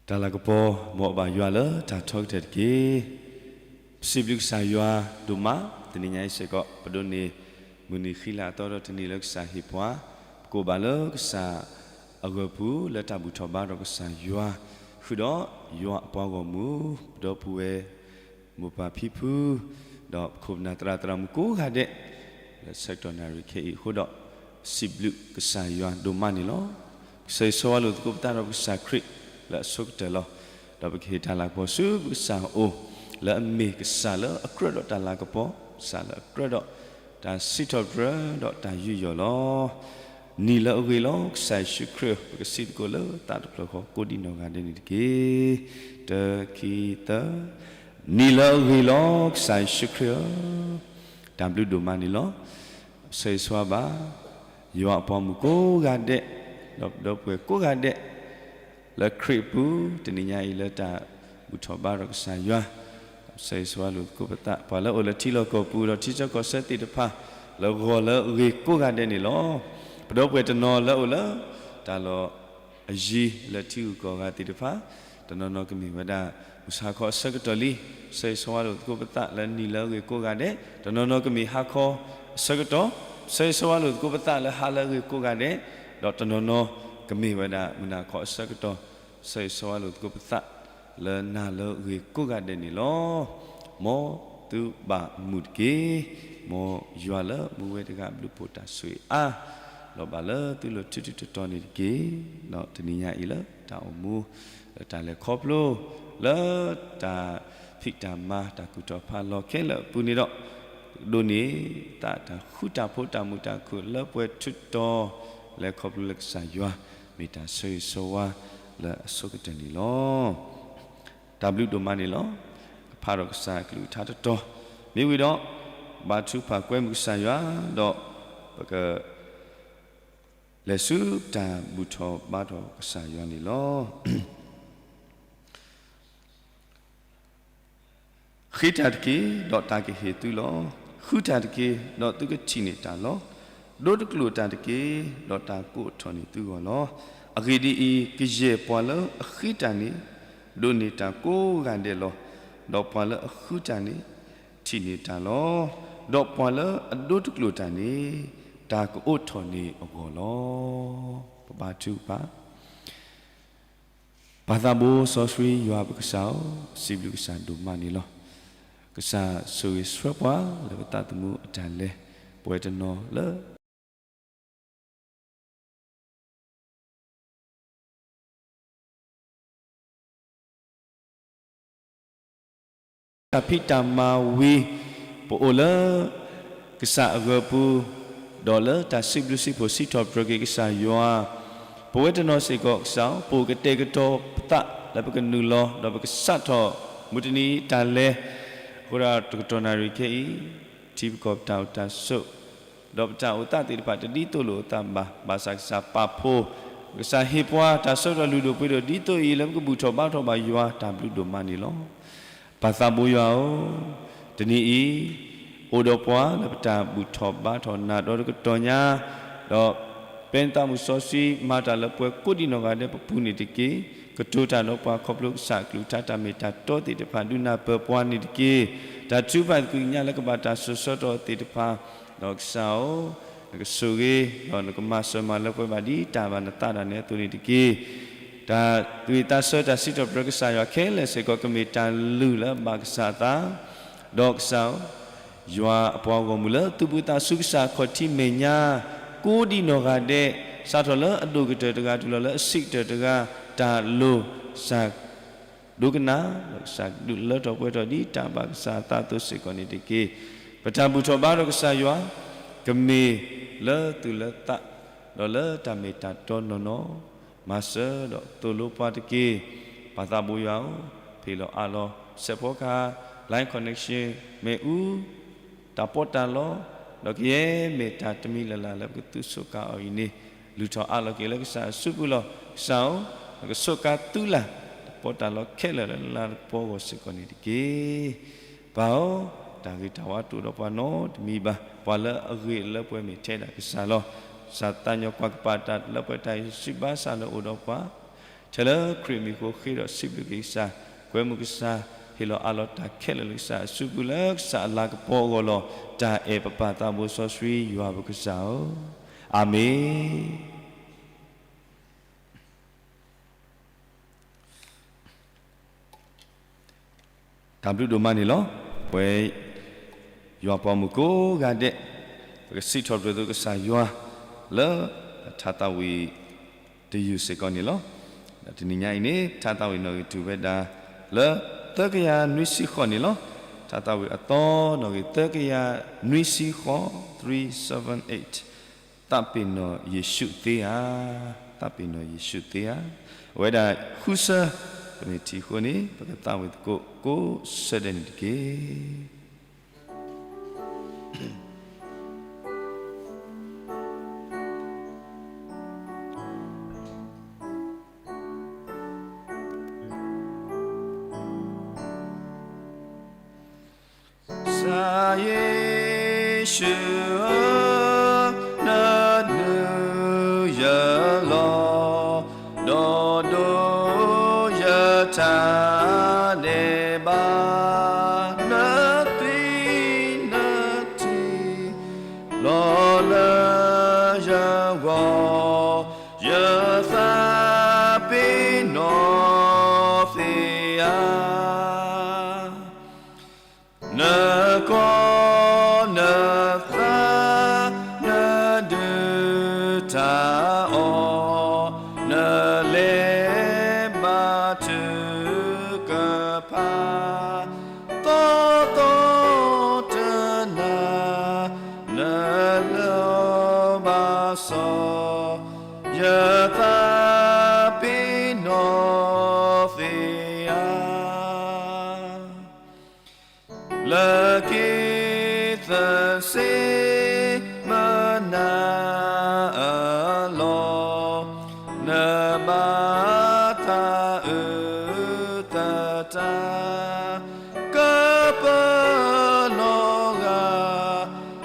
တၢ်လၤကပီၤ မ်အဘၣ်ယွၤလၢတၢ်ထီကတၢၢ်တက့ၢ်. ပစံးဘျုးကစၢ်ယွၤဒိၣ်မး, တနံၤညါအံၤစ့ၢ်ကီး ပဒိးန့ၢ်မုၢ်နံၤဃံလၤအသီဒီး တနံၤလၢကစၢ်ဟ့ၣ်ပှၤ, ပကိးဘၣ်လၢကစၢ်အဂၢၢ်ပူၤ လၢတၢ်ဘူၣ်ထီၣ်ဘါထီၣ်ကစၢ်ယွၤ, ဃုာ်ဒီးယွၤအပှၤဂီၢ်မုၢ်, ပဒီပုၢ်ဝဲၢ် မိၢ်ပၢ်ဖံဖု ဒီးပခိၣ်ပနၢ်သရၣ်သရၣ်မုၣ်ကိးဂၤဒဲး လၢဆၢကတီၢ်နၣ်ရံၣ်ခဲအံၤအဃိဒီး, စံးဘျုးကစၢ်ယွၤဒိၣ်မးန့ၣ်လီၤ. ဆၢဂ့ၤဆၢဝါလိာ်သကိးပသးဒီးပကစၢ်ခရံာ်လၢအဆိကတၢၢ်လီၤ. ဒီးပကဟ့ၣ်တၢ်လၤကပီၤဆူပကစၢ်အအိၣ်, လၢအမ့ၢ်ကစၢ်လၢအကြၢးဒီးတၢ်လၤကပီၤ, ကစၢ်လၢအကြၢးဒီးတၢ်စံးထီၣ်ပတြၢၤဒီးတၢ်ယူးယီၣ်လီၤ. နံၤလၢအဂ့ၤလီၤ ကစၢ်ယ့ၣ်ၡူးခရံာ်, ပကစံးသကိးလၢသးတဖျၢၣ်ဃီ ကိးဒံနီၢ်ဂၤဒဲးန့ၣ်တက့ၢ်. တၢ ခံ သၢ. နံၤလၢအဂ့ၤလီၤ ကစၢ်ယ့ၣ်ၡူးခရံာ်ဧၢ, တၢ်ဘျုးဒိၣ်မးန့ၣ်လီၤ. ဆၢဂ့ၤဆၢဝါဘၣ် ယွၤအပှၤမုၣ်ကိးဂၤဒဲး, ဒီးပဒီပုၢ်ဝဲၢ်ကိးဂၤဒဲး လၢခရံာ်အပူၤ တနံၤညါအံၤလၢတၢ်ဘူၣ်ထီၣ်ဘါထီၣ်ကစၢ်ယွၤ, ဆၢဂ့ၤဆၢဝါလိာ်သကိးပသး, ပှၤလၢအအိၣ်လၢထံလီၢ်ကီၢ်ပူၤဒီးထံဆၢကီၢ်ဆၢသ့ၣ်တဖၣ် လၢဂီၤလၢအဂ့ၤကိးဂၤဒဲးန့ၣ်လီၤ. ပဒီပုၢ်ဝဲၢ်တနီၤလၢအအိၣ်လၢ တၢ်လီၢ်အယံၤလၢထံဂုၤကီၢ်ဂၤသ့ၣ်တဖၣ်, တနီၤနီၤကမ့ၢ်ဝဲဒၣ် မုၢ်ဆါခီအဆၢကတီၢ်လံ, ဆၢဂ့ၤဆၢဝါလိာ်သကိးပသးလၢနံၤလၢအဂ့ၤကိးဂၤဒဲး, တနီၤနီၤကမ့ၢ်ဟါခီအဆၢကတီၢ်, ဆၢဂ့ၤဆၢဝါလိာ်သကိးပသးလၢဟါလၢအဂ့ၤကိးဂၤဒဲး, ဒီးတနီၤနီၤကမ့ၢ်ဝဲဒၣ်မုၢ်နၤခီအဆၢကတီၢ်, ဆၢဂ့ၤဆၢဝါလိာ်သကိးပသး လၢနၤလၢအဂ့ၤကိးဂၤဒဲးန့ၣ်လီၤ. မ်သုဘၣ်မုာ်တက့ၢ်. မ်ယွၤလၢမူဝဲတဂၤအဘျုးအဖှိၣ်တၢ်ဆိၣ်ဂ့ၤအါ, ဒီးဘၣ်လၢသုလိၤထူထူတီတီန့ၣ်တက့ၢ်. ဒီးတနံၤညါအံၤလၢတၢ်အိၣ်မူ လၢတၢ်လဲၤခီဖျိ လၢတၢ်ဖံးတၢ်မၤတၢ်ကူၣ်ထီၣ်ဖးလီၤခဲလၢာ်အပူၤန့ၣ်ဒီး, ဒိးန့ၢ်သးတၢ်ဃူတၢ်ဖိးတၢ်မုာ်တၢ်ခုၣ်လၢပှဲၤထူတီၤ လဲၤခီဖျိလၢကစၢ်ယွၤ မ့ၢ်တၢ်ဆၢဂ့ၤဆၢဝါလၢအဆိကတၢၢ်န့ၣ်လီၤ. တၢ်ဘျုးဒိၣ်မးန့ၣ်လီၤ. ကဖးထီၣ်ကစၢ်အကလုၢ်ကထါတတီၤ, မ့ၢ်ဝံၤဒီး ဘါထုကဖၣ်ကွဲမုာ်ကစၢ်ယွၤ, ဒီးပက လဲၤဆူတၢ်ဘူၣ်ထီၣ်ဘါထီၣ်ကစၢ်ယွၤန့ၣ်လီၤ. ဃ့တၢ်တက့ၢ်, ဒီးတၢ်ကဟ့ၣ်သုလီၤ. ဃုတၢ်တက့ၢ်, ဒီးသုကထံၣ်န့ၢ်တၢ်လီၤ. ဒိတကျိာ်တၢ်တက့ၢ်, ဒီးတၢ်ကအိးထီၣ်န့ၢ်သုဂီၢ်လီၤ. အဂ့ၢ်ဒ်အံၤ, ကယဲၢ်ပှၤလၢအဃ့တၢ်န့ၣ် ဒိးန့ၢ်တၢ်ကိးဂၤဒဲးလီၤ. ဒီးပှၤလၢအဃုတၢ်န့ၣ် ထံၣ်န့ၢ်တၢ်လီၤ. ဒီးပှၤလၢအဒိတကျိာ်တၢ်န့ၣ် တၢ်ကအိးထီၣ်န့ၢ်အဂီၢ်လီၤ. ပဘါထုကဖၣ်. ပၢ်သးဘိစီဆှံယွၤပကစၢ်ဧၢ, စံးဘျုးကစၢ်ဒိၣ်မးန့ၣ်လီၤ. ကစၢ်ဆိၣ်ဂ့ၤဆှၢပှၤလၢပသးသမူအတၢ်လဲၤ, ပဝဲတနီၤလၢ တၢ်ဖံးတၢ်မၤဝံၤ, ပအိၣ်လၢကစၢ်အဂၢၢ်ပူၤ, ဒီးလၢတၢ်စံးဘျုးစံးဖှိၣ်စံးထီၣ်ပတြၢၤက့ၤကစၢ်ယွၤ, ပဝဲတနီၤစ့ၢ်ကီးကစၢ်, ပအိၣ်ကတဲာ်ကတီၤပသးလၢပကနုာ်လီၤ ဒီးပကစးထီၣ်မုၢ်တနံၤအံၤတၢ်လဲၤ, အဃိဒီးတကတီၢ်နၣ်ရံၣ်ခဲအံၤ, ထံပကီၢ်ပတၢ်အိၣ်တၢ်ဆိး ဒီးပတၢ်အိၣ်သးသ့ၣ်တဖၣ်တဒ်သိးလိာ်အသးဘၣ်, ဘၣ်ဆၣ်ကစၢ်ပာ်ဖှိၣ်, ကစၢ်ဟ့ၣ်ပှၤတၢ်ဆၢကတီၢ်လုၢ်ဒိၣ်ပှ့ၤဒိၣ် ဒ်သိးအံၤလၢပကဘူၣ်ထီၣ်ဘါထီၣ်ဘၣ်ယွၤတၢ်ဘျုးဒိၣ်မးန့ၣ်လီၤ. ပၢ်သးဘိယွၤဧၢ, တနံၤအံၤ အိၣ်ဒီးပှၤလၢပတၢ်ဘူၣ်ထီၣ်ဘါထီၣ်နၤဒီတကတီၢ်ညါ, ဒီး ပသးမုၣ်စီဆှံမၤတၢ်လၢပှဲၤကိးဒံနီၢ်ဂၤဒဲးပပူၤန့ၣ်တက့ၢ်. ကတိၤတၢ်ဒီးပှၤခီဖျိကစၢ်အကလုၢ်ကထါတၢ်မ့ၢ်တၢ်တီသ့ၣ်တဖၣ်ဒုးနၢ်ပၢၢ်ပှၤန့ၣ်တက့ၢ်. တၢ်ထုကဖၣ်သကိးကညးလၢကဘၣ်တၢ်စိၤဆၢကတီၢ်သ့ၣ်တဖၣ်, ဒီးကစၢ်ဧၢ, နကဆိၣ်ဂ့ၤ, ဒီးနကမၤစၢၤမၤလၢပှဲၤဘၣ်ဒ်တၢ်ဘၣ်နသးဒၣ်နဲအသိးန့ၣ်တက့ၢ်. တၢ်သူၣ်ဝံၣ်သးဆၢတၢ်စံးထီၣ်ပတြၢၤကစၢ်ယွၤခဲလၢာ်စ့ၢ်ကီး ကမ့ၢ်တၢ်လုၢ်လၢအဘၣ်ကစၢ်အသး, ဒီးကစၢ်ဧၢ, ယွၤအပှၤဂီၢ်မုၢ်လၢသူၣ်ဘီၣ်သးစူၤကစၢ်အခီၣ်ထံးမဲာ်ညါ, ကိးဒံနီၢ်ဂၤဒဲး, စးထီၣ်လၢအဒိၣ်ကတၢၢ်တဂၤတုၤလီၤလၢအဆံးကတၢၢ်တဂၤ, တၢ်လိၣ်ကစၢ် ဒိကနၣ်, ဒီးကစၢ်ဒုးလၢထီၣ်ပှဲၤထီၣ်ဒ်တၢ်ဘၣ်ကစၢ်အသးအသိးစ့ၢ်ကီးန့ၣ်တက့ၢ်. ပတၢ်ဘူၣ်ထီၣ်ဘါထီၣ်ကစၢ်ယွၤ, ကမ့ၢ်လၢသူၣ်လၢသး, ဒီးလၢတၢ်မ့ၢ်တၢ်တီနီၢ်နီၢ်, မၤစၢၤဒီးသိၣ်လိပှၤတက့ၢ်. ပၢ်သးဘိယွၤဧၢ, ဖ့ၣ်လီၤအါလီၤ, စဲးဖီကဟၣ်, line connection, မ့ၣ်အူ, တၢ်ပီးတၢ်လီ, ဒီးကယဲၢ်မ့ၢ်တၢ်တမံၤလၢ်လၢ်လၢပကသူၣ်ဆိးကါအီၤအံၤန့ၣ်, လုၢ်ထီၣ်အးလီၤက့ၤလၢကစၢ်အစုပူၤလီၤ. ကစၢ်ဧၢ, နကဆိးကါသုလၢ်, တၢ်ပီးတၢ်လီခဲလၢာ်လၢနလၤကပီၤအဂီၢ်စ့ၢ်ကီးန့ၣ်တက့ၢ်. ပၢ်ဧၢ, တၢ်ဂ့ၤတၢ်ဝါတအိၣ်ဒီးပှၤနီတမံၤဘၣ်. ပှၤလၢအဂ့ၤလၢပှဲၤမ့ၢ်ထဲဒၣ်ကစၢ်လီၤ. ကစၢ်သးညီကွၢ်ကပာ်တၢ်လၢပှဲၤတၢ်အံၤစံးဘၣ်ဆၣ်လၢအိၣ်ဒီးပှၤ ထဲလၢခရံာ်အမံၤအဃိ ဃ့ဒီးစံးဘျုးက့ၤကစၢ်, ကွဲမုာ်ကစၢ်, ဟ့ၣ်လီၤအးလီၤတၢ်ခဲလၢာ်လၢကစၢ်အစုပူၤ လၢကစၢ်အလၤကပီၤအဂီၢ်လီၤ. တၢ်အဲၣ်ပပၢ်သးဘိစီဆှံယွၤပကစၢ်ဧၢ, အၤမ့ၣ်. တၢ်ဘျုးဒိၣ်မးန့ၣ်လီၤ. ပဝဲယွၤပှၤမုၣ်ကိးဂၤဒဲး, ပကစံးထီၣ်ပတြၢၤသုကစၢ်ယွၤ လၢထါသးဝံၣ်တယုၢ်စ့ၢ်ကီးန့ၣ်လီၤ. ဒီးတနံၤညါအံၤန့ၣ် ထါသးဝံၣ်နီၣ်ဂံၢ်ထူၣ်ဝဲဒၣ် လၢသၢကယၤနွံဆံဃိးန့ၣ်လီၤ. ထါသးဝံၣ်အသီနီၣ်ဂံၢ်သၢကယၤနွံဆံဃိး, three seven eight. သးပ့ၤနီၣ်ယ့ၣ်ၡူးသ့ဧါ, သးပ့ၤနီၣ်ယ့ၣ်ၡူးသ့ဧါ. အဝဲဒၣ်ဃုဆၢ, ပမ့ၢ်ထံၣ်အဃိန့ၣ် ပကသးဝံၣ်သကိးကိးဆၢဒဲးန့ၣ်တက့ၢ်. ကစၢ်ယ့ၣ်ၡူးဧၢ, နဒုးယၤလီၤ, ဒီးဒိးယတၢ်ဒဲးဘး, နသွံၣ်နထံၣ် လီၤလၢယဂီၢ်, ယသးပ့ၤနီၣ်သ့ဧါ. နကီၢ်နသး နဒုးတၢ်အီၣ်, နလဲၤဘါထုကဖၣ်, သီသီတနၤ နလၢဘၣ်စီၤ, ယသးပ့ၤနီၣ်သ့ဧါ. လၢက့ၤသစ့မနၤအလီၢ်, နဘၣ်သးအုးသတး, ကပလီၤဂာ်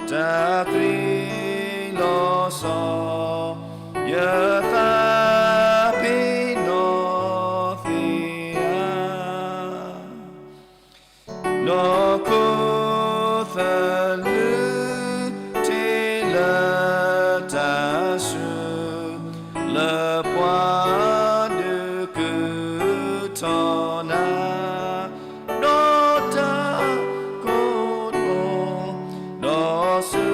တၢ်သွံၣ်လီၤစီၤ, ယသးပ့ၤနီၣ်သ့ဧါ. နီၢ်ခိသလုးထံလၢတၢ်ဆူ, လၢပှၤဒုးကုာ်ထီၣ်နၤ, ဒီးတၢ်ကိးလီၤ, ဒီးဆူ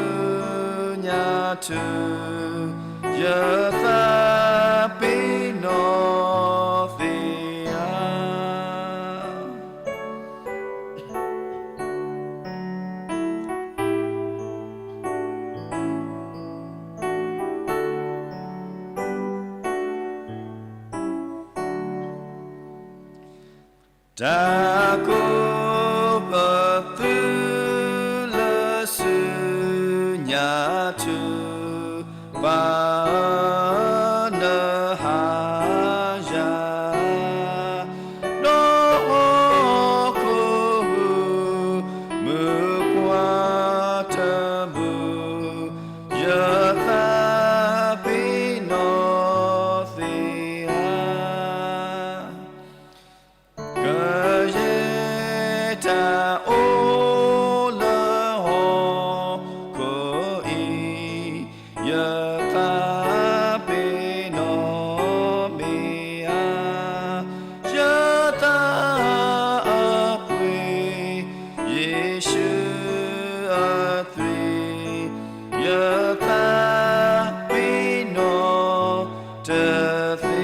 ညါထု, ယသးပ့ၤနီၣ်သ့ဧါ. တၢ်ကိးပသူလၢဆူညါထု, ပၢ်ဧၢ နဟါယၤ, ဒီးဟီၣ်ခိၣ်ဟူးမုၢ်ကွၢ်တဘူၣ်, ယသးပ့ၤနီၣ်သ့ဧါ. ကယဲၢ်တၢ်အိၣ်လၢဟီၣ်ခိၣ်အံၤ, ယသးပ့ၤနီၣ်မ့ၢ်ဧါ, ယသးအပှ့ၤ ယ့ၣ်ၡူးအသွံၣ်, ယသးပ့ၤနီၣ်တသ့.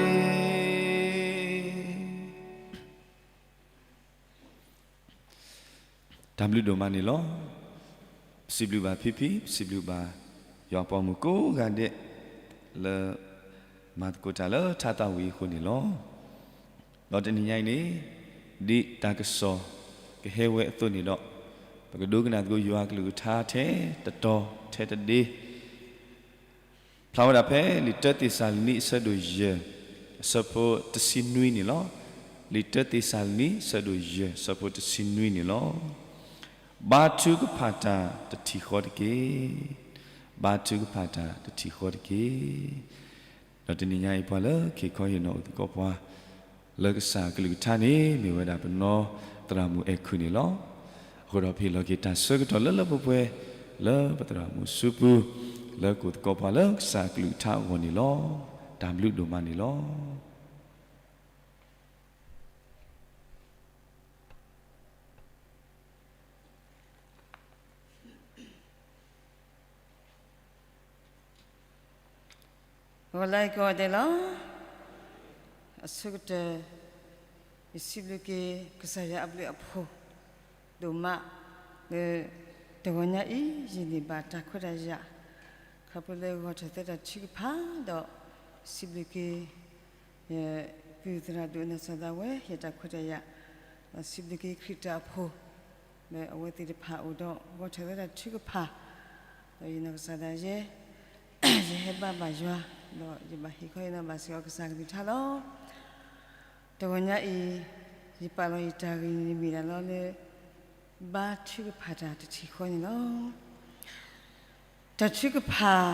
တၢ်ဘျုးဒိၣ်မးန့ၣ်လီၤ. ပစံးဘျုးဘၣ်ဖံဖံ, ပစံးဘျုးဘၣ်ယွၤပှၤမုၣ်ကိးဂၤဒဲး လၢမၤသကိးတၢ်လၢထါသးဝံၣ်အဃိန့ၣ်လီၤ. ဒီးတနံၤညါအံၤန့ၣ် ဒ်တၢ်ကစီၣ်ကဟဲဝဲအသိးန့ၣ်ဒီး ပကဒိကနၣ်သကိးယွၤအကလုၢ်ကထါထဲတတီၤထဲတဒ့ ဖျါဝဲဒၣ်ဖဲလံာ်တၢသ့းစၤလနံ အဆၢဒိၣ်ယဲၢ် အဆၢဖိတဆံနွံန့ၣ်လီၤ. လံာ်တၢသ့းစၤလနံ အဆၢဒိၣ်ယဲၢ် အဆၢဖိတဆံနွံန့ၣ်လီၤ. ဘါထုကဖၣ်တၢ်တထံၣ်ဃီတက့ၢ်. ဘါထုကဖၣ်တၢ်တထံၣ်ဃီတက့ၢ်. ဒီးတနံၤညါအံၤ ပှၤလၢက့ၤခီဟ့ၣ်နီၤအိၣ်သကိးပှၤ လၢကစၢ်အကလုၢ်ကထါန့ၣ် မ့ၢ်ဝဲဒၣ်ပနီၢ်သရၣ်မုၣ်အဲၣ်ခုၣ်န့ၣ်လီၤ. အဃိဒီးပဟ့ၣ်လီၤက့ၤတၢ်ဆၢကတီၢ်လၢလၢပှဲၤပှဲၤ လၢပသရၣ်မုၣ်စုပူၤ လၢကအိၣ်သကိးပှၤလၢကစၢ်အကလုၢ်ကထါအဂီၢ်န့ၣ်လီၤ. တၢ်ဘျုးဒိၣ်မးန့ၣ်လီၤ. ဂီၤလၢအဂ့ၤကိးဂၤဒဲးလီၤ. အဆိကတၢၢ် ယစံးဘျုးက့ၤကစၢ်ယွၤအဘျုးအဖှိၣ်ဒိၣ်မး လၢ တဂီၤညါအံၤ ယန့ၢ်ဘၣ်တၢ်ခွဲးတၢ်ယာ် ခီဖျိလၢဂီၤထီၣ်သဲတၢ်ထုကဖၣ် ဒီးစံးဘျုးက့ၤ ယပုၢ်သရၣ်ဒိၣ်နီၢ်စီၤသးဝဲ ယတၢ်ခွဲးတၢ်ယာ် ဒီးစံးဘျုးက့ၤခရံာ်တၢ်အဖှိၣ် လၢအဝဲသ့ၣ်တဖၣ်အိၣ်ဒီးဂီၤထီၣ်သဲတၢ်ထုကဖၣ် ဒီးယနီၢ်ကစၢ်ဒၣ်ယဲ ယဟဲဘါဘၣ်ယွၤ ဒီးယဘၣ်ဟ့ၣ်ခီဟ့ၣ်နီၤဘၣ်စ့ၢ်ကီးကစၢ်ကလုၢ်ကထါလီၤ. တဂီၤညါအံၤ ယပာ်လီၤယတၢ်ဂ့ၢ်န့ၣ်မ့ၢ်ဒၣ်လီၤလၢ ဘါထုကဖၣ်တၢ်တထံၣ်ဃီန့ၣ်လီၤ. တၢ်ထုကဖၣ်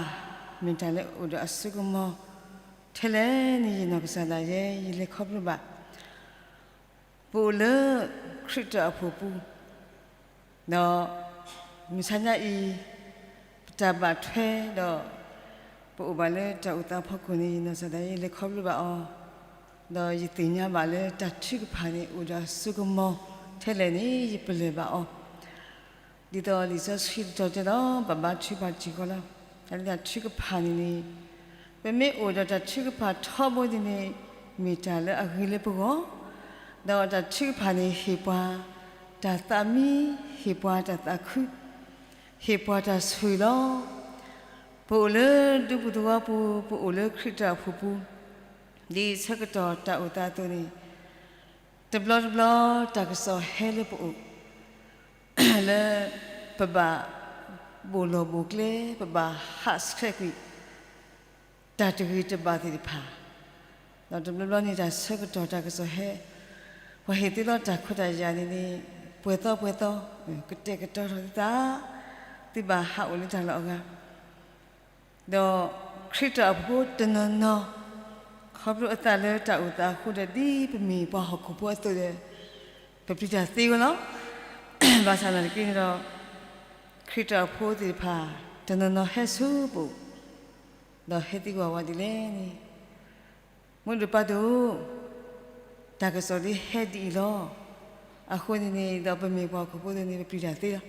မ့ၢ်တၢ်လၢအအိၣ်ဒီးအစိကမီၤ ထဲလဲၣ်န့ၣ် ယနီၢ်ကစၢ်ဒၣ်ယဲ ယလဲၤခီဖျိဘၣ် ပအိၣ်လၢခရံာ်တၢ်အိၣ်ဖှိၣ်ပူၤ ဒီးမုၢ်ဆါညါအံၤ ပတၢ်ဘၣ်ထွဲဒီး ပအိၣ်ဘၣ်လၢတၢ်အိၣ်သးဖီခိၣ်န့ၣ် ယနီၢ်ကစၢ်ဒၣ်ယဲ ယလဲၤခီဖျိဘၣ်အီၤ, ဒီးယသ့ၣ်ညါဘၣ်လၢတၢ်ထုကဖၣ်န့ၣ် အိၣ်ဒီးအစိကမီၤထဲလဲၣ်န့ၣ် ယပလၢၢ်ဘၣ်အီၤ ဒ်သိးလံာ်စီဆှံတတီၤတဲလီၤ ဘၣ်ဘါထုကဖၣ်တထံၣ်ဃီလီၤ. တၢ်လၢတၢ်ထုကဖၣ်န့ၣ်န့ၣ် ပမ့ၢ်အိၣ်ဒီးတၢ်ထုကဖၣ်ထီဘိန့ၣ်န့ၣ် မ့ၢ်တၢ်လၢအဂ့ၤလၢပဂီၢ်, ဒီးတၢ်ထုကဖၣ်န့ၣ် ဟ့ၣ်ပှၤတၢ်သးမံ, ဟ့ၣ်ပှၤတၢ်သးခု, ဟ့ၣ်ပှၤတၢ်ဆိၣ်ဂ့ၤလီၤ. ပအိၣ်လၢဒူပူၤသဝီပူၤ, ပအိၣ်လၢခရံာ်တၢ်အိၣ်ဖှိၣ်ပူၤ, ဒ်ဆၢကတီၢ်တၢ်အိၣ်သးအသိးန့ၣ် တဘျီတဘျီ တၢ်ကစီၣ်ဟဲလၢပအိၣ် လၢပဘၣ်ဘိၣ်လီၢ်ဘိၣ်ကျဲ, ပဘၣ်ဟးဆှဲးကွံာ် တၢ်တဂ့ၤတဘၣ်သ့ၣ်တဖၣ်, ဒီးတဘျီဘျီန့ၣ် တၢ်ဆၢကတီၢ်တၢ်ကစီၣ်ဟဲ, ပှၤဟ့ၣ်သ့လီၤတၢ်ခွဲးတၢ်ယာ်န့ၣ်န့ၣ် ပှဲၤသီပှဲၤသီ, ကတဲာ်ကတီၤထီၣ်သုသး, သုဘၣ်ဟးအိၣ်လၢတၢ်လီၢ်အဂၤ ဒီးခရံာ်တၢ်အိၣ်ဖှိၣ်ဖိတနီၤနီၤ, ခီဖျိအသးလၢတၢ်အိၣ်သးအဃိဒီး ဒ်ပမ့ၢ်ပှၤဟီၣ်ခိၣ်ဖိအသိးဒီး ပပျံၤတၢ်သ့ဝဲလီၤ. ဘၣ်ဆၣ်သနာ်က့န့ၣ်ဒီး ခရံာ်တၢ်အိၣ်ဖှိၣ်သ့ၣ်တဖၣ် တနီၤနီၤဟဲဆူပအိၣ်, ဒီးဟဲသံကွၢ်ဝဲဒ်လဲၣ်န့ၣ် မုၢ်ဒိၣ်ပၢ်ဒိၣ်, တၢ်ကစီၣ်ဒ်ဟဲဒ်အံၤလီၤ. အဃိန့ၣ်န့ၣ် ဒီးပမ့ၢ်ပှၤဟီၣ်ခိၣ်ဖိအသိးန့ၣ် ပပျံၤတၢ်သ့လီၤ.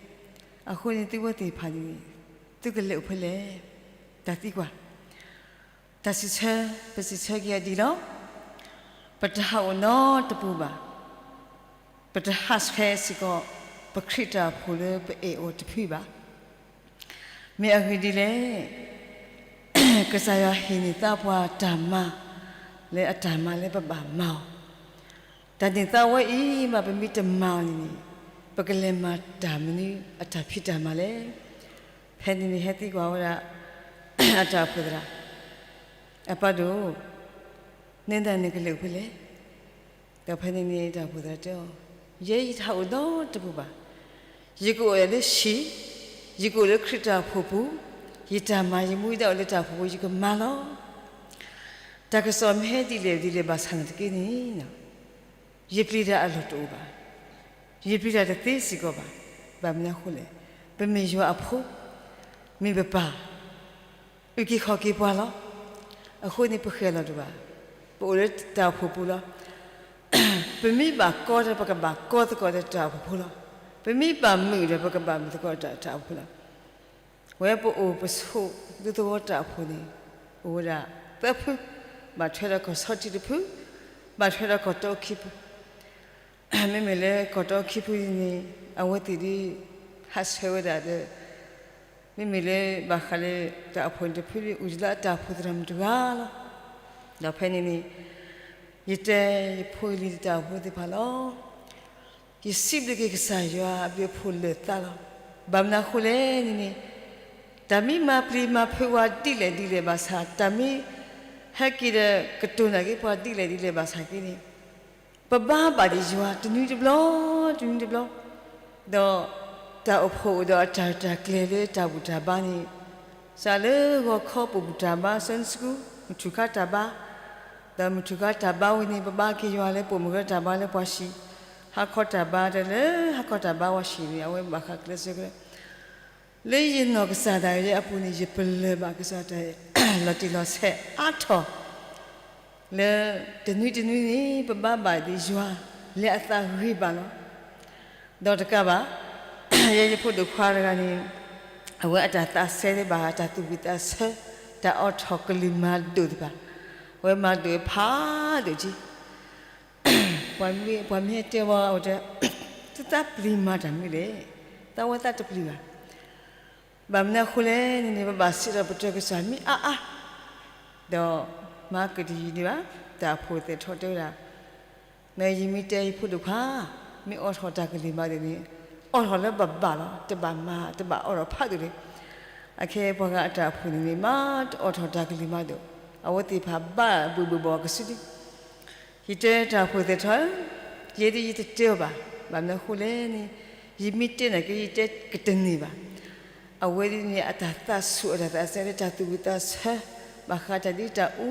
အဃိန့ၣ် သုဝဲသ့ၣ်တဖၣ်န့ၣ် သုကလဲၤအိၣ်ဖဲလဲၣ်, တၢ်သံကွၢ်, တၢ်စံးဆၢ, ပစံးဆၢက့ၤအီၤဒ်အံၤလီၤ. ပတဟးအိၣ်နီတပူၤဘၣ်. ပတဟးဆှဲးစ့ၢ်ကီး ပခရံာ်တၢ်အိၣ်ဖှိၣ်လၢပအဲၣ်အီၤတဖုဘၣ်. မ့ၢ်အဂ့ၢ်ဒ်လဲၣ်, ကစၢ်ယွၤဟ့ၣ်န့ၢ်သါပှၤတၢ်မၤ လၢအတၢ်မၤလၢပဘၣ်မၤအီၤ, တၢ်န့ၢ်သါဝဲအံၤမး ပမ့ၢ်တမၤအီၤန့ၣ်န့ၣ် ပကလဲၤမၤတၢ်မနုၤအတၢ်ဖံးတၢ်မၤလဲၣ်. ဖဲန့ၣ်န့ၣ် ဟဲသံကွၢ်ဝဲဒၣ် အတၢ်အိၣ်ဖှိၣ်သရၣ်, အပၢ်ဒိၣ်, နဲဒၣ်နကလဲၤအိၣ်ဖဲလဲၣ်. ဒီးဖဲန့ၣ်န့ၣ် တၢ်အိၣ်ဖှိၣ်သရၣ်တဲအီၤ, ယဲယတဟးအိၣ်နီတပူၤဘၣ်. ယကအိၣ်လၢဟံၣ်, ယကအိၣ်လၢခရံာ်တၢ်အိၣ်ဖှိၣ်ပူၤ, ယတၢ်မၤယမူယဒၣ်အိၣ်လၢတၢ်အိၣ်ဖှိၣ်ပူၤ ယကမၤလီၤ. တၢ်ကစီၣ်မ့ၢ်ဟဲဒ်လဲၣ်ဒ်လဲၣ်ဘၣ်ဆၣ်သနာ်က့န့ၣ် ယပျံၤတၢ်အလီၢ်တအိၣ်ဘၣ်. ယပျံၤတၢ်တသ့စ့ၢ်ကီးဘၣ်. ဘၣ်မနုၤအဃိလဲၣ်, ပမ့ၢ်ယွၤအဖိ, မ့ၢ်ပပၢ်, အုၣ်က့ၤခီၣ်က့ၤပှၤလီၤ. အဃိန့ၣ် ပဃဲၤလီၤတဘၣ်, ပအိၣ်လၢတၢ်အိၣ်ဖှိၣ်ပူၤလီၤ. ပမ့ၢ်ဘၣ်ကီဒီး ပကဘၣ်ကီသကိးဒီးတၢ်အိၣ်ဖှိၣ်ဖိလီၤ. ပမ့ၢ်ဘၣ်မုာ်ဒီး ပကဘၣ်မုာ်သကိးဒီးတၢ်အိၣ်ဖှိၣ်ဖိလီၤ. ဝဲပအိၣ်ပဆိးဒူသဝီတၢ်အိၣ်ဖှိၣ်န့ၣ် အိၣ်ဝဲဒၣ်သၢဖု, ဘၣ်ထွဲဒီးကီၢ်ဆီထံးတဖု, ဘၣ်ထွဲဒီးကီၢ်တီခံဖု. မ့မ့ၢ်လၢကီၢ်တီခံဖုန့ၣ် အဝဲသ့ၣ်ဒ် ဟးဆှဲးဝဲဒၣ်ဒီး မ့မ့ၢ်လၢဘၣ်ဃးလၢတၢ်အိၣ်ဖှိၣ်န့ၣ်တဖုန့ၣ် အိၣ်ယလၢအတၢ်အိၣ်ဖှိၣ်သရၣ်မုၣ်တဂၤလီၤ. ဒီးဖဲန့ၣ်န့ၣ် ယတဲယဖိယလံၤတၢ်အိၣ်ဖှိၣ်သ့ၣ်တဖၣ်လီၤ. ယစံးဘျုးက့ၤကစၢ်ယွၤအဘျုးအဖှိၣ်လၢာ်သးလီၤ. ဘၣ်မနုၤအဃိလဲၣ်န့ၣ်န့ၣ် တၢ်မ့ၢ်မၤပျံၤမၤဖုးဝဲဒ်လဲၣ်ဒ်လဲၣ်ဘၣ်ဆၣ်, တၢ်မ့ၢ်ဟဲက့ၤဒီးကတိၤနာ်က့ၤပှၤဒ်လဲၣ်ဒ်လဲၣ်ဘၣ်ဆၣ်က့န့ၣ် ပဘါဘၣ်ဒံးယွၤတနွံတဘျီ, တနွံတဘျီ, ဒီးတၢ်အိၣ်ဖှိၣ်အိၣ်ဒီးအတၢ်ရဲၣ်တၢ်ကျဲၤလၢတၢ်ဘူၣ်တၢ်ဘါန့ၣ်, စးလၢဂီၤခီပဘူၣ်တၢ်ဘါ Sunday school, မုၢ်ထူၣ်ခါတၢ်ဘါ, ဒီးမုၢ်ထူၣ်ခါတၢ်ဘါဝဲန့ၣ် ပဘါက့ၤယွၤလၢပိာ်မုၣ်ကရၢတၢ်ဘါလၢပှၤဟံၣ်, ဟါခီတၢ်ဘါတၢ်လၢ ဟါခီတၢ်ဘါဝဲဟံၣ်န့ၣ် အဝဲဘၣ်ဃးကျဲးစၢးကရၢ လၢယနီၢ်ကစၢ်ဒၣ်ယဲအပူၤန့ၣ် ယပလၢၢ်ဘၣ်ကစၢ်တၢ် လီၤတံၢ်လီၤဆဲးအါထီၣ် လၢတနွံတနွံန့ၣ် ပဘါဘၣ်ဒ်ယွၤလၢအသးဂ့ၤဘၣ်လီၤ. ဒီးတကးဘၣ် ယဲယဖိဒိၣ်ခွါတဂၤန့ၣ် အဝဲအတၢ်သးစဲဒၣ်ဘၣ် တၢ်သူၣ်ဝံၣ်သးဆၢ တၢ်အိးထီၣ်ကလုၢ်မၤဒိၣ်သ့ၣ်တဖၣ် အဝဲမၤဒိၣ်ဖးဒိၣ်က့ ပှၤမ့ၢ်တဲဝဲ အဝဲတဲ သုသးပျံၤမၤတၢ်မနုၤလဲၣ်, သးဝဲသးတပျံၤဘၣ်. ဘၣ်မနုၤအဃိလဲၣ်န့ၣ်န့ၣ် ပဘၣ်စံးထီၣ်ပတြၢၤကစၢ်မ့ၢ်အါအါ, ဒီးမၤကတယံာ်ဒံးဘၣ်, တၢ်အဖိသဲးထီၣ်တဲဝဲဒၣ်, မ့ၢ်ယမ့ၢ်တဲယဖိဒိၣ်ခွါ, မ့ၢ်အိးထီၣ်တၢ်ကလုၢ်မၤဒိၣ်န့ၣ် အိးထီၣ်လၢဘၣ်ဘၣ်လီၤ, တဘၣ်မၤ တဘၣ်အိးထီၣ်ဖးဒိၣ်လၢ အခဲပှၤဂၤအတၢ်အဖိန့ၣ်န့ၣ် မၤတအိးထီၣ်တၢ်ကလုၢ်မၤဒိၣ်, အဝဲသ့ၣ်တဖၣ်ဘၣ်ဘှံးဘှံးဘီကစုဒု ယတဲတၢ်ဖိသဲးထီၣ်, ယဲဒၣ်ယတတဲအီၤဘၣ်, ဘၣ်မနုၤအဃိလဲၣ်န့ၣ်, ယမ့ၢ်တဲန့ၣ်က့ ယတဲကတန့ၢ်ဘၣ်. အဝဲဒၣ်န့ၣ် အတၢ်သးဆူၣ်အတၢ်သးစဲလၢတၢ်သူၣ်ဝံၣ်သးဆၢ, ဘၣ်ဃးတၢ်ဒ်တၢ်အူ,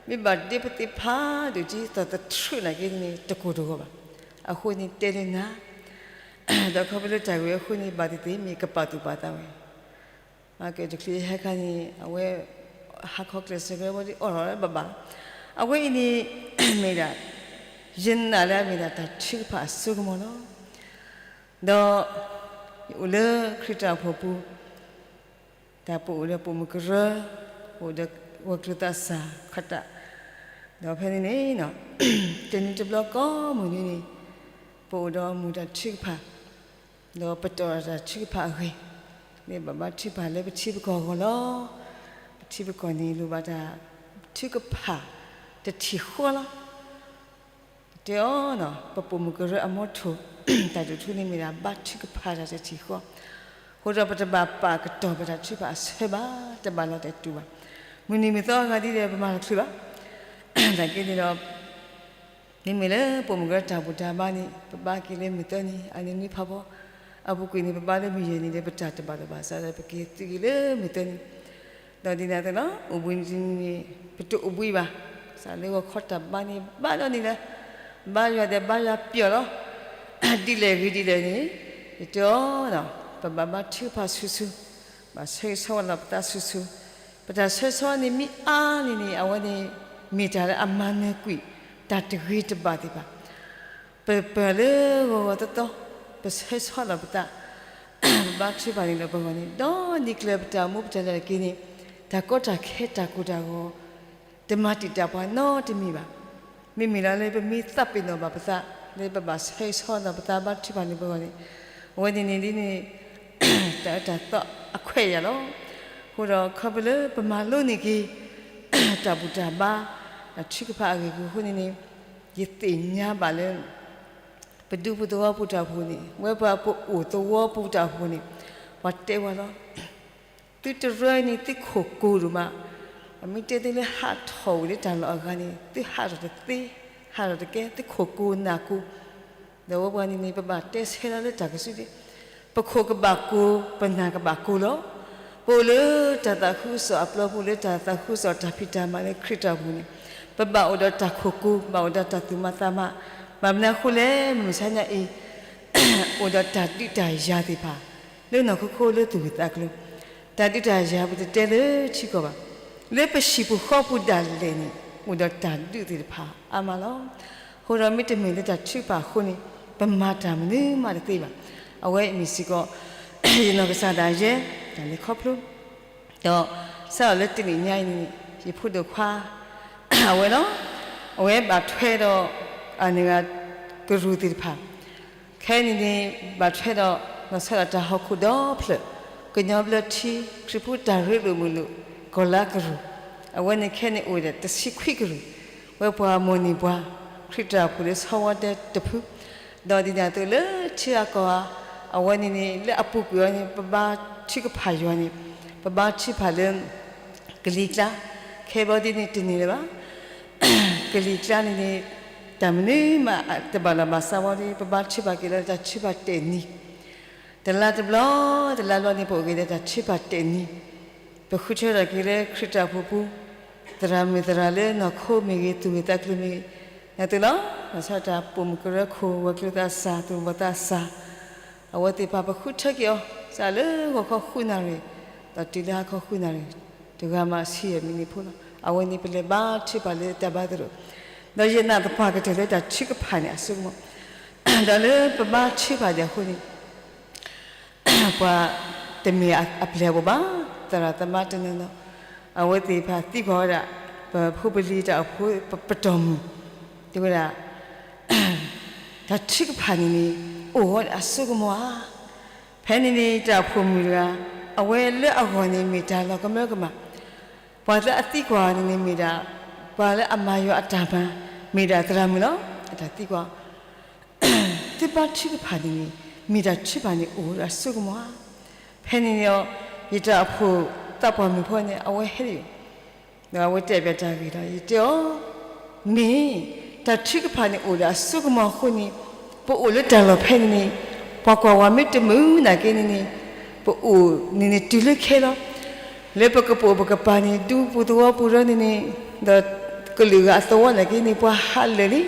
မ့ၢ်ဘၣ်ဒ့ပသ့ၣ်ဖးဒိၣ်က့ သီၣ်သထြုးနာ်က့န့ၣ် တကိၢ်တဂီၤဘၣ်. အဃိန့ၣ်တဲလၢနၤ, ဒီးခီဖျိလၢတၢ်ဂ့ၢ်အဃိန့ၣ် ဘၣ်သ့ၣ်သ့ၣ်မ့ၢ်ကပာ်သူၣ်ပာ်သးဝဲ မၤကတချုးဟဲခါန့ၣ် အဝဲ ဟါခီကျဲးစၢးကရၢဝဲဒၣ်အိးထီၣ်လၢဘၣ်ဘၣ်လီၤ. အဝဲအံၤန့ၣ် မ့ၢ်ဒၣ် ယနာ်လၢအမ့ၢ်ဒၣ်တၢ်ထုကဖၣ်အစိကမီၤလီၤ. ဒီး ယအိၣ်လၢခရံာ်တၢ်အိၣ်ဖှိၣ်ပူၤ တၢ်ပအိၣ်ဒီးပိာ်မုၣ်ကရၢ, အိၣ်ဒီးဝဲၤကျိၤသးစၢ်ခီတၢ်, ဒီးဖဲန့ၣ်န့ၣ် တနံၤတဘျီကိးမုၢ်နံၤန့ၣ် ပအိၣ်ဒီးမူးတၢ်ထုကဖၣ်, ဒီးပတီၢ်တၢ်ထုကဖၣ်အဂ့ၢ်, လၢဘၣ်ဘါထုကဖၣ်လၢပထံပကီၢ်အဂီၢ်လီၤ. ပထံပကီၢ်န့ၣ် လိၣ်ဘၣ်တၢ်ထုကဖၣ်တထံၣ်ဃီလီၤ. တဲအီၤ ပပိာ်မုၣ်ကရၢအမီထိၣ် တၢ်ဒိၣ်ထူန့ၣ်မ့ၢ်ဒၣ်ဘါထုကဖၣ်တၢ်တထံၣ်ဃီ, အဃိဒီးပတဘၣ်ပာ်ကတီၢ်ပတၢ်ထုကဖၣ်အဆၢဘၣ်, တဘၣ်လီၤတဲာ်တူာ်ဘၣ်. မုၢ်နံၤမုၢ်သီအဂၤဒ်လဲၣ် ပမၤလီၤချုးဘၣ်. နာ်က့န့ၣ်ဒီး မ့မ့ၢ်လၢပိာ်မုၣ်ကရၢတၢ်ဘူၣ်တၢ်ဘါန့ၣ် ပဘါက့ၤလၢမုၢ်သၢနံၤ အနံၤနွံဖးဖီ, အပူၤကွံာ်န့ၣ် ပဘါလၢမုၢ်ယဲၢ်နံၤဒီး ပတၢ်တဘၣ်လီၤဘၣ်ဆၣ်ဒီး ပက့ၤသုးက့ၤလၢမုၢ်သၢနံၤ, ဒီးဒ်န့ၣ်အသိးလီၤ. အိၣ်ဘှံးနံၤန့ၣ် ပတအိၣ်ဘှံးဘၣ်, စးလၢဂီၤခီတၢ်ဘါန့ၣ် ဘါဒီးန့ၣ်လၢ ဘါယွၤဒီးဘါယွၤပျီၢ်လီၤ. ဒ်လဲၣ်ဂ့ၤဒ်လဲၣ်န့ၣ် ယတဲအီၤ ပဘၣ်ဘါထုကဖၣ်ဆူၣ်ဆူၣ်, ဘၣ်ဆၢဂ့ၤဆၢဝါလီၤပသးဆူၣ်ဆူၣ်, ပတၢ်ဆၢဂ့ၤဆၢဝါန့ၣ်မ့ၢ်အါန့ၣ်န့ၣ် အဝဲန့ၣ် မ့ၢ်တၢ်လၢအမၤနၢၤကွံာ် တၢ်တဂ့ၤတဘၣ်သ့ၣ်တဖၣ် ပပၢၢ်လၢဂီၤဂီၤသီသီ, ပဆၢဂ့ၤဆၢဝါလီၤပသး, ပဘါထုကဖၣ်န့ၣ်လီၤပဂီၢ်န့ၣ် ဒီးနံၤကျၢၤပတၢ်အိၣ်မူပတၢ်လဲၤက့ၤန့ၣ် တၢ်ကီတၢ်ခဲတၢ်ကိၢ်တၢ်ဂီၤ တမၤတံာ်တာ်ပှၤနီတမံၤဘၣ်. မ့မ့ၢ်လၢလၢပမ့ၢ်သးပ့ၤနီၣ်ဘၣ်ပသး လၢပဘၣ်ဆၢဂ့ၤဆၢဝါလီၤပသးဘါထုကဖၣ်န့ၣ်ပဂီၢ်န့ၣ် အဝဲန့ၣ်န့ၣ်ဒ်န့ၣ် တၢ်အၢတၢ်သီအခွဲးအယာ်လီၤ. အဃိဒီးခီဖျိလၢပမၤလိန့ၢ်က့ၤ တၢ်ဘူၣ်တၢ်ဘါ တၢ်ထုကဖၣ်အဂ့ၢ်အကျိၤအဃိန့ၣ်န့ၣ် ယသ့ၣ်ညါဘၣ်လၢ ပဒူပသဝီပူၤတၢ်အိၣ်ဖှိၣ်န့ၣ် ဝဲပှၤပအိၣ်သဝီပူၤတၢ်အိၣ်ဖှိၣ်န့ၣ် ပှၤတဲဝဲလီၤ. သုတရၢန့ၣ် သုခိၣ်ကိၤဒိၣ်မး, ပမ့ၢ်တဲသုလၢဟးထီၣ်ဝံၤလၢတၢ်လီၢ်အဂၤန့ၣ် သုဟးထီၣ်တသ့, ဟးထီၣ်တကဲ သုခိၣ်ကိၤနၢ်ကိၤ ဒီးဝဲပှၤန့ၣ်န့ၣ် ပဘၣ်တဲဆၢလီၤလၢတၢ်ကစုဒု, ပခိၣ်ကဘၣ်ကိၤ ပနၢ်ကဘၣ်ကိၤလီၤ. ပအိၣ်လၢတၢ်သးခုကစီၣ်အပျီပူၤ လၢတၢ်သးခုကစီၣ်တၢ်ဖံးတၢ်မၤလၢခရံာ်တၢ်အိၣ်ဖှိၣ်န့ၣ် ပဘၣ်အိၣ်ဒီးတၢ်ခိၣ်ကိၤ ဘၣ်အိၣ်ဒီးတၢ်သူၣ်မၤသးမၤ, ဘၣ်မနုၤအဃိလဲၣ် မုၢ်မဆါညါအံၤ အိၣ်ဒီးတၢ်ဒုးတၢ်ယၤသ့ၣ်တဖၣ် လၢနီၢ်ခိခိၣ်လၢသူၣ်ဂၢၢ်သးကျိၤ, တၢ်ဒုးတၢ်ယၤပတတဲလၢထံကီၢ်ဘၣ်, လၢပဟံၣ်ပူၤဃီပူၤဒၣ်လဲာ်န့ၣ် အိၣ်ဒီးတၢ်ဒုးသ့ၣ်တဖၣ်အါမးလီၤ. အဃိဒီးမ့တမ့ၢ်လၢတၢ်ထုကဖၣ်အဃိန့ၣ် ပမၤတၢ်မနုၤမးတသ့ဘၣ်. အဝဲအံၤမ့ၢ်စ့ၢ်ကီး ယနီၢ်ကစၢ်ဒၣ်ယဲ တၢ်လဲၤခီဖျိ ဒီးစးထီၣ်လၢတနံၤညါအံၤန့ၣ် ယဖိဒိၣ်ခွါ အဝဲလီၤ. အဝဲဘၣ်ထွဲဒီး အန့ၣ်ဂၤကရူၢ်သ့ၣ်တဖၣ်, ခဲအံၤန့ၣ်န့ၣ် ဘၣ်ထွဲဒီး လီၤဆီဒၣ်တၢ်ဟီၣ်ခိၣ်ဒီဖျၢၣ်, ကညီဘျၢထံ ခရံာ်ဖိတၢ်ရ့လိာ်မုာ်လိာ် ကီၢ်လါကရူၢ်, အဝဲန့ၣ်ခဲအံၤန့ၣ်အိၣ်ဒီးတဆံခွံကရူၢ်, ဝဲပှၤမိၢ်န့ၢ်ပှၤ ခရံာ်တၢ်အိၣ်ဖှိၣ်လၢဆီဝါတဲတဖု ဒီးဒ်န့ၣ်အသိးလၢထံဂၤကီၢ်ဂၤ အဝဲန့ၣ်န့ၣ် လၢအပူၤကွံာ်အီၤန့ၣ် ပဘါထုကဖၣ်ယွၤန့ၣ် ပဘါထုကဖၣ်လၢ ကလံၤကျါ, ခဲဘျီဒ်န့ၣ်တန့ၢ်လၢၤဘၣ်. ကလံၤကျါန့ၣ်န့ၣ် တၢ်မနုၤမး တဘၣ်လီၤဘၣ်စးဝဲဒီး ပဘါထုကဖၣ်က့ၤလၢတၢ်ထုကဖၣ်တဲာ်နံၤ, တလါတဘျီ တလါဘျီန့ၣ် ပအိၣ်က့ၤဒီးတၢ်ထုကဖၣ်တဲာ်နံၤ, ပဃုထၢထီၣ်က့ၤလၢခရံာ်တၢ်အိၣ်ဖှိၣ်ပူၤ သရၣ်မုၣ်သရၣ်လၢနီၢ်ခိမ့ၢ်ဂ့ၤ, သူၣ်ဂ့ၤသးကျိၤမ့ၢ်ဂ့ၤ, နာ်သက့လီၤ, ဘၣ်ဆၣ်တၢ်ပိာ်မုၣ်ကရၢခိၣ်, ဝဲၤကျိၤသးစၢ်, သူၣ်ဘီၣ်သးစၢ်, အဝဲသ့ၣ်တဖၣ်ပဃုထၢက့ၤအီၤ, စးလၢဂီၤခီဃုနၣ်ရံၣ်, ဒီးတုၤလၢဟါခီဃုနၣ်ရံၣ်, တဂၤမးဆံယဲၢ်မံးနံးဖိလီၤ. အဝဲန့ၣ်ပလဲၤဘါထုကဖၣ်လၢတၢ်ဘါသရိာ်, ဒီးယနာ်သပှၢ်ကတၢၢ်လၢတၢ်ထုကဖၣ်န့ၣ်အစိကမီၤ, ဒီးလၢပဘါထုကဖၣ်ဒံးအဃိန့ၣ် ပှၤတမ့ၢ်အပျဲၢ်အဘီၣ်ဘၣ်, သရၣ်သမါတနီၤနီၤ, အဝဲသ့ၣ်တဖၣ်သံကွၢ်ဝဲဒၣ်, ပဖိပလံၤတၢ်အိၣ်ဖှိၣ်ပတီၢ်မုၢ်, တဲဝဲဒၣ်, တၢ်ထုကဖၣ်န့ၣ်န့ၣ် အိၣ်ဝဲဒၣ်အစိကမီၤဧါ. ဖဲန့ၣ်န့ၣ် တၢ်အိၣ်ဖှိၣ်မုၣ်တဂၤ, အဝဲလၢအဂီၢ်န့ၣ်မ့ၢ်တၢ်လီၤကမၢကမၣ်, ပှၤလၢအသံကွၢ်န့ၣ်န့ၣ်မ့ၢ်ဒၣ်, ပှၤလၢအမၤယွၤအတၢ်မၤ, မ့ၢ်ဒၣ်သရၣ်မုၣ်လီၤ. အတၢ်သံကွၢ် သုဘါထုကဖၣ်န့ၣ်န့ၣ်, မ့ၢ်တၢ်ထုကဖၣ်န့ၣ်အိၣ်ဝဲဒၣ်အစိကမီၤဧါ. ဖဲန့ၣ်န့ၣ်ဒီး, ယတၢ်အိၣ်ဖှိၣ်သးပှၢ်မုၣ်ဖိန့ၣ် အဝဲဟဲလံ, ဒီးအဝဲတဲဘၣ်တၢ်ဂ့ၢ်ဒီး ယတဲအီၤ, မ့ၢ်, တၢ်ထုကဖၣ်န့ၣ်အိၣ်ဒီးအစိကမီၤအဃိန့ၣ်, ပအိၣ်လၢတၢ်လီၢ်ဖဲန့ၣ်န့ၣ်, ပှၤကွၢ်ဝဲမ့ၢ်တမုာ်နာ်က့န့ၣ်န့ၣ်, ပအိၣ်န့ၣ်န့ၣ်တုၤလၢခဲလီၤ. လၢပကပိာ်ပကပၤန့ၣ် ဒူပူၤသဝီပူၤရၢန့ၣ်န့ၣ်, ဒီးကလုာ်ဂၤအသဝီနာ်က့န့ၣ် ပှၤဟးလၢာ်လံ.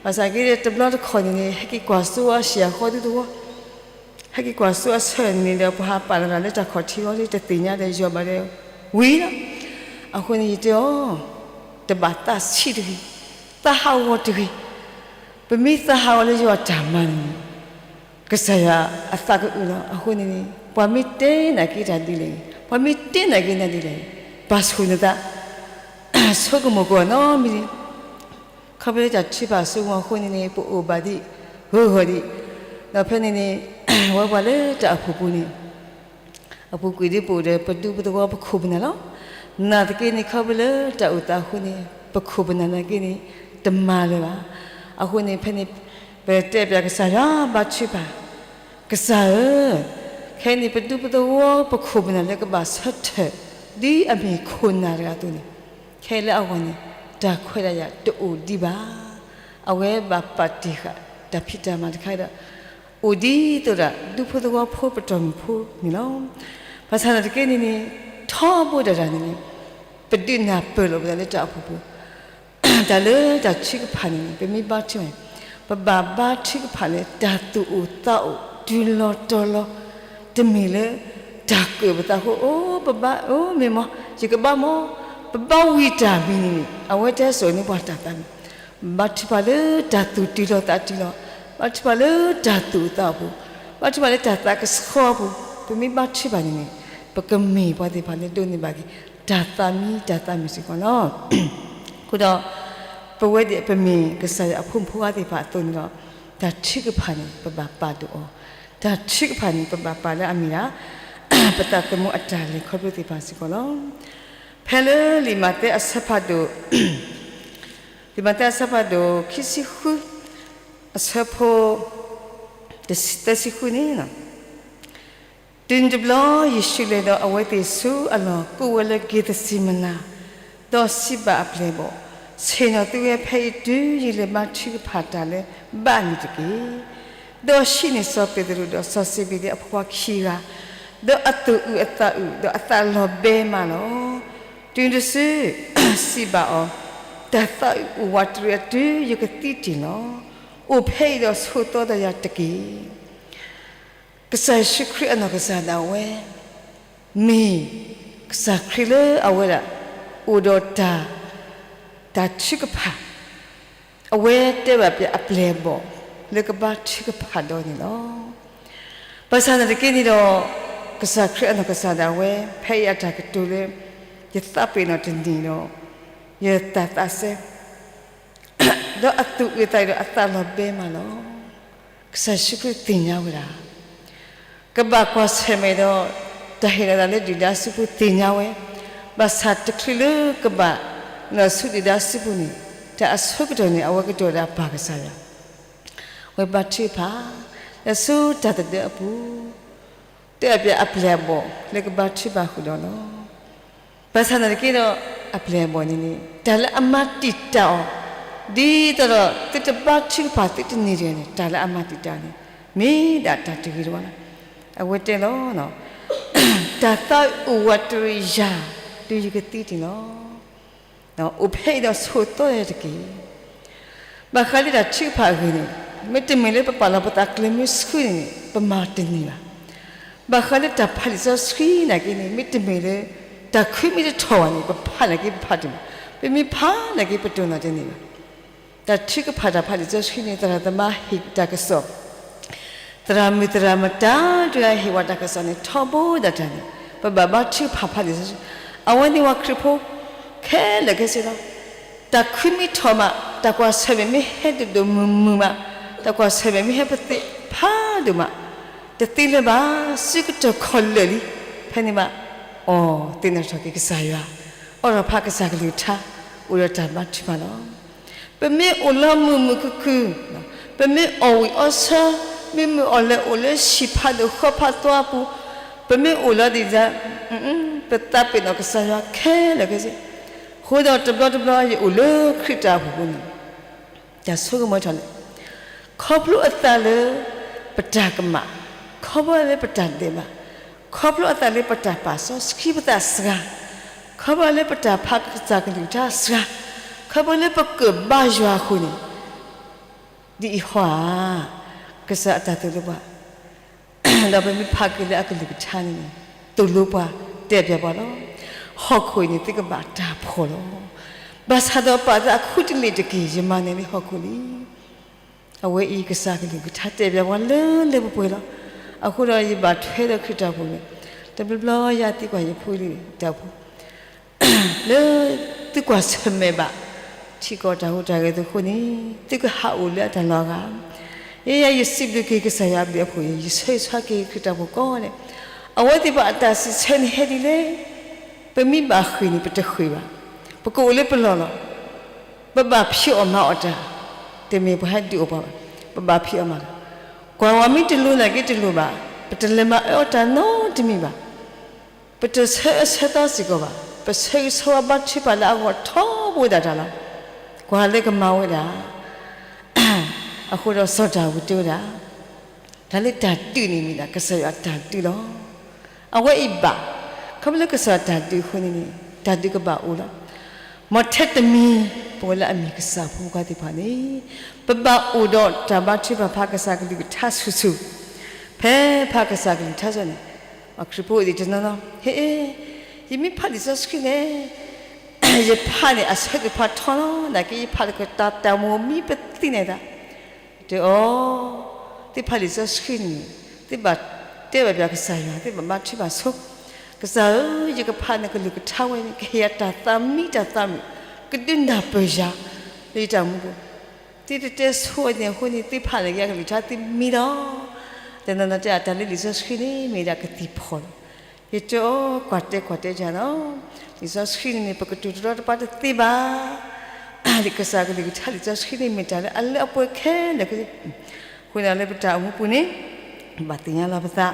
ဘၣ်ဆၣ်က့ဒီးတဘျီတခီၣ်န့ၣ်န့ၣ် ဟဲက့ၤကွၢ်စိအီၤဆံးအဃီဒူသဝီ, ဟဲက့ၤကွၢ်စိအဆၢန့ၣ်န့ၣ်ဒီး ပှၤဟးပာ်လီၤတၢ်လၢတၢ်ခီၣ်ထံးအဂီၢ်လၢတသ့ၣ်ညါဒီးယီၤဘၣ်ဒီးဝံၤလီၤ. အဃိန့ၣ်ယတဲအီၤ, တဘၣ်သးဆံးတဂ့ၤ, သးဟးဂီၤတဂ့ၤ. ပမ့ၢ်သးဟးဂီၤလၢယွၤအတၢ်မၤန့ၣ်န့ၣ်, ကစၢ်ယွၤအသးကအုးလီၤ. အဃိန့ၣ်န့ၣ် ပှၤမ့ၢ်တဲနာ်က့တၢ်ဒ်လဲၣ်, ပှၤမ့ၢ်တဲနာ်က့နၤဒ်လဲၣ်, ပာ်ဆူၣ်နသး, ဆိကမိၣ်ကွၢ်နီတမံၤ, ခီဖျိလၢတၢ်ထုကဖၣ်အစိကမီၤအဃိန့ၣ်န့ၣ် ပအိၣ်ဘၣ်ဒံး, ဂၢၢ်ဂၢၢ်ဒံး, ဒီးဖဲန့ၣ်န့ၣ် ဝဲပှၤလၢတၢ်အိၣ်ဖှိၣ်ပူၤန့ၣ် အပူၤကွံာ်ဒ်ပအိၣ်ဒီး ပဒူပသဝီပခိၣ်ပနၢ်လီၤ. နာ်သက့န့ၣ် ခီဖျိလၢတၢ်အိၣ်သးအဃိန့ၣ် ပခိၣ်ပနၢ်နာ်က့န့ၣ် တမၤလၢၤဘၣ်. အဃိန့ၣ် ဖဲန့ၣ် ပတဲပၠးကစၢ်ယွၤဘါထုကဖၣ်, ကစၢ်ဧၢ, ခဲအံၤန့ၣ် ပဒူပသဝီပခိၣ်ပနၢ်လၢကဘၣ်ဆၢထၢၣ် ဒ်အမ့ၢ်ခိၣ်နၢ်တဂၤအသိးန့ၣ်, ခဲလၢအဂီၢ်န့ၣ် တၢ်ခွဲးတၢ်ယာ်တအိၣ်ဒံးဘၣ်. အဝဲဘၣ်ပာ်တ့ၢ်ဃာ်တၢ်ဖံးတၢ်မၤတခါဒီး အိၣ်ဒ်သိးဒီး ဒူဖိသဝီဖိပတီၢ်မုၢ်ဖိန့ၣ်လီၤ. ဘၣ်ဆၣ်သနာ်က့န့ၣ်န့ၣ် ထီဘိဒၣ်တၢ်န့ၣ်န့ၣ် ပဒုးနၢ်ပၢၢ်လိာ်ပသးလၢတၢ်အိၣ်ဖှိၣ်ပူၤ, တၢ်လၢတၢ်ထုကဖၣ်န့ၣ်န့ၣ် ပမ့ၢ်ဘါထုကဖၣ်န့ၣ် ပဘၣ်ဘါထုကဖၣ်လၢတၢ်သူၣ်အိၣ်သးအိၣ် တုၤလီၤတီၤလီၤ, တမ့ၢ်လၢ တၢ်ကၢၣ်ပသးအဃိ အိ ပဘါ အိ မ့ၢ်မ့ၢ် ယကဘါမ့ၢ်, ပဘါဝံၤတၢ်မံၤန့ၣ်န့ၣ် အဝဲတဟဲစိာ်န့ၢ်ပှၤတၢ်သးမံၤ, ဘါထုကဖၣ်လၢတၢ်သူၣ်တုၤလီၤသးတုၤလီၤ, ဘါထုကဖၣ်လၢတၢ်သူၣ်အိၣ်သးအိၣ်ပူၤ, ဘါထုကဖၣ်လၢတၢ်သးကဆှီပူၤ, ပမ့ၢ်ဘါထုကဖၣ်န့ၣ်န့ၣ် ပကမ့ၢ်ပှၤသ့ၣ်တဖၣ်လၢဒိးန့ၢ်ဘၣ်က့ၤ တၢ်သးမံစ့ၢ်ကီးလီၤ. အဃိဒီး ပဝဲဒၣ်ပမ့ၢ်ကစၢ်ယွၤအဖိမုၣ်ဖိခွါသ့ၣ်တဖၣ်အသိးန့ၣ်ဒီး တၢ်ထုကဖၣ်န့ၣ် ပဘၣ်ပာ်ဒိၣ်အီၤ, တၢ်ထုကဖၣ်န့ၣ် ပဘၣ်ပာ်လၢအမ့ၢ်ဒၣ် ပသးသမူအတၢ်လဲၤခီဖျိသ့ၣ်တဖၣ်စ့ၢ်ကီးလီၤ. ဖဲလၢလံာ်မးသဲအဆၢဖးဒိၣ် လံာ်မးသဲအဆၢဖးဒိၣ် ခံဆံဃု အဆၢဖိ သၢဆံဃုန့ၣ်, တုၤတဘျီယ့ၣ်ၡူးလဲၤဒီးအဝဲသ့ၣ်ဆူအလီၢ် ကိးဝဲလၢက့းသစံမနၤ, ဒီးစံးဘၣ်အပျဲၢ်အဘီၣ်, ဆ့ၣ်နီၤသုဝဲဖဲအံၤတုၤယလဲၤဘါထုကဖၣ်တၢ်လၢဘၣ်န့ၣ်တက့ၢ်. ဒီးဆံးန့ၢ်စီၤပ့းတရူးဒီးစီၤစ့ၤဘ့းဒ့အဖိခွါခံဂၤ, ဒီးအသူၣ်အုးအသးအုး ဒီးအသးလီၤဘဲမးလီၤ. တုၤတစု စံးဘၣ်အီၤ, တၢ်သးအုးအိၣ်ဝးတရံးအတုၤယကသံတ့ၢ်လီၤ. အိၣ်ဖဲအံၤဒီးဆိးသီဒီးယၤတက့ၢ်. ကစၢ်ယ့ၣ်ၡူးခရံာ်အနီၢ်ကစၢ်ဒၣ်ဝဲ မ့ၢ်ကစၢ်ခရံာ်လၢအဝဲဒၣ် အိၣ်ဒီးတၢ် တၢ်ထုကဖၣ်, အဝဲတဲဘၣ်ပှၤအပျဲၢ်အဘီၣ် လၢကဘါထုကဖၣ်ဒီးန့ၣ်လီၤ. ဘၣ်ဆၣ်သနာ်က့န့ၣ်ဒီး ကစၢ်ခရံာ်အနီၢ်ကစၢ်ဒၣ်ဝဲ ဖဲအံၤအတၢ်ကတိၤလၢ ယသးပ့ၤနီၣ်တန့ၢ်ဒီး ယတၢ်သးစဲ ဒီးအသူၣ်အုးအသးအုးဒီးအသးလီၤဘဲမးလီၤ. ကစၢ်ယ့ၣ်ၡူးခရံာ်သ့ၣ်ညါဝဲဒၣ် ကဘၣ်ကွၢ်ဆၢၣ်မဲာ်ဒီး တၢ်ဟ့ၣ်လီၤသးလၢဒုၣ်ဒါစုပူၤသ့ၣ်ညါဝဲ, ဘၣ်ဆၣ်တချုးလၢကဘၣ်လီၤဆူဒုၣ်ဒါစုပူၤန့ၣ် တၢ်အဆိကတၢၢ်န့ၣ် အဝဲကတိၤဒၣ်ပၢ်ကစၢ်ယွၤ, အဝဲဘါထုကဖၣ် လၢဆူတၢ်သဒၢအပူၤ, တဲအပျဲၢ်အပျဲၢ်အဘီၣ်လၢကဘါထုကဖၣ်ဃုာ်ဒီးလီၤ. ဘၣ်ဆၣ်သနာ်က့ဒီး အပျဲၢ်အဘီၣ်န့ၣ်န့ၣ် တၢ်လၢအမၤတံာ်တာ်အီၤ ဒ်သိးဒီးသုတဘါထုကဖၣ်သုတန့ၢ်တဂ့ၤန့ၣ် တၢ်လၢအမၤတံာ်တာ်န့ၣ် မ့ၢ်ဒၣ်တၢ်တဂ့ၤတဝါလီၤ. အဝဲတဲလီၤ တၢ်သးအုးအိၣ်ဝးတရံးယၤ တုၤယကသံတ့ၢ်လီၤ. အိၣ်ဖဲအံၤဒီးဆိးသီယၤတက့ၢ်. ဘၣ်ဃးလၢတၢ်ထုကဖၣ်အဂ့ၢ်န့ၣ်, မ့တမ့ၢ်လၢပပာ်လီၤပသးကျဲမ့ၢ်ဆှံန့ၣ် ပမၤတန့ၢ်ဘၣ်. ဘၣ်ဃးလၢတၢ်ဖးလံာ်စီဆှံနာ်က့န့ၣ် မ့တမ့ၢ်လၢ တၢ်ခုမ့ၢ်တထီၣ်ဘၣ်န့ၣ် ပဖးနာ်က့ပဖးတန့ၢ်ဘၣ်, ပမ့ၢ်ဖးနာ်က့ပတိၢ်နီၣ်တန့ၢ်ဘၣ်. တၢ်ထုကဖၣ်တၢ်ဖးလံာ်စီဆှံန့ၣ် သရၣ်သမါဟ့ၣ်တၢ်ကစီၣ် သရၣ်မုၣ်သရၣ်မုၣ်တၢ်တဂၤဟ့ၣ်ဝဲတၢ်ကစီၣ်န့ၣ် ထီဘိဒၣ်တၢ်န့ၣ် ပဘၣ်ဘါထုကဖၣ်ဖးလံာ်စီဆှံ, အဝဲန့ၣ်ပှၤခရံာ်ဖိ ခဲလၢာ်ခဲဆ့လီၤ. တၢ်ခုမ့ၢ်ထီၣ်မး, တၢ်ကွၢ်ဆၢၣ်မဲာ်မ့ၢ်ဟဲဒိၣ်ဒိၣ်မုၢ်မုၢ်မး, တၢ်ကွၢ်ဆၢၣ်မဲာ်မ့ၢ်ဟဲပသ့ၣ်ဖးဒိၣ်မး, တသ့လၢၤဘၣ်, စုကတၢၢ်ခီၣ်လၢာ်လံ. ဖဲန့ၣ်ဘၣ်, အိ, သ့ၣ်နီၣ်ထီၣ်က့ၤကစၢ်ယွၤ, အိးထီၣ်ဖးကစၢ်ကလုၢ်ကထါ, အိၣ်ဒီးတၢ်ဘါထုကဖၣ်လီၤ. ပမ့ၢ်အိၣ်လီၤမုာ်မုာ်ခုၣ်ခုၣ်, ပမ့ၢ်အီၣ်ဝံၣ်အီဆၢ, မ့မ့ၢ်အီၣ်လဲၤအိၣ်လၢဟံၣ်ဖးဒိၣ်ဃီဖးသွါအပူၤ, ပမ့ၢ်အိၣ်လီၤဒ်လဲၣ်, ပသးပ့ၤနီၣ်ကစၢ်ယွၤခဲလၢာ်ခဲဆ့, အဃိဒီးတဘျီတဘျီယအိၣ်လၢခရံာ်တၢ်အိၣ်ဖှိၣ်ပူၤန့ၣ် တၢ်ဆိကမိၣ်ထီၣ်လဲၣ်, ခီဖျိအသးလၢ ပတၢ်ကမၣ်, ခီဖျိလၢပတၢ်ဒဲးဘး, ခီဖျိအသးလၢပတၢ်ပာ်စီဆှံပသးစှၤ, ခီဖျိလၢပတၢ်ဖးကစၢ်ကလုၢ်ကထါစှၤ, ခီဖျိလၢပကဘါယွၤအဃိန့ၣ်, ဒ်အံၤဟီဧါ, ကစၢ်အတၢ်သိၣ်လိပှၤ ဒီးပမ့ၢ်ဖးက့ၤလၢအကလုၢ်ကထါန့ၣ်န့ၣ်, သိၣ်လိပှၤ, တဲပျးပှၤလီၤ. ဟီၣ်ခိၣ်အံၤန့ၣ် သုကဘၣ်တၢ်ဖှီၣ်လီၤ. ဘၣ်ဆၣ်ဒီးပာ်သးအခုတလ့ၢ်တက့ၢ်, ယမၤနၢၤလၢဟီၣ်ခိၣ်လံ. အဝဲအံၤကစၢ်ကလုၢ်ကထါတဲပျးပှၤလၢလၢပှဲၤပှဲၤလီၤ. အဃိဒီး ယဘၣ်ထွဲဒီးခရံာ်တၢ်အိၣ်ဖှိၣ်န့ၣ်, တဘျီဘျီယၤသံကွၢ်ယဖိလံၤတၢ်အိၣ်ဖှိၣ် လၢသုကွၢ်ဆၢၣ်မဲာ်ဘၣ် ထံကီၢ်တၢ်ဟူးတၢ်ဂဲၤအသိးအဃိန့ၣ်, သုကဟးအိၣ်လၢအတၢ်လီၢ်အဂၤ, ယဲယၤယစံးဘျုးက့ၤကစၢ်ယွၤအဘျုးအဖှိၣ်အံၤ, ယဆၢဂ့ၤဆၢဝါက့ၤခရံာ်တၢ်အိၣ်ဖှိၣ်ကိးဂၤဒဲး, အဝဲသ့ၣ်တဖၣ်အတၢ်စံးဆၢန့ၣ်ဟဲဒ်လဲၣ်. ပမ့ၢ်ဘၣ်ဃ့ၢ်န့ၣ် ပတဃ့ၢ်ဘၣ်, ပကအိၣ်လၢပလီၢ်လီၤ. ပဘၣ်ဖံးအီၣ်မၤအီၣ်တၢ်, တမ့ၢ်ပှၤဟဲဒုးအီၣ်ပှၤဘၣ်, ပဘၣ်ဖံးအီၣ်မၤအီၣ်တၢ်, ကွၢ်ဝဲမ့ၢ်တလိၤနာ်က့တလိၤဘၣ်, ပတလဲၤမၤအၢအီၣ်တၢ်နီတမံၤဘၣ်. ပတဆၢအၢဆၢသီစ့ၢ်ကီးဘၣ်, ပဆၢဂ့ၤဆၢဝါဘါထုကဖၣ်လၢအဂီၢ်ထီဘိဒၣ်တၢ်လီၤ. ကွၢ်လၢကမၤဝဲဒၣ် အဃိဒီးစီၤဒၤဝံးတဲဝဲဒၣ်, တၢ်လၢတၢ်ဒုးန့ၣ်မ့ၢ်ဒၣ်ကစၢ်ယွၤအတၢ်ဒုးလီၤ. အဝဲအံၤဘၣ်, ခီဖျိလၢကစၢ်ယွၤအတၢ်ဒုးအဃိန့ၣ်န့ၣ်, တၢ်ဒုးကဘၣ်အိၣ်လီၤ. မ်ထဲတမံၤ ပဝဲလၢအမ့ၢ်ကစၢ်ဖိခွါသ့ၣ်တဖၣ်န့ၣ်, ပဘၣ်အိၣ်ဒီးတၢ်ဘါထုကဖၣ်ဖးကစၢ်ကလုၢ်ကထါဆူၣ်ဆူၣ်, ဖဲဖးကစၢ်ကလုၢ်ကထါစ့ၢ်န့ၣ်, ပှၤခရံာ်ဖိဒ်တနီၤနီၤ, ဟ့, ယမ့ၢ်ဖးလံာ်စီဆှံန့ၣ် ယဖးန့ၣ် အဆၢကဖးထီလီၤ, နာ်က့ယဖးတကတၢၢ်တၢ်မိၢ်မံပသံန့ၣ်သး, တဲအီၤ, သုဖးလံာ်စီဆှံန့ၣ်, သုဘၣ်တဲဘၣ်ပၠးကစၢ်ယွၤ, သုဘၣ်ဘါထုဘၣ်ဆိ, ကစၢ်ဧၢ, ယကဖးနကလုၢ်ကထါဝဲန့ၣ် ကဟ့ၣ်ယၤတၢ်သးမံတၢ်သးမုာ်, ကဒုးနၢ်ပၢၢ်ယၤ လၢယတၢ်အိၣ်မူပူၤ, သုတတဲဆိန့ၣ်အဃိန့ၣ် သုဖးန့ၢ်က့ၤအကလုၢ်ကထါသုမံလီၤ. တနီၤနီၤတဲအတၢ်လၢလံာ်စီဆှံန့ၣ် မ့ၢ်ဒၣ်ကသံၣ်ဖီၣ်လီၤ. ယတဲအီၤ ကွၢ်တဲကွၢ်တဲယၤလီၤ. လံာ်စီဆှံန့ၣ်န့ၣ် ပကတိၤတရီတပါတသ့ဘၣ်. ကစၢ်ကလုၢ်ကထါလံာ်စီဆှံန့ၣ် မ့ၢ်တၢ်လၢအလၢအပှဲၤခဲလၢာ်, အဃိန့ၣ်လၢပတၢ်အိၣ်မူပူၤန့ၣ် ဘၣ်သ့ၣ်ညါလီၤပသး,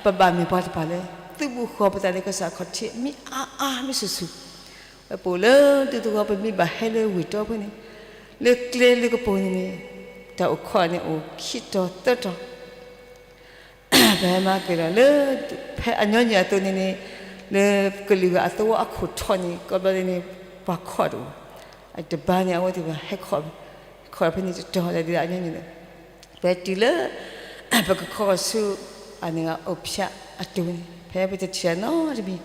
ပဘၣ်မ့ၢ်ပှၤတဖၣ်လၢ သုးဘူးဃီၤပသးလၢကစၢ်ခီၣ်ထံး မ့ၢ်အါအါမ့ၢ်ဆူၣ်ဆူၣ်, ပအိၣ်လၢဒူသဝီ ပမ့ၢ်ဘၣ်ဟဲလၢဝ့ၢ်တီဖဲန့ၣ်, လၢကျဲလၢကပိာ်န့ၣ်န့ၣ်, တၢ်အိၣ်ခိးန့ၣ်အိၣ်ခံတီၤသၢတီၤ ပဟဲမၤက့ၤဒီးလၢ ဖဲအညီနုၢ်အသိးန့ၣ်န့ၣ်, လၢကလုာ်ဂၤအသဝီအခိၣ်ထီၣ်န့ၣ် ကိးဘျီန့ၣ် ပှၤခိးတအိၣ်, အတဘါန့ၣ် အဝဲသ့ၣ်တဖၣ်ဟဲခိး, ခိးဖဲန့ၣ်တတီၤလၢဒ်အညီနုၢ်န့ၣ်, ပတုၤလၢ ပကခိးဆူ အန့ၣ်ဂ့ၤ အိၣ်ဖျဲၣ်အတိၢ်န့ၣ် ဖဲပတထံၣ်အနီတမံၤ,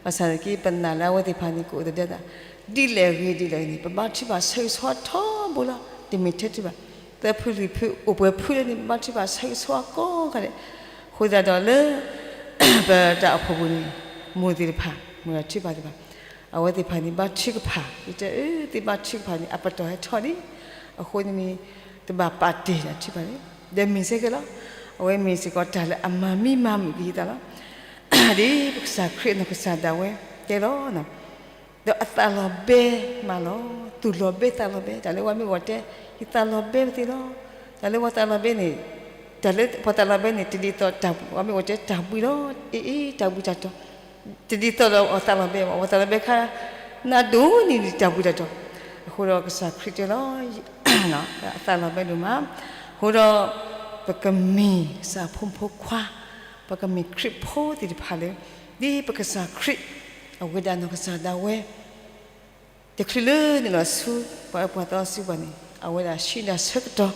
ဘၣ်ဆၣ်နာ်က့ ပနာ်လၢအဝဲသ့ၣ်တဖၣ်န့ၣ် ကအိၣ်သဒၢသး, ဒ်လဲၣ်ဂ့ၤဒ်လဲၣ်ဂ့ၤန့ၣ် ပဘါထုကဖၣ်ဆၢဂ့ၤဆၢဝါထီဘိလီၤ. တမ့ၢ်ထဲတဘၣ်, သၢဖုလွံၢ်ဖုအိၣ်ပှဲၤဖုလၢန့ၣ် ပဘါထုကဖၣ်ဆၢဂ့ၤဆၢဝါကိးဂၤဒဲး, ဃိသတးဒီးလၢ ပတၢ်အိၣ်ဖှိၣ်ပူၤန့ၣ် မိၢ်သ့ၣ်တဖၣ် မိၢ်တၢ်ထုကဖၣ်သ့ၣ်တဖၣ် အဝဲသ့ၣ်တဖၣ်န့ၣ် ဘါထုကဖၣ်, ယတဲအၢ သုဘါထုကဖၣ်န့ၣ် အပတီၢ်ဟဲထီၣ်လံ, အဃိန့ၣ်န့ၣ် တဘၣ်ပာ်တ့ၢ်တၢ်ထုကဖၣ်န့ၣ် ဒီးမ့ၢ်စ့ၢ်ကီးလီၤ. အဝဲမ့ၢ်စ့ၢ်ကီးတၢ်လၢအမၤမံမၤမုာ်က့ၤယသးလီၤ. ဒ်ပကစၢ်ခရံာ်နီၢ်ကစၢ်ဒၣ်ဝဲတဲလီၤ, ဒီးအသးလီၤဘဲမးလီၤ, သူၣ်လီၤဘဲသးလီၤဘဲ, တၢ်လၢပှၤမ့ၢ်ဝဲတဲ ယသးလီၤဘဲပသ့လီၤ. တၢ်လၢပှၤသးလီၤဘဲန့ၣ်, တၢ်လၢပှၤသးလီၤဘဲန့ၣ် တဒ်သိးတၢ် ပှၤမ့ၢ်ဝဲတဲတၢ်ဘှံးလီၤ, အ့အ့ တၢ်ဘှံးတၢ်တီၤ, တဒ်သိးဒီးပှၤသးလီၤဘဲဘၣ်, ပှၤသးလီၤဘဲခါ နဒိၣ်န့ၢ်တၢ်ဘှံးတၢ်တီၤ, အဃိဒီးကစၢ်ခရံာ်တဲလီၤ အသးလီၤဘဲဒိၣ်မး, အဃိဒီး ပကမ့ၢ်ကစၢ်ဖိမုၣ်ဖိခွါ, ပကမ့ၢ်ခရံာ်ဖိသ့ၣ်တဖၣ်လၢ ဒ်ပကစၢ်ခရံာ် အဝဲဒၣ်နီၢ်ကစၢ်ဒၣ်ဝဲ တချုးလၢနုာ်လီၤဆူ ပှၤအၢပှၤသီစုပူၤန့ၣ် အဝဲဒၣ်ဆှၢနၤဆၢကတီၢ်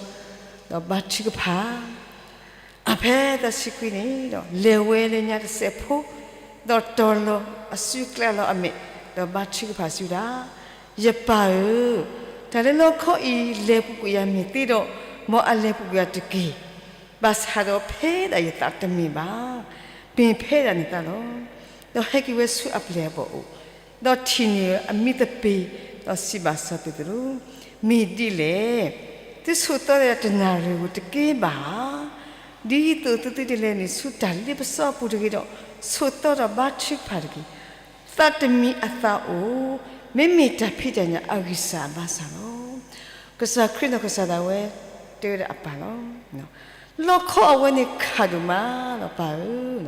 ဒီးဘါထုကဖၣ် အဖဲတၢ်ဆံခွံန့ၣ်ဒီး လဲၤဝဲလၢညါတစဲးဖိ, ဒီးတီၤလီၤအစုကျဲလီၤအမဲာ်, ဒီးဘါထုကဖၣ်စံးဝဲဒၣ်, ယပၢ်ဧၢ, တၢ်လၢလီခီအံၤ လဲၤပူၤကွံာ်ယၤမ့ၢ်သ့ဒီး မ်အလဲၤပူၤကွံာ်ယၤတက့ၢ်. ဘၣ်ဆၣ်ဒီးဖဲဒၣ်ယသးတမ့ၢ်ဘၣ်, မ့ၢ်ဖဲဒၣ်နသးလီၤ. ဒီးဟဲက့ၤဝဲဆူအပျဲၢ်အဘီၣ်အိၣ်, ဒီးထံၣ်န့ၢ်အမံသပ့ၤ, ဒီးစံးဘၣ်စီၤပ့းတရူး, မ့ၢ်ဒ်လဲၣ်, သုဆိးသီယၤတနၣ်ရံၣ်ဧိၤတက့ၢ်ဘၣ်ဧါ. ဒ်သိးသုသုတလဲၤနုာ်ဆူတၢ်လ့ပစီအပူၤတဂ့ၤဒီး ဆိးသီဒီးဘါထုကဖၣ်တက့ၢ်. သးတမံၤအသးအိၣ်, မ့မ့ၢ်တၢ်ဖံးတၢ်ညၣ်အဂံၢ်စၢ်အဘါစၢ်လီၤ. ကစၢ်ခရံာ်နီၢ်ကစၢ်ဒၣ်ဝဲ တဲဝဲဒၣ်အပၢ်လီၤ. လီခီအဝဲန့ၣ်ခးဒိၣ်မးလီၤပၢ်ဧၢ,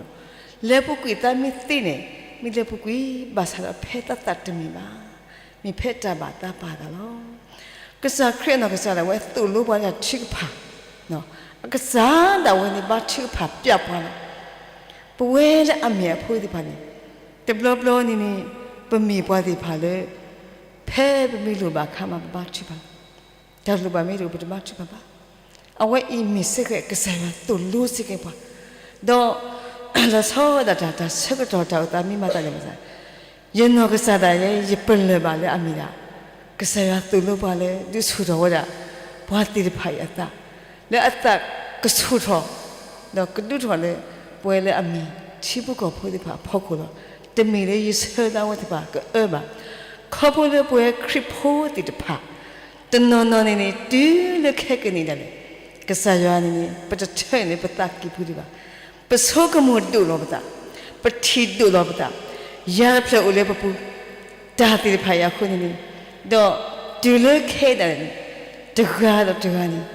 လဲၤပူၤကွံာ်သးမ့ၢ်သ့န့ၣ် မ့ၢ်လဲၤပူၤကွံာ် ဘၣ်ဆၣ်ဒီးဖဲသးသးတမ့ၢ်ဘၣ်, မ့ၢ်ဖဲတၢ်ဘၣ်သးပာ်သးလီၤ. ကစၢ်ခရံာ်အနီၢ်ကစၢ်ဒၣ်ဝဲသိၣ်လိပှၤတၢ်ထုကဖၣ်, အကစၢ်ဒၣ်ဝဲန့ၣ်ဘါထုကဖၣ်ပျၢ်ပှၤလီၤ. ပဝဲလၢအမ့ၢ်အဖိသ့ၣ်တဖၣ်န့ၣ် တဘျီဘျီန့ၣ်န့ၣ် ပမ့ၢ်ပှၤသ့ၣ်တဖၣ်လၢ ဖဲပမ့ၢ်လိၣ်ဘၣ်အခါမး ပဘါထုကဖၣ်လီၤ. တၢ်လိၣ်ဘၣ်မ့ၢ်တအိၣ် ပတဘါထုကဖၣ်ဘၣ်. အဝဲအံၤမ့ၢ်စ့ၢ်ကီးကစၢ်ယွၤသိၣ်လိစ့ၢ်ကီးပှၤ, ဒီး လီၤဆီဒၣ်တၢ် တၢ်ဆၢကတီၢ်တၢ်အိၣ်သးမ့ၢ်မၤသးဒ်လဲၣ်ပသး, ယနီၢ်ကစၢ်ဒၣ်ယဲ ယပလၢၢ်ဘၣ်လၢအမ့ၢ်ဒၣ် ကစၢ်ယွၤသိၣ်လိပှၤလၢဒုးဆူၣ်ထီၣ်ဝဲဒၣ် ပှၤသ့ၣ်တဖၣ်အံၤအသး, လၢအသးကဆူၣ်ထီၣ် ဒီးကဒုးထီၣ်လၢ ပဝဲလၢအမ့ၢ်ထံဖိကီၢ်ဖိသ့ၣ်တဖၣ်အဖီခိၣ်လီၤ. တမ့ၢ်လၢယဆၢလၢအဝဲသ့ၣ်တဖၣ်ကအၢဘၣ်. ခီဖျိလၢပဝဲခရံာ်ဖိသ့ၣ်တဖၣ် တနီၤနီၤန့ၣ်န့ၣ် တုၤလၢခဲကနံၣ်ဒၣ်လဲာ် ကစၢ်ယွၤန့ၣ်န့ၣ် ပတထၢန့ၢ်လၢပသးကံၢ်ပူၤဒံးဘၣ်. ပဆိကမိၣ်ဒိၣ်လီၤပသး, ပထံၣ်ဒိၣ်လီၤပသး, ယၤတဖျၢၣ်အိၣ်လၢပပူၤ, တၢ်သ့ၣ်တဖၣ်အံၤအဃိန့ၣ်န့ၣ်, ဒီးတုၤလၢခဲအံၤဒၣ်လဲာ်န့ၣ် တဂၤဒီးတဂၤန့ၣ်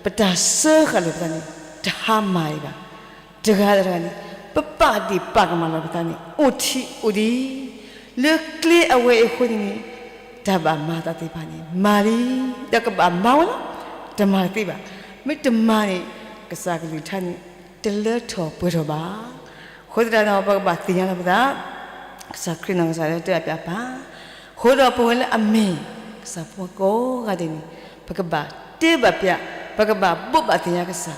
ပတၢ်စၢဃာ်လိာ်ပသးန့ၣ် တဟါမၢ်ဒံးဘၣ်. တဂၤဒီးတဂၤန့ၣ် ပပာ်ဒံးပာ်ကမၣ်လီၤပသးန့ၣ် အိၣ်ထံးအိၣ်ဒံး, လၢကျဲအဝဲအံၤအဃိန့ၣ်န့ၣ် တၢ်ဘၣ်မၤသးသ့ၣ်တဖၣ်န့ၣ် မၤလံ, ဒီးကဘၣ်မၤဝဲလီၤ. တမၤတသ့ဘၣ်. မ့ၢ်တမၤန့ၣ် ကစၢ်ကလုၢ်ကထါန့ၣ် တလၢထီၣ်ပှဲၤထီၣ်ဘၣ်. အဃိသတးဒီး ပကဘၣ်သ့ၣ်ညါလီၤပသး ကစၢ်ခရံာ်နီၢ်ကစၢ်ဒၣ်တဲအပျၢ်ပၢ်, အဃိဒီးပဝဲလၢအမ့ၢ် ကစၢ်ဖိကိးဂၤဒဲးန့ၣ် ပကဘၣ်တဲဘၣ်ပျၢ်, ပကဘၣ်ဘိးဘၣ်သ့ၣ်ညါကစၢ်,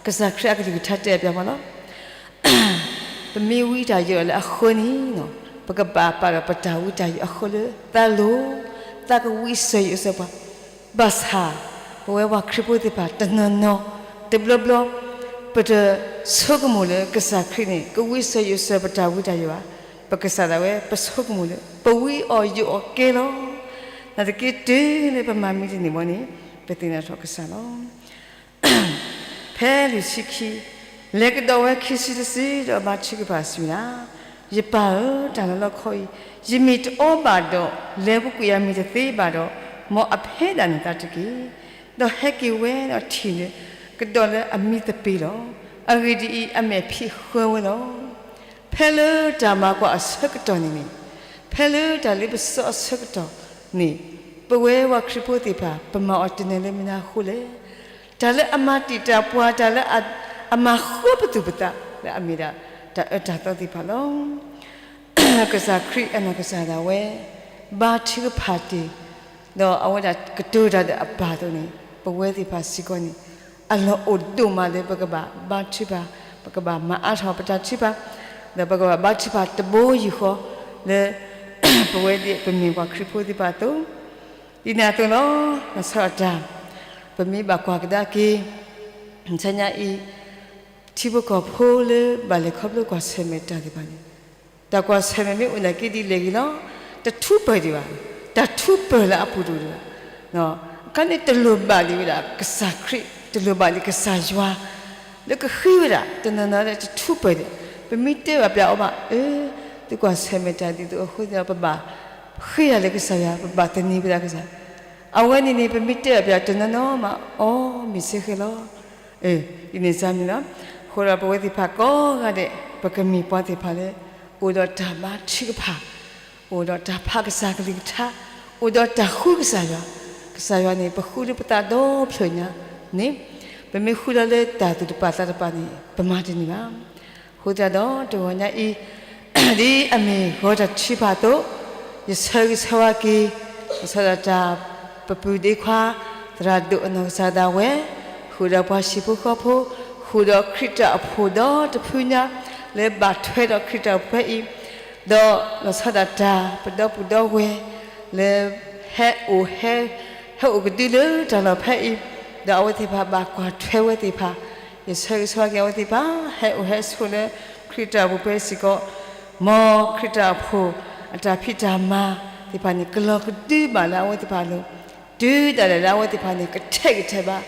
ကစၢ်ခရံာ်အကလုၢ်ကထါတဲအပျၢ်ပှၤလီၤ. ပမ့ၢ်ဝံတၢ်ယိးလၢအဃၢန့ၣ်, ပကဘၣ်ပာ်ဒီးပတၢ်ဝံတၢ်ယိးအဃၢလၢသးလိၤ, သးကဝံစၢၤယိးစၢၤပှၤ, ဘၣ်ဆၣ် ပဝဲပှၤခရံာ်ဖိသ့ၣ်တဖၣ်တနီၤနီၤ, တဘျီဘျီ ပတဆိကမိၣ်လၢကစၢ်ခရံာ်န့ၣ် ကဝံစၢၤယိးစၢၤပတၢ်ဝံတၢ်ယိးဘၣ်. ပကစၢ်ဒၣ်ဝဲ ပဆိကမိၣ်လၢ ပဝံအီၤယိးအီၤကဲလီၤ. နာ်သက့တုၤလၢပမၤမံတန့ၢ်ဘၣ်န့ၣ် ပသ့ၣ်နီၣ်ထီၣ်ကစၢ်လီၤ. ဖဲလွံၢ်ဆံခံ, လဲၤကဒီးဝဲခံဆံတစုဒီးဘါထုကဖၣ်စံးဝဲဒၣ်, ယပၢ်ဧၢ, တၢ်လၢလီခီအံၤ ယမ့ၢ်တအီဘၣ်ဒီး လဲၤပူၤကွံာ်ယၤမ့ၢ်တသ့ဘၣ်ဒီး မ်အဖဲဒၣ်နသးတက့ၢ်. ဒီးဟဲက့ၤဝဲဒီးထံၣ်န့ၢ်ကဒီးလၢအမံသပ့ၤလီၤ. အဂ့ၢ်ဒ်အံၤ, အမဲာ်ဖံးဃၢဝဲလီၤ. ဖဲလၢတၢ်မၤကွၢ်အဆၢကတီၢ်န့ၣ်န့ၣ်, ဖဲလၢတၢ်လ့ပစီအဆၢကတီၢ်န့ၣ်, ပဝဲပှၤခရံာ်ဖိသ့ၣ်တဖၣ် ပမၤအီၤတနၢၤလၢမနုၤအဃိလဲၣ်. တၢ်လၢအမၤတံာ်တာ်ပှၤ, တၢ်လၢအမၤဃၢပသူၣ်ပသး လၢအမ့ၢ်ဒၣ်တၢ်အၢတၢ်သီသ့ၣ်တဖၣ်လီၤ. ကစၢ်ခရံာ်အနီၢ်ကစၢ်ဒၣ်ဝဲ ဘါထုကဖၣ်တ့ၢ်, ဒီးအဝဲဒၣ်ကတိၤတၢ်ဒီးအပၢ်အသိးန့ၣ်, ပဝဲသ့ၣ်တဖၣ်စ့ၢ်ကီးန့ၣ် အလီၢ်အိၣ်ဒိၣ်မးလၢပကဘၣ်ဘါထုကဖၣ်, ပကဘၣ်မၤအါထီၣ်ပတၢ်ထုကဖၣ်, ဒီးပကဘၣ်ဘါထုကဖၣ်တဘိယူၢ်ဃီလၢ ပဝဲဒၣ်ပမ့ၢ်ပှၤခရံာ်ဖိသ့ၣ်တဖၣ်အသိး, ဒ်န့ၣ်အသိးလီၤ. မၤဆါအတၢ်, ပမ့ၢ်ဘၣ်ကွၢ်ကဒါက့ၤ ဆညါအံၤ, ထံဖိကီၢ်ဖိလၢဘၣ်လဲၤခီဖျိကွၢ်ဆၢၣ်မဲာ်တၢ်သ့ၣ်တဖၣ်န့ၣ်, တၢ်ကွၢ်ဆၢၣ်မဲာ်မ့ၢ်အိၣ်နာ်က့ဒ်လဲၣ်ဂ့ၤလီၤ, တထူးပၢၢ်ဒံးဘၣ်, တၢ်ထူးပၢၢ်လၢအပူၤတအိၣ်ဒံးဘၣ်. အခါန့ၣ်တလိၣ်ဘၣ်ဒံးဝဲဒၣ်ကစၢ်ခရံာ်, တလိၣ်ဘၣ်ဒံးကစၢ်ယွၤ လၢကဃ့ဝဲဒၣ်, တနီၤနီၤလၢတထူးပၢၢ်ဒံး, ပမ့ၢ်တဲဘၣ်ပျၢ်အီၤဘၣ်, အၢ, သုကွၢ်ဆၢၣ်မဲာ်တၢ်ဒ်သိးအဃိသတးဒီး ပဘၣ်ဃ့တၢ်လၢကစၢ်ယွၤ, ပဘၣ်သန့ၤဝဲဒၣ်ကစၢ် အဝဲန့ၣ်န့ၣ် ပမ့ၢ်တဲဘၣ်ပျၢ်တနီၤနီၤမး, အိ မ့ၢ်စ့ၢ်ကီးလီၤ. အၢ, ဒ်န့ၣ်စ့ၢ်မ့ၢ်လီၤ. အဃိဒီးပဝဲသ့ၣ်တဖၣ်ကိးဂၤဒဲး ပကမ့ၢ်ပှၤသ့ၣ်တဖၣ်လၢ အိၣ်ဒီးတၢ်ဘါထုကဖၣ်, အိၣ်ဒီးတၢ်ဖးကစၢ်ကလုၢ်ကထါ, အိၣ်ဒီးတၢ်ဃုကစၢ်ယွၤ, ကစၢ်ယွၤန့ၣ် ပဃုလၢပသးဒီဖျၢၣ်ညါန့ၣ်, ပမ့ၢ်ဃုလီၤလၢတၢ်သူၣ်တပာ်သးတပာ်န့ၣ် ပမၤတန့ၢ်ဘၣ်. အဃိသတးဒီးတဂီၤညါအံၤ, ဒ်အမ့ၢ်ဂီၤတၢ်ထုကဖၣ်အသိး, ယဆၢဂ့ၤဆၢဝါက့ၤ လီၤဆီဒၣ်တၢ် ပပုၢ်ဒ့ခွါ သရၣ်ဒိၣ်အနီၢ်ကစၢ်ဒၣ်ဝဲ, ဃုာ်ဒီးပှၤဟံၣ်ဖိဃီဖိ, ဃုာ်ဒီးခရံာ်တၢ်အဖိဒီတဖုညါ လၢဘၣ်ထွဲဒီးခရံာ်တၢ်အဖိဖဲအံၤ, ဒီးလီၤဆီဒၣ်တၢ် ပဒီပုၢ်ဒီဝဲၢ် လၢ ဟဲအိၣ်ဟဲ ဟဲအိၣ်ကဒုလၢတၢ်လီၢ်ဖဲအံၤ, ဒီးအဝဲသ့ၣ်တဖၣ်ဘၣ်ကွၢ်ထွဲဝဲသ့ၣ်တဖၣ်, ယဆၢဂ့ၤဆၢဝါက့ၤအဝဲသ့ၣ်တဖၣ် ဟဲအိၣ်ဟဲဆိးလၢ ခရံာ်တၢ်အိၣ်ဖှိၣ်ဖဲအံၤစ့ၢ်ကီး, မ်ခရံာ်တၢ်အိၣ်ဖှိၣ် အတၢ်ဖံးတၢ်မၤသ့ၣ်တဖၣ်န့ၣ် ကလီၤကဒုဘၣ်လၢအဝဲသ့ၣ်တဖၣ်အလိၤ, တုၤဒၣ်လဲာ်လၢအဝဲသ့ၣ်တဖၣ်န့ၣ် ကထဲးကထဲးဘၣ်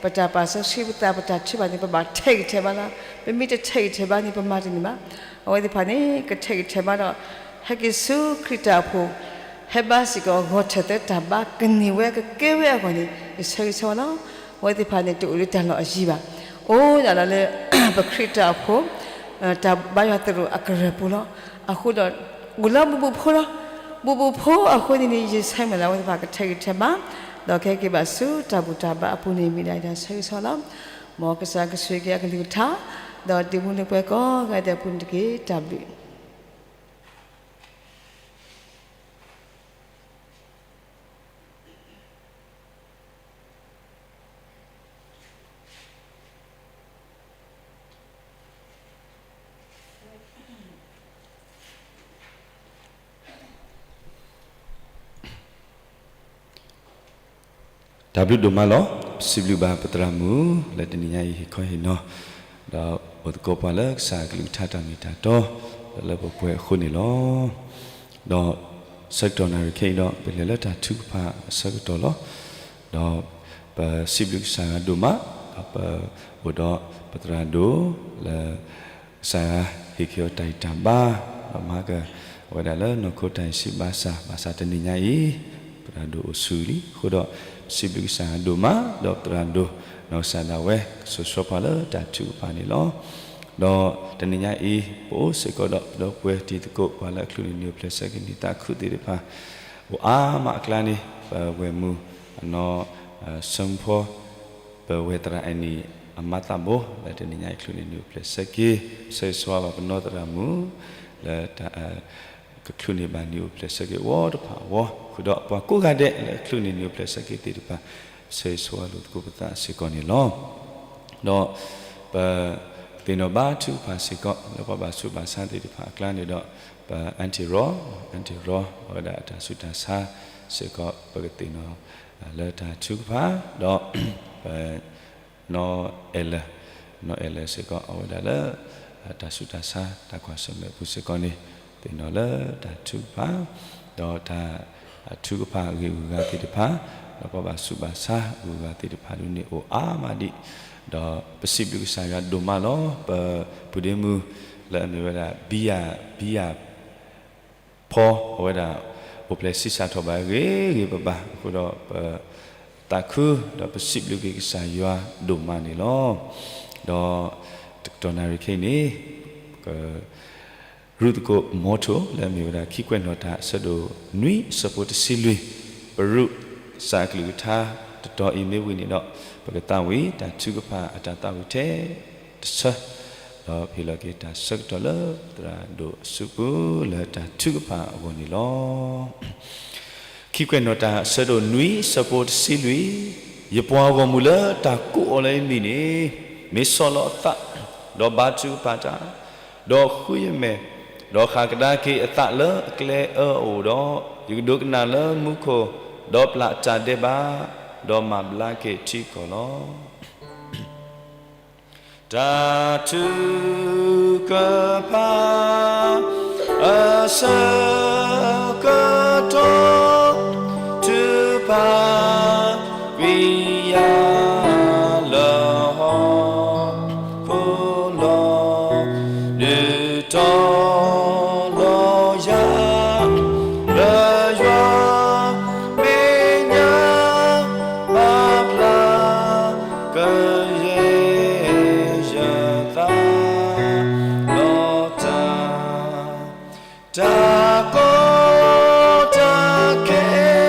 ပတၢ်ပာ်စီဆှံပသး ပတၢ်ထုကဖၣ်န့ၣ် ပဘၣ်ထဲးကထဲးဘၣ်လီၤ. ပမ့ၢ်တထဲးကထဲးဘၣ်န့ၣ် ပမၤတန့ၢ်ဘၣ်. အဝဲသ့ၣ်တဖၣ်န့ၣ် ကထဲးကထဲးဘၣ်ဒီး ဟဲက့ၤဆူခရံာ်တၢ်အိၣ်ဖှိၣ်, ဟဲဘါစ့ၢ်ကီး ဂီၤထၢၣ်သၢတၢ်ဘါကန့ၢ်ဝဲကကဲဝဲအဂီၢ်န့ၣ် ယဆၢဂ့ၤဆၢဝါလီၤ. အဝဲသ့ၣ်တဖၣ်န့ၣ် တအိၣ်လၢတၢ်လီၢ်အယံၤဘၣ်, အိၣ်ဒၣ်လီၤလၢ ပခရံာ်တၢ်အိၣ်ဖှိၣ် တၢ်ဘါယွၤသရိာ်အကရၢၢ်ပူၤလီၤ. အဃိဒီး အိၣ်လၢဘူးဘူးဖိလီၤ. ဘူးဘူးဖိအဃိန့ၣ်န့ၣ် ယဆၢမုၢ်လၢ်အဝဲသ့ၣ်တဖၣ်ကထဲးကထဲးဘၣ်, ဒီးကဟဲက့ၤဘၣ်ဆူတၢ်ဘူၣ်တၢ်ဘါအပူၤန့ၣ် မ့ၢ်ဒၣ်ယတၢ်ဆၢဂ့ၤဆၢဝါလီၤ. မ်ကစၢ်ကဆိၣ်ဂ့ၤက့ၤအကလုၢ်ကထါ ဒီးဒုးမူလၢပှဲၤကိးဂၤဒဲးအပူၤန့ၣ်တက့ၢ်. တၢ်ဘျုးတၢ်ဘျုးဒိၣ်မးလီၤ. ပစံးဘျုးဘၣ်ပသရၣ်မုၣ် လၢတနံၤညါအံၤဟ့ၣ်ခီဟ့ၣ်နီၤ, ဒီးအိၣ်သကိးပှၤလၢကစၢ်အကလုၢ်ကထါတၢ်မ့ၢ်တၢ်တီ, ဒီးလၢပှဲၤအဃိန့ၣ်လီၤ. ဒီးဆၢကတီၢ်နၣ်ရံၣ်ခဲအံၤဒီး ပလဲၤလၢတၢ်ထုကဖၣ်အဆၢကတီၢ်လီၤ. ဒီးပစံးဘျုးကစၢ်ယွၤဒိၣ်မး, ဒီးပအိၣ်ဒီးပသရၣ်ဒိၣ်လၢ ကစၢ်ယွၤဟ့ၣ်က့ၤအီၤတၢ်ဂံၢ်တၢ်ဘါ, ဒီးမၤက အဝဲဒၣ်လၢနီၢ်ခိတၢ်ဆံးဘၣ်ဆၣ်, ဘၣ်ဆၣ်တနံၤညါအံၤ ပသရၣ်ဒိၣ်အိၣ်ဆူၣ်လံအဃိဒီး ပစံးဘျုးကစၢ်ယွၤဒိၣ်မး, ဒီးပသရၣ်ဒိၣ်နီၢ်ကစၢ်ဒၣ်ဝဲ ကဆိၣ်ဆှီပှၤလၢတၢ်ထုကဖၣ်န့ၣ်လီၤ. ဒီးတနံၤညါအံၤ ပအိၣ်စ့ၢ်ကီးဒီးပဒီပုၢ်ဝဲၢ်တံၤသကိး ပှၤလၢအချုးန့ၢ်နံၤအိၣ်ဖျဲၣ်ဆၢက့ၤနံၤသးခုသ့ၣ်တဖၣ် အိၣ်အါမးအကျါန့ၣ် ပဝဲၢ်မုၢ်အနီၢ် ဆၢမုၢ်ဖီ ပဝဲၢ်သရၣ်အဲၣ်နံၣ်အမါသးဘိ လၢတနံၤညါအံၤချုးန့ၢ်နံၤအိၣ်ဖျဲၣ်ဆၢက့ၤ, ဆၢဂ့ၤဆၢဝါဘၣ်ပနီၢ်သရၣ်မုၣ် လၢတၢ် ကချုးန့ၢ်ဘၣ်နံၤအိၣ်ဖျဲၣ်ဆၢက့ၤဝီတဖၣ်အဂီၢ်, ဃုာ်ဒီးပှၤကိးဂၤဒဲးလၢချုးန့ၢ်နံၤအိၣ်ဖျဲၣ်ဆၢက့ၤသ့ၣ်တဖၣ် ဆၢဂ့ၤဆၢဝါလိာ်သကိးပသးစ့ၢ်ကီးန့ၣ်လီၤ. ဒီးပသ့ၣ်နီၣ်ဘါထုကဖၣ်စ့ၢ်ကီး လၢပှၤဘၣ်ဆူးဘၣ်ဆါသ့ၣ်တဖၣ်အကျါန့ၣ်ဒီး ပ Aunty Raw, Aunty Raw အဝဲဒၣ်အတၢ်ဆူးတၢ်ဆါစ့ၢ်ကီး ပကသ့ၣ်နီၣ်လၢတၢ်ထုကဖၣ်, ဒီးပ နီၢ်အဲၣ်လၢၤ, နီၢ်အဲၣ်လၢၤစ့ၢ်ကီး အဝဲဒၣ်လၢ တၢ်ဆူးတၢ်ဆါ တၢ်ကွၢ်ဆၢၣ်မဲာ်အပူၤစ့ၢ်ကီးန့ၣ် သ့ၣ်နီၣ်လၢတၢ်ထုကဖၣ်, ဒီးတၢ်ထုကဖၣ်အဂ့ၢ်အဂၤသ့ၣ်တဖၣ်, ဒီးပှၤဘၣ်ဆူးဘၣ်ဆါအဂ့ၢ်အဂၤသ့ၣ်တဖၣ်ဒ်န့ၣ်အိၣ်အါမးဒံး, ဒီးပစံးဘျုးကစၢ်ယွၤဒိၣ်မးလီၤ. ပပုၢ်ဒ့မုၣ်လၢအမ့ၢ်ဝဲဒၣ် ဘံယၤ, ဘံယၤ ဖီ အဝဲဒၣ် အိၣ်ဖျဲၣ်ဆံးစၢ်ထီၣ်ဘၣ်ဂ့ၤဂ့ၤဘၣ်ဘၣ်အဃိဒီး ပသးခု ဒီးပစံးဘျုးက့ၤကစၢ်ယွၤဒိၣ်မးန့ၣ်လီၤ. ဒီးတကတီၢ်နၣ်ရံၣ်ခဲအံၤန့ၣ် က ရူၢ်သကိး motto လၢအမ့ၢ်ဝဲဒၣ် ခံကွဲးနီၣ်တၢ် အဆၢဒိၣ်နွံ အဆၢဖိတဆံလွံၢ်, ပရူး ကစၢ်အကလုၢ်ကထါ တတီၤအံၤမ့ၢ်ဝံၤန့ၣ်ဒီး ပကသးဝံၣ်တၢ်ထုကဖၣ်အတၢ်သးဝံၣ်ထဲတဆၢ ဒီးဟ့ၣ်လီၤက့ၤတၢ်ဆၢကတီၢ်လၢသရၣ်ဒိၣ်အစုပူၤလၢတၢ်ထုကဖၣ်အဂီၢ်န့ၣ်လီၤ. ခံကွဲးနီၣ်တၢ် အဆၢဒိၣ်နွံ အဆၢဖိတဆံလွံၢ်, ယပှၤဂီၢ်မုၢ်လၢတၢ်ကိးအီၤလၢယမံၤန့ၣ် မ့ၢ်ဆီၣ်လီၤအသး, ဒီးဘါထုကဖၣ်တၢ်, ဒီးဃုယမဲာ်, ဒီးဃၣ်ကဒါက့ၤအသးလၢအကျဲအၢအအိၣ်ဒီး, ယကဒိကနၣ်လၢမူခိၣ်, ဒီးပျၢ်တၢ်ဒဲးဘး, ဒီးမၤဘျါက့ၤထံကီၢ်လီၤ. တၢ်ထုကဖၣ် အဆၢကတီၢ် ထုကဖၣ် ကွံာ်ယၤလၢဟီၣ်ခိၣ်လီၤ. ဒုးတီၤလီၤယၤ လၢယွၤ မဲာ်ညါ မၤဘျါ ကယဲၢ်ယသး လီၤတၢ် တၢ်ကီတၢ်ခဲ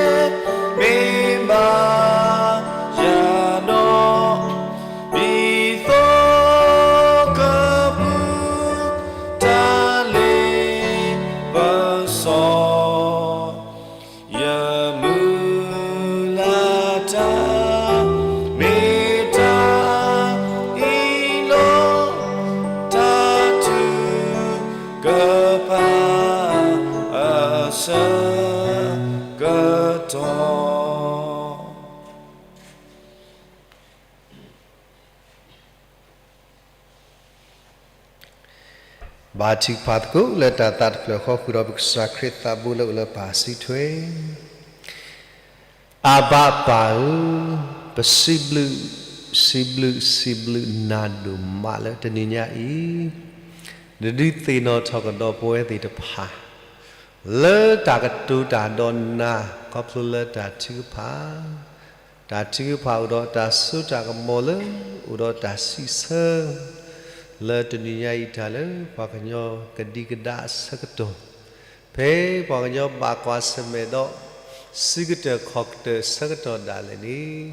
မ့ၢ်ဘၣ်ယၤဒီး ဒ်သိးကပူၤ တၢ်လ့ပစီ ယမုၢ် ဘါထုကဖၣ်သကိးလၢတၢ်သးတဖျၢၣ်ဃီ ဃုာ်ဒီးပကစၢ်ခရံာ်သးဘိလၢအိၣ်လၢပၢ်စုထွဲ အၤဘၤပၢ်ဧၢ, ပစံးဘျုး, စံးဘျုး, စံးဘျုးနၤဒိၣ်မးလၢတနံၤညါအံၤ, နဒုးသ့ၣ်နီၣ်ထီၣ်ကဒီးပဝဲသ့ၣ်တဖၣ် လၢတၢ်ကတိၤတၢ်ဒီးနၤ ခီဖျိလၢတၢ်ထုကဖၣ် တၢ်ထုကဖၣ်အိၣ်ဒီးတၢ်စိတၢ်ကမီၤလၢ အိၣ်ဒီးတၢ်စံးဆၢ လၢတနံၤညါအံၤတၢ်လၢပှၤကညီကဒံကဒါအဆၢကတီၢ်, ဖဲပှၤကညီဘၣ်ကွၢ်ဆၢၣ်မဲာ်ဒီး စံးကတၢၢ်ခီၣ်ကတၢၢ်ဆၢကတီၢ်ဒၣ်လဲာ်န့ၣ်,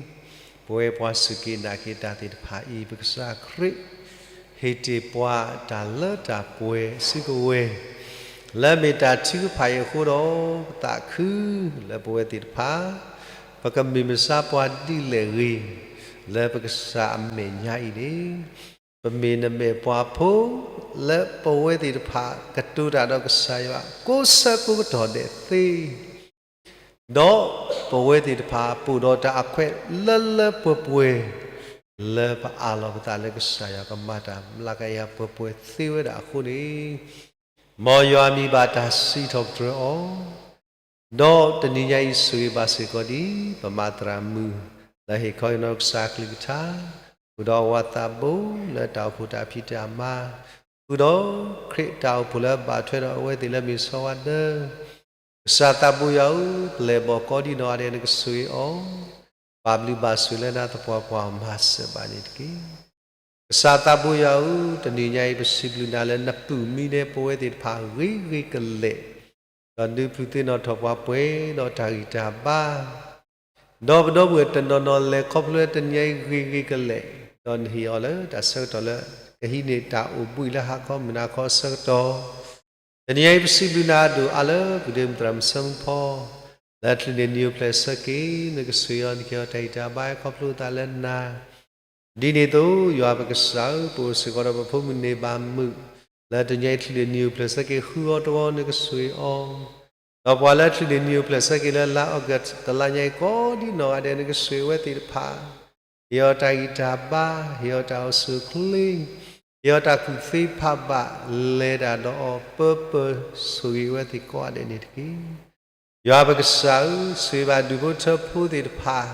ပဝဲပှၤစူၢ်က့ၤနာ်က့ၤတၢ်သ့ၣ်တဖၣ်အံၤ ပကစၢ်ခရံာ် ဟ့ၣ်တ့ၢ်ပှၤတၢ်လၢတၢ်ပှဲၤစုကဝဲၤ လၢအမ့ၢ်တၢ်ထုကဖၣ်အံၤအဃိဒီး ပသးခုလၢပဝဲသ့ၣ်တဖၣ် ပကမ့ၢ်မုၢ်ဆါပှၤဒ်လဲၣ်ဂ့ၤ လၢပကစၢ်အမဲာ်ညါအံၤန့ၣ်, ပမ့ၢ်နမဲာ်ပှၤဖိ လၢပဝဲသ့ၣ်တဖၣ်ကတိၤတၢ်ဒီးကစၢ်ယွၤ ကိးဆၢကိးကတီၢ်ဒဲးသ့ ဒီးပဝဲသ့ၣ်တဖၣ် ပအိၣ်ဒီးတၢ်အခွဲးလၢလၢပှဲၤပှဲၤ လၢပအးလီၤပသးလၢကစၢ်ယွၤကမၤတၢ်မျးကယၤပှဲၤပှဲၤသ့ဝဲဒၣ်အဃိန့ၣ်, မ်ယွၤမံၤဘၣ်တၢ်စံးထီၣ်ပတြၢၤအီၤ, ဒီးတနံၤညါအံၤဆိၣ်ဂ့ၤဘၣ်စ့ၢ်ကီးဒ် ပမၤသရၣ်မုၣ် လၢဟ့ၣ်ခီဟ့ၣ်နီၤကစၢ်အကလုၢ်ကထါ, ဃုာ်ဒီးအဝၤသးဘိ လၢတၢ်အိၣ်ဖှိၣ်တၢ်ဖံးတၢ်မၤ, ဃုာ်ဒီးခရံာ်တၢ်အိၣ်ဖှိၣ်လၢဘၣ်ထွဲဒီးအဝဲသ့ၣ်လၢမ့ၢ်ဆီဝါဒၢ ကစၢ်သးဘိယွၤဧၢ, ပလဲၤဘီၣ်ကီဒံနီၢ်ဂၤဒဲး နကဆိၣ်ဂ့ၤအီၤ, ဘၣ်ဘျုးဘၣ်ဆိၣ်လၢနသပှၢ်ပှၢ်မၤစၢၤဘၣ်န့ၣ်တက့ၢ်. ကစၢ်သးဘိယွၤဧၢ, တနံၤညါအံၤ ပစံးဘျုးနၤလၢနပုၢ်မံၤဒဲးပဝဲသ့ၣ်တဖၣ်ဂ့ၤဂ့ၤကလဲာ်, ဒီးဒုးဖုးသ့ၣ်နီၣ်ထီၣ်ပှၤပှဲၤဒီးတၢ်ဂံၢ်တၢ်ဘါ ဒီးပဒီပုၢ်ဝဲၢ်တနီၤနီၤလဲၤခီဖျိလၢတနံၤညါအံၤဂ့ၤဂ့ၤကလဲာ်, ဒီးနဟ့ၣ်အီၤလၢတၢ်ဆၢကတီၢ်လၢ ကဟံးန့ၢ်တၢ်အိၣ်ဘှံးလၢဟါခီမုၢ်နၤခီအဆၢကတီၢ်, တနံၤညါအံၤပစံးဘျုးနၤဒိၣ်အါလၢ ပုၢ်ဒ့မုၣ်သရၣ်မုၣ်ဆၢမုၢ်ဖီ, လၢချုးန့ၢ်နံၤအိၣ်ဖျဲၣ်ဆၢက့ၤ နကဆိၣ်ဂ့ၤအီၤ နကဟ့ၣ်အီၤတၢ်ဂံၢ်တၢ်ဘါခီဖျိသးလၢနၤ ဒ်န့ၣ်အသိး ယွၤပကစၢ်ဧၢ, ပအိၣ်စ့ၢ်ကီးဒီးပဖိမုၣ်န့ၢ်ဘၣ်မုၣ်, လၢတနံၤညါအံၤချုးန့ၢ်နံၤအိၣ်ဖျဲၣ်ဆၢက့ၤ ဃုအီၤတဂီၤ နကဆိၣ်ဂ့ၤအီၤ, ဒီးပှၤလၢချုးန့ၢ်နံၤအိၣ်ဖျဲၣ်ဆၢက့ၤလၢလါ August တလါညါအံၤကိးဒံနီၢ်ဂၤဒဲး နကဆိၣ်ဂ့ၤအဝဲသ့ၣ်တဖၣ်, ဟ့ၣ်အီၤတၢ်ဂံၢ်တၢ်ဘါ, ဟ့ၣ်အီၤတၢ်အိၣ်ဆူၣ်အိၣ်ချ့, ဟ့ၣ်အီၤတၢ်ကူၣ်သ့ဖးဘၣ်, လဲၤတၢ်ဒီးအီၤပၢပၢ ဆိၣ်ဂ့ၤအဝဲသ့ၣ်ကိးဂၤဒဲးန့ၣ်တက့ၢ်. ယွၤပကစၢ်ဧၢ, ဆိၣ်ဂ့ၤဘၣ်ဒူၣ်ဖိထၢဖိသ့ၣ်တဖၣ်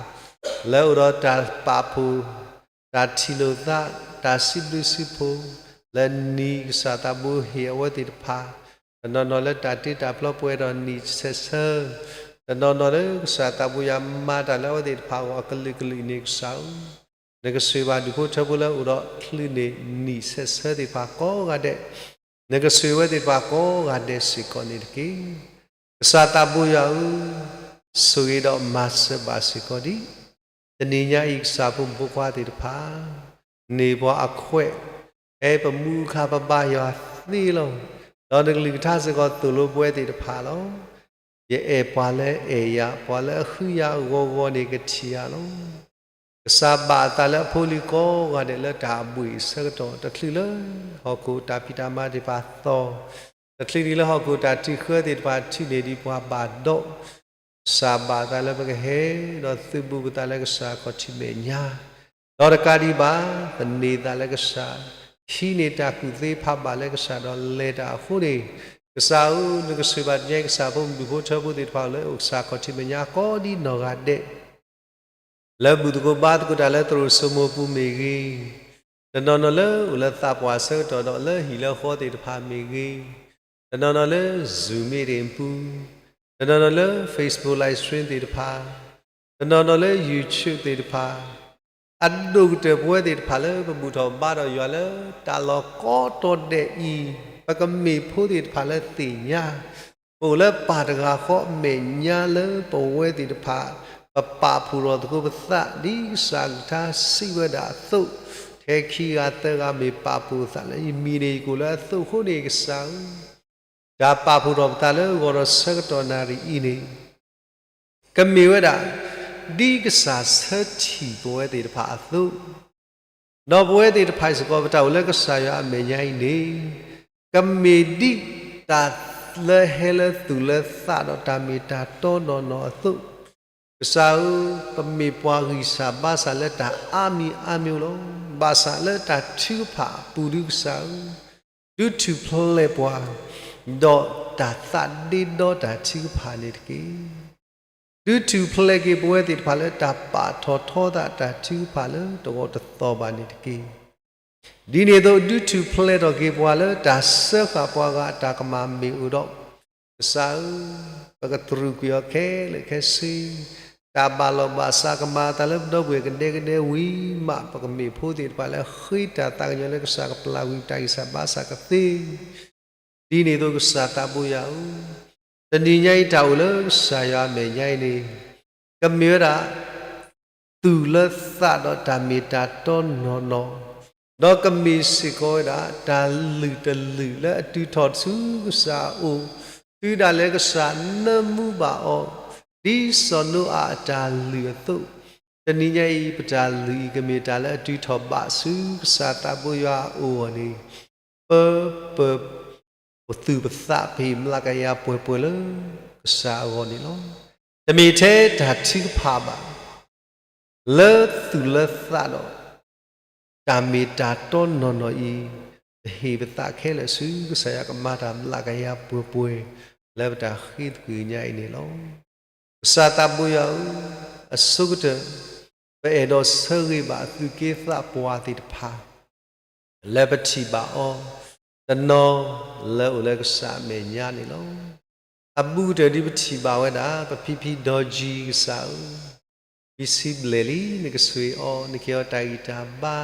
လၢအိၣ်ဒီးတၢ်ပာ်ဖှိၣ် တၢ်ထံၣ်လိာ်သး, တၢ်စံးဘျုးစံးဖှိၣ် လၢနံၤကစၢ်သးဘိဟ့ၣ်အဝဲသ့ၣ်တဖၣ်, တနီၤနီၤလၢတၢ်တ့တၢ်ဖျီပှဲၤဒီးနံၣ်ဆဲးဆၢ, တနီၤနီၤလၢကစၢ်သးဘိယွၤမၤတၢ်လၢအဝဲသ့ၣ်တဖၣ်အဂီၢ်အကလုာ်ကလုာ်အံၤန့ၣ် ကစၢ်ဧၢ, နကဆိၣ်ဂ့ၤဘၣ်ဒူၣ်ဖိထၢဖိလၢအိၣ်ဒီးချုးန့ၢ်နံၣ်ဆဲးဆၢသ့ၣ်တဖၣ်ကိးဂၤဒဲး, နကဆိၣ်ဂ့ၤဝဲသ့ၣ်တဖၣ်ကိးဂၤဒဲးစ့ၢ်ကီးန့ၣ်တက့ၢ်. ကစၢ်သးဘိယွၤဧၢ, ဆိၣ်ဂ့ၤဒီးမၤစၢၤဘၣ်စ့ၢ်ကီးဒံး, တနံၤညါအံၤ ကစၢ်ဖိမုၣ်ဖိခွါသ့ၣ်တဖၣ် န့ၢ်ပှၤအခွဲး, ဖဲပမူအခါပဘါယွၤသ့လီၤ. ဒီးနကလုၢ်ကထါစ့ၢ်ကီးသိၣ်လိပဝဲသ့ၣ်တဖၣ်လီၤ. ယအဲၣ်ပှၤလၢအအဲၣ်ယၤ, ပှၤလၢအဃုယၤအဂီၢ်ဂီၢ်န့ၣ် ကထံၣ်ယၤလီၤ. ကစၢ်ဘၣ်အသးလၢအဖိအလံၤကိးဂၤဒဲးလၢတၢ်အဘှံးအဆၢကတီၢ် တချုးလၢဟီၣ်ခိၣ်တၢ်ဖံးတၢ်မၤသ့ၣ်တဖၣ်သီၣ်, တချုးဒံးလၢဟီၣ်ခိၣ်တၢ်ထုးဃၢသ့ၣ်တဖၣ်ထုးန့ၢ်ဒံးပှၤဘၣ်ဒီး, ကစၢ်ဘၣ်အသးလၢပကဟဲဒီးသုးဘူးပသးလၢကစၢ်ခီၣ်ထံးမဲာ်ညါ, ဒီးတကးဒံးဘၣ် သန့ၤသးလၢကစၢ်, ဟံးန့ၢ်တၢ်ကူၣ်သ့ဖးဘၣ်လၢကစၢ်ဒီးလဲၤတၢ်အဃိန့ၣ်, ကစၢ်ဧၢ, နကဆိၣ်ဂ့ၤဘၣ်တနံၤညါအံၤ ကစၢ်ဖိမုၣ်ဒူၣ်ဖိထၢဖိသ့ၣ်တဖၣ်အိၣ်လၢကစၢ်ခီၣ်ထံးမဲာ်ညါကိးဒံနီၢ်ဂၤဒဲး လၢဘူၣ်သကိးဘါသကိးတၢ်လၢသရိာ်စိမိၤပူၤမ့ၢ်ဂ့ၤ, တနီၤနီၤလၢအိၣ်လၢသးပှၢ်ဆၢကတီၢ်ဒီးလၢဟံၣ်လၢဃီသ့ၣ်တဖၣ်မ့ၢ်ဂ့ၤ, တနီၤနီၤလၢ Zoom meeting ပူၤ, တနီၤနီၤလၢ Facebook live stream သ့ၣ်တဖၣ်, တနီၤနီၤလၢ YouTube သ့ၣ်တဖၣ်, အဒိၣ်ကတၢၢ်ပဝဲသ့ၣ်တဖၣ်လၢပဘူၣ်ထီၣ်ဘါထီၣ်ယွၤလၢတၢ်လီၢ်ကိးတီၤဒဲးအံၤ, ပကမ့ၢ်ဖိသ့ၣ်တဖၣ်လၢသ့ၣ်ညါ ပအိၣ်လၢပၢ်တဂၤဃီအမဲာ်ညါလၢပဝဲသ့ၣ်တဖၣ် ပပာ်ဖှိၣ်ထီၣ်သကိးပသး ဒ်ကစၢ်အကလုၢ်ကထါစံးဝဲဒၣ်အသိး, ထဲခံဂၤသၢဂၤမ့ၢ်ပာ်ဖှိၣ်အသးလၢယမံၤန့ၣ် ယကအိၣ်လၢအသိးအဃိန့ၣ် ကစၢ်ဧၢ, တၢ်ပာ်ဖှိၣ်ထီၣ်ပသးလၢဂီၤဒီးဆၢကတီၢ်နၣ်ရံၣ်အံၤန့ၣ် ကမ့ၢ်ဝဲဒၣ် ဒ်ကစၢ်ဆၢထံၣ်ပဝဲသ့ၣ်တဖၣ်အသိး, ဒီးပဝဲသ့ၣ်တဖၣ်စ့ၢ်ကီး ပတၢ်အိၣ်လၢကစၢ်ယွၤအမဲာ်ညါအံၤန့ၣ် ကမ့ၢ်ဒ်တၢ်လၢဟဲလၢသူၣ်လၢသးဒီး တၢ်မ့ၢ်တၢ်တီနီၢ်နီၢ်အသိး, ကစၢ်ဧၢ, ပမ့ၢ်ပှၤဂံၢ်စၢ်ဘါစၢ်လၢတၢ်အါမံၤအါမံၤလီၤ. ဘၣ်ဆၣ်လၢတၢ်ထုကဖၣ်အပူၤဒုကစၢ်ဧၢ, ဒုးထူၣ်ဖျဲးပှၤ, ဒီးတၢ်သးဒ့ဒီတၢ်ထုကဖၣ်န့ၣ်တက့ၢ်. ဒုးထူၣ်ဖျဲးက့ၤပဝဲသ့ၣ်တဖၣ်လၢတၢ်ပာ်ထီၣ်ထီသးတၢ်ထုကဖၣ်လၢတဂီၢ်တသီၣ်ဘၣ်န့ၣ်တက့ၢ်. ဒ်န့ၣ်အသိး ဒုးထူၣ်ဖျဲးထီၣ်က့ၤပှၤလၢတၢ်စၢဃာ်ပှၤဂၤအတၢ်ကမၣ်မ့ၢ်အိၣ်ဒီး, ကစၢ်ဧၢ, ပကတြူာ်ကွံာ်အီၤခဲလၢာ်ခဲဆ့, တၢ်ဘၣ်လီၢ်ဘၣ်စးကမၤအသးလၢပဒီပုၢ်ဝဲၢ်ကဒဲကဒဲဝံၤမး ပကမ့ၢ်ဖိသ့ၣ်တဖၣ်လၢဃ့တၢ်သးကညီၤလၢကစၢ်ကပျၢ်ကွံာ်ပတၢ်ဂံၢ်စၢ်ဘါစၢ်ကသ့ ဒ်န့ၣ်အသိးကစၢ်သးဘိယွၤဧၢ, တနံၤညါအံၤတၢ်အိၣ်လၢကစၢ်ယွၤအမဲာ်ညါအံၤန့ၣ်, ကမ့ၢ်ဝဲဒၣ် သူၣ်လၢသးဒီးတၢ်မ့ၢ်တၢ်တီနီၢ်နီၢ်, ဒီးကမ့ၢ်စ့ၢ်ကီးဝဲဒၣ် တၢ်လုၢ်တလုၢ်လၢအတုၤထီၣ်ဆူကစၢ်အအိၣ်, တုၤဒၣ်လဲာ်ကစၢ်နၢမူဘၣ်အီၤ, ဒ်စီၤနိအၤအတၢ်လုၢ်အသိး, တနံၤညါအံၤ ပတၢ်လုၢ်အံၤ ကမ့ၢ်တၢ်လၢအတုၤထီၣ်ဘၣ်ဆူကစၢ်သးဘိယွၤအအိၣ်အဂီၢ်န့ၣ်, ပ, ပ, ပသူၣ်ပသးပဟ့ၣ်မျးကယၤပှဲၤပှဲၤလၢကစၢ်အဂီၢ်န့ၣ်လီၤ. တမ့ၢ်ထဲတၢ်ထုကဖၣ်ဘၣ် လၢသူၣ်လၢသးဒီး တၢ်မ့ၢ်တၢ်တီနီၢ်နီၢ်အံၤ, ပဟ့ၣ်ပသးခဲလၢာ်ဆူကစၢ်ယွၤ ကမၤတၢ်မျးကယၤပှဲၤပှဲၤ လၢပတၢ်ဃ့သကွံၢ်ညါအံၤန့ၣ်လီၤ. ကစၢ်သးဘိယွၤဧၢ, အဆိကတၢၢ် ပအဲၣ်ဒိးဆၢဂ့ၤဘၣ်အသူၣ်က့သးပှၢ်သ့ၣ်တဖၣ် လၢပထံၣ်ဘၣ်အီၤ တနီၤလၢအိၣ်လၢကစၢ်အမဲာ်ညါန့ၣ်လီၤ. အဘူးကတၢၢ်ဒ်ပထံၣ်ဘၣ်ဝဲဒၣ် ပဖံဖံဒီကၠံကစၢ်ဧၢ, ခံဆံဘျဲၣ်လံ နကဆှၢအီၤ နကဟ့ၣ်အီၤတၢ်ဂံၢ်တၢ်ဘါ,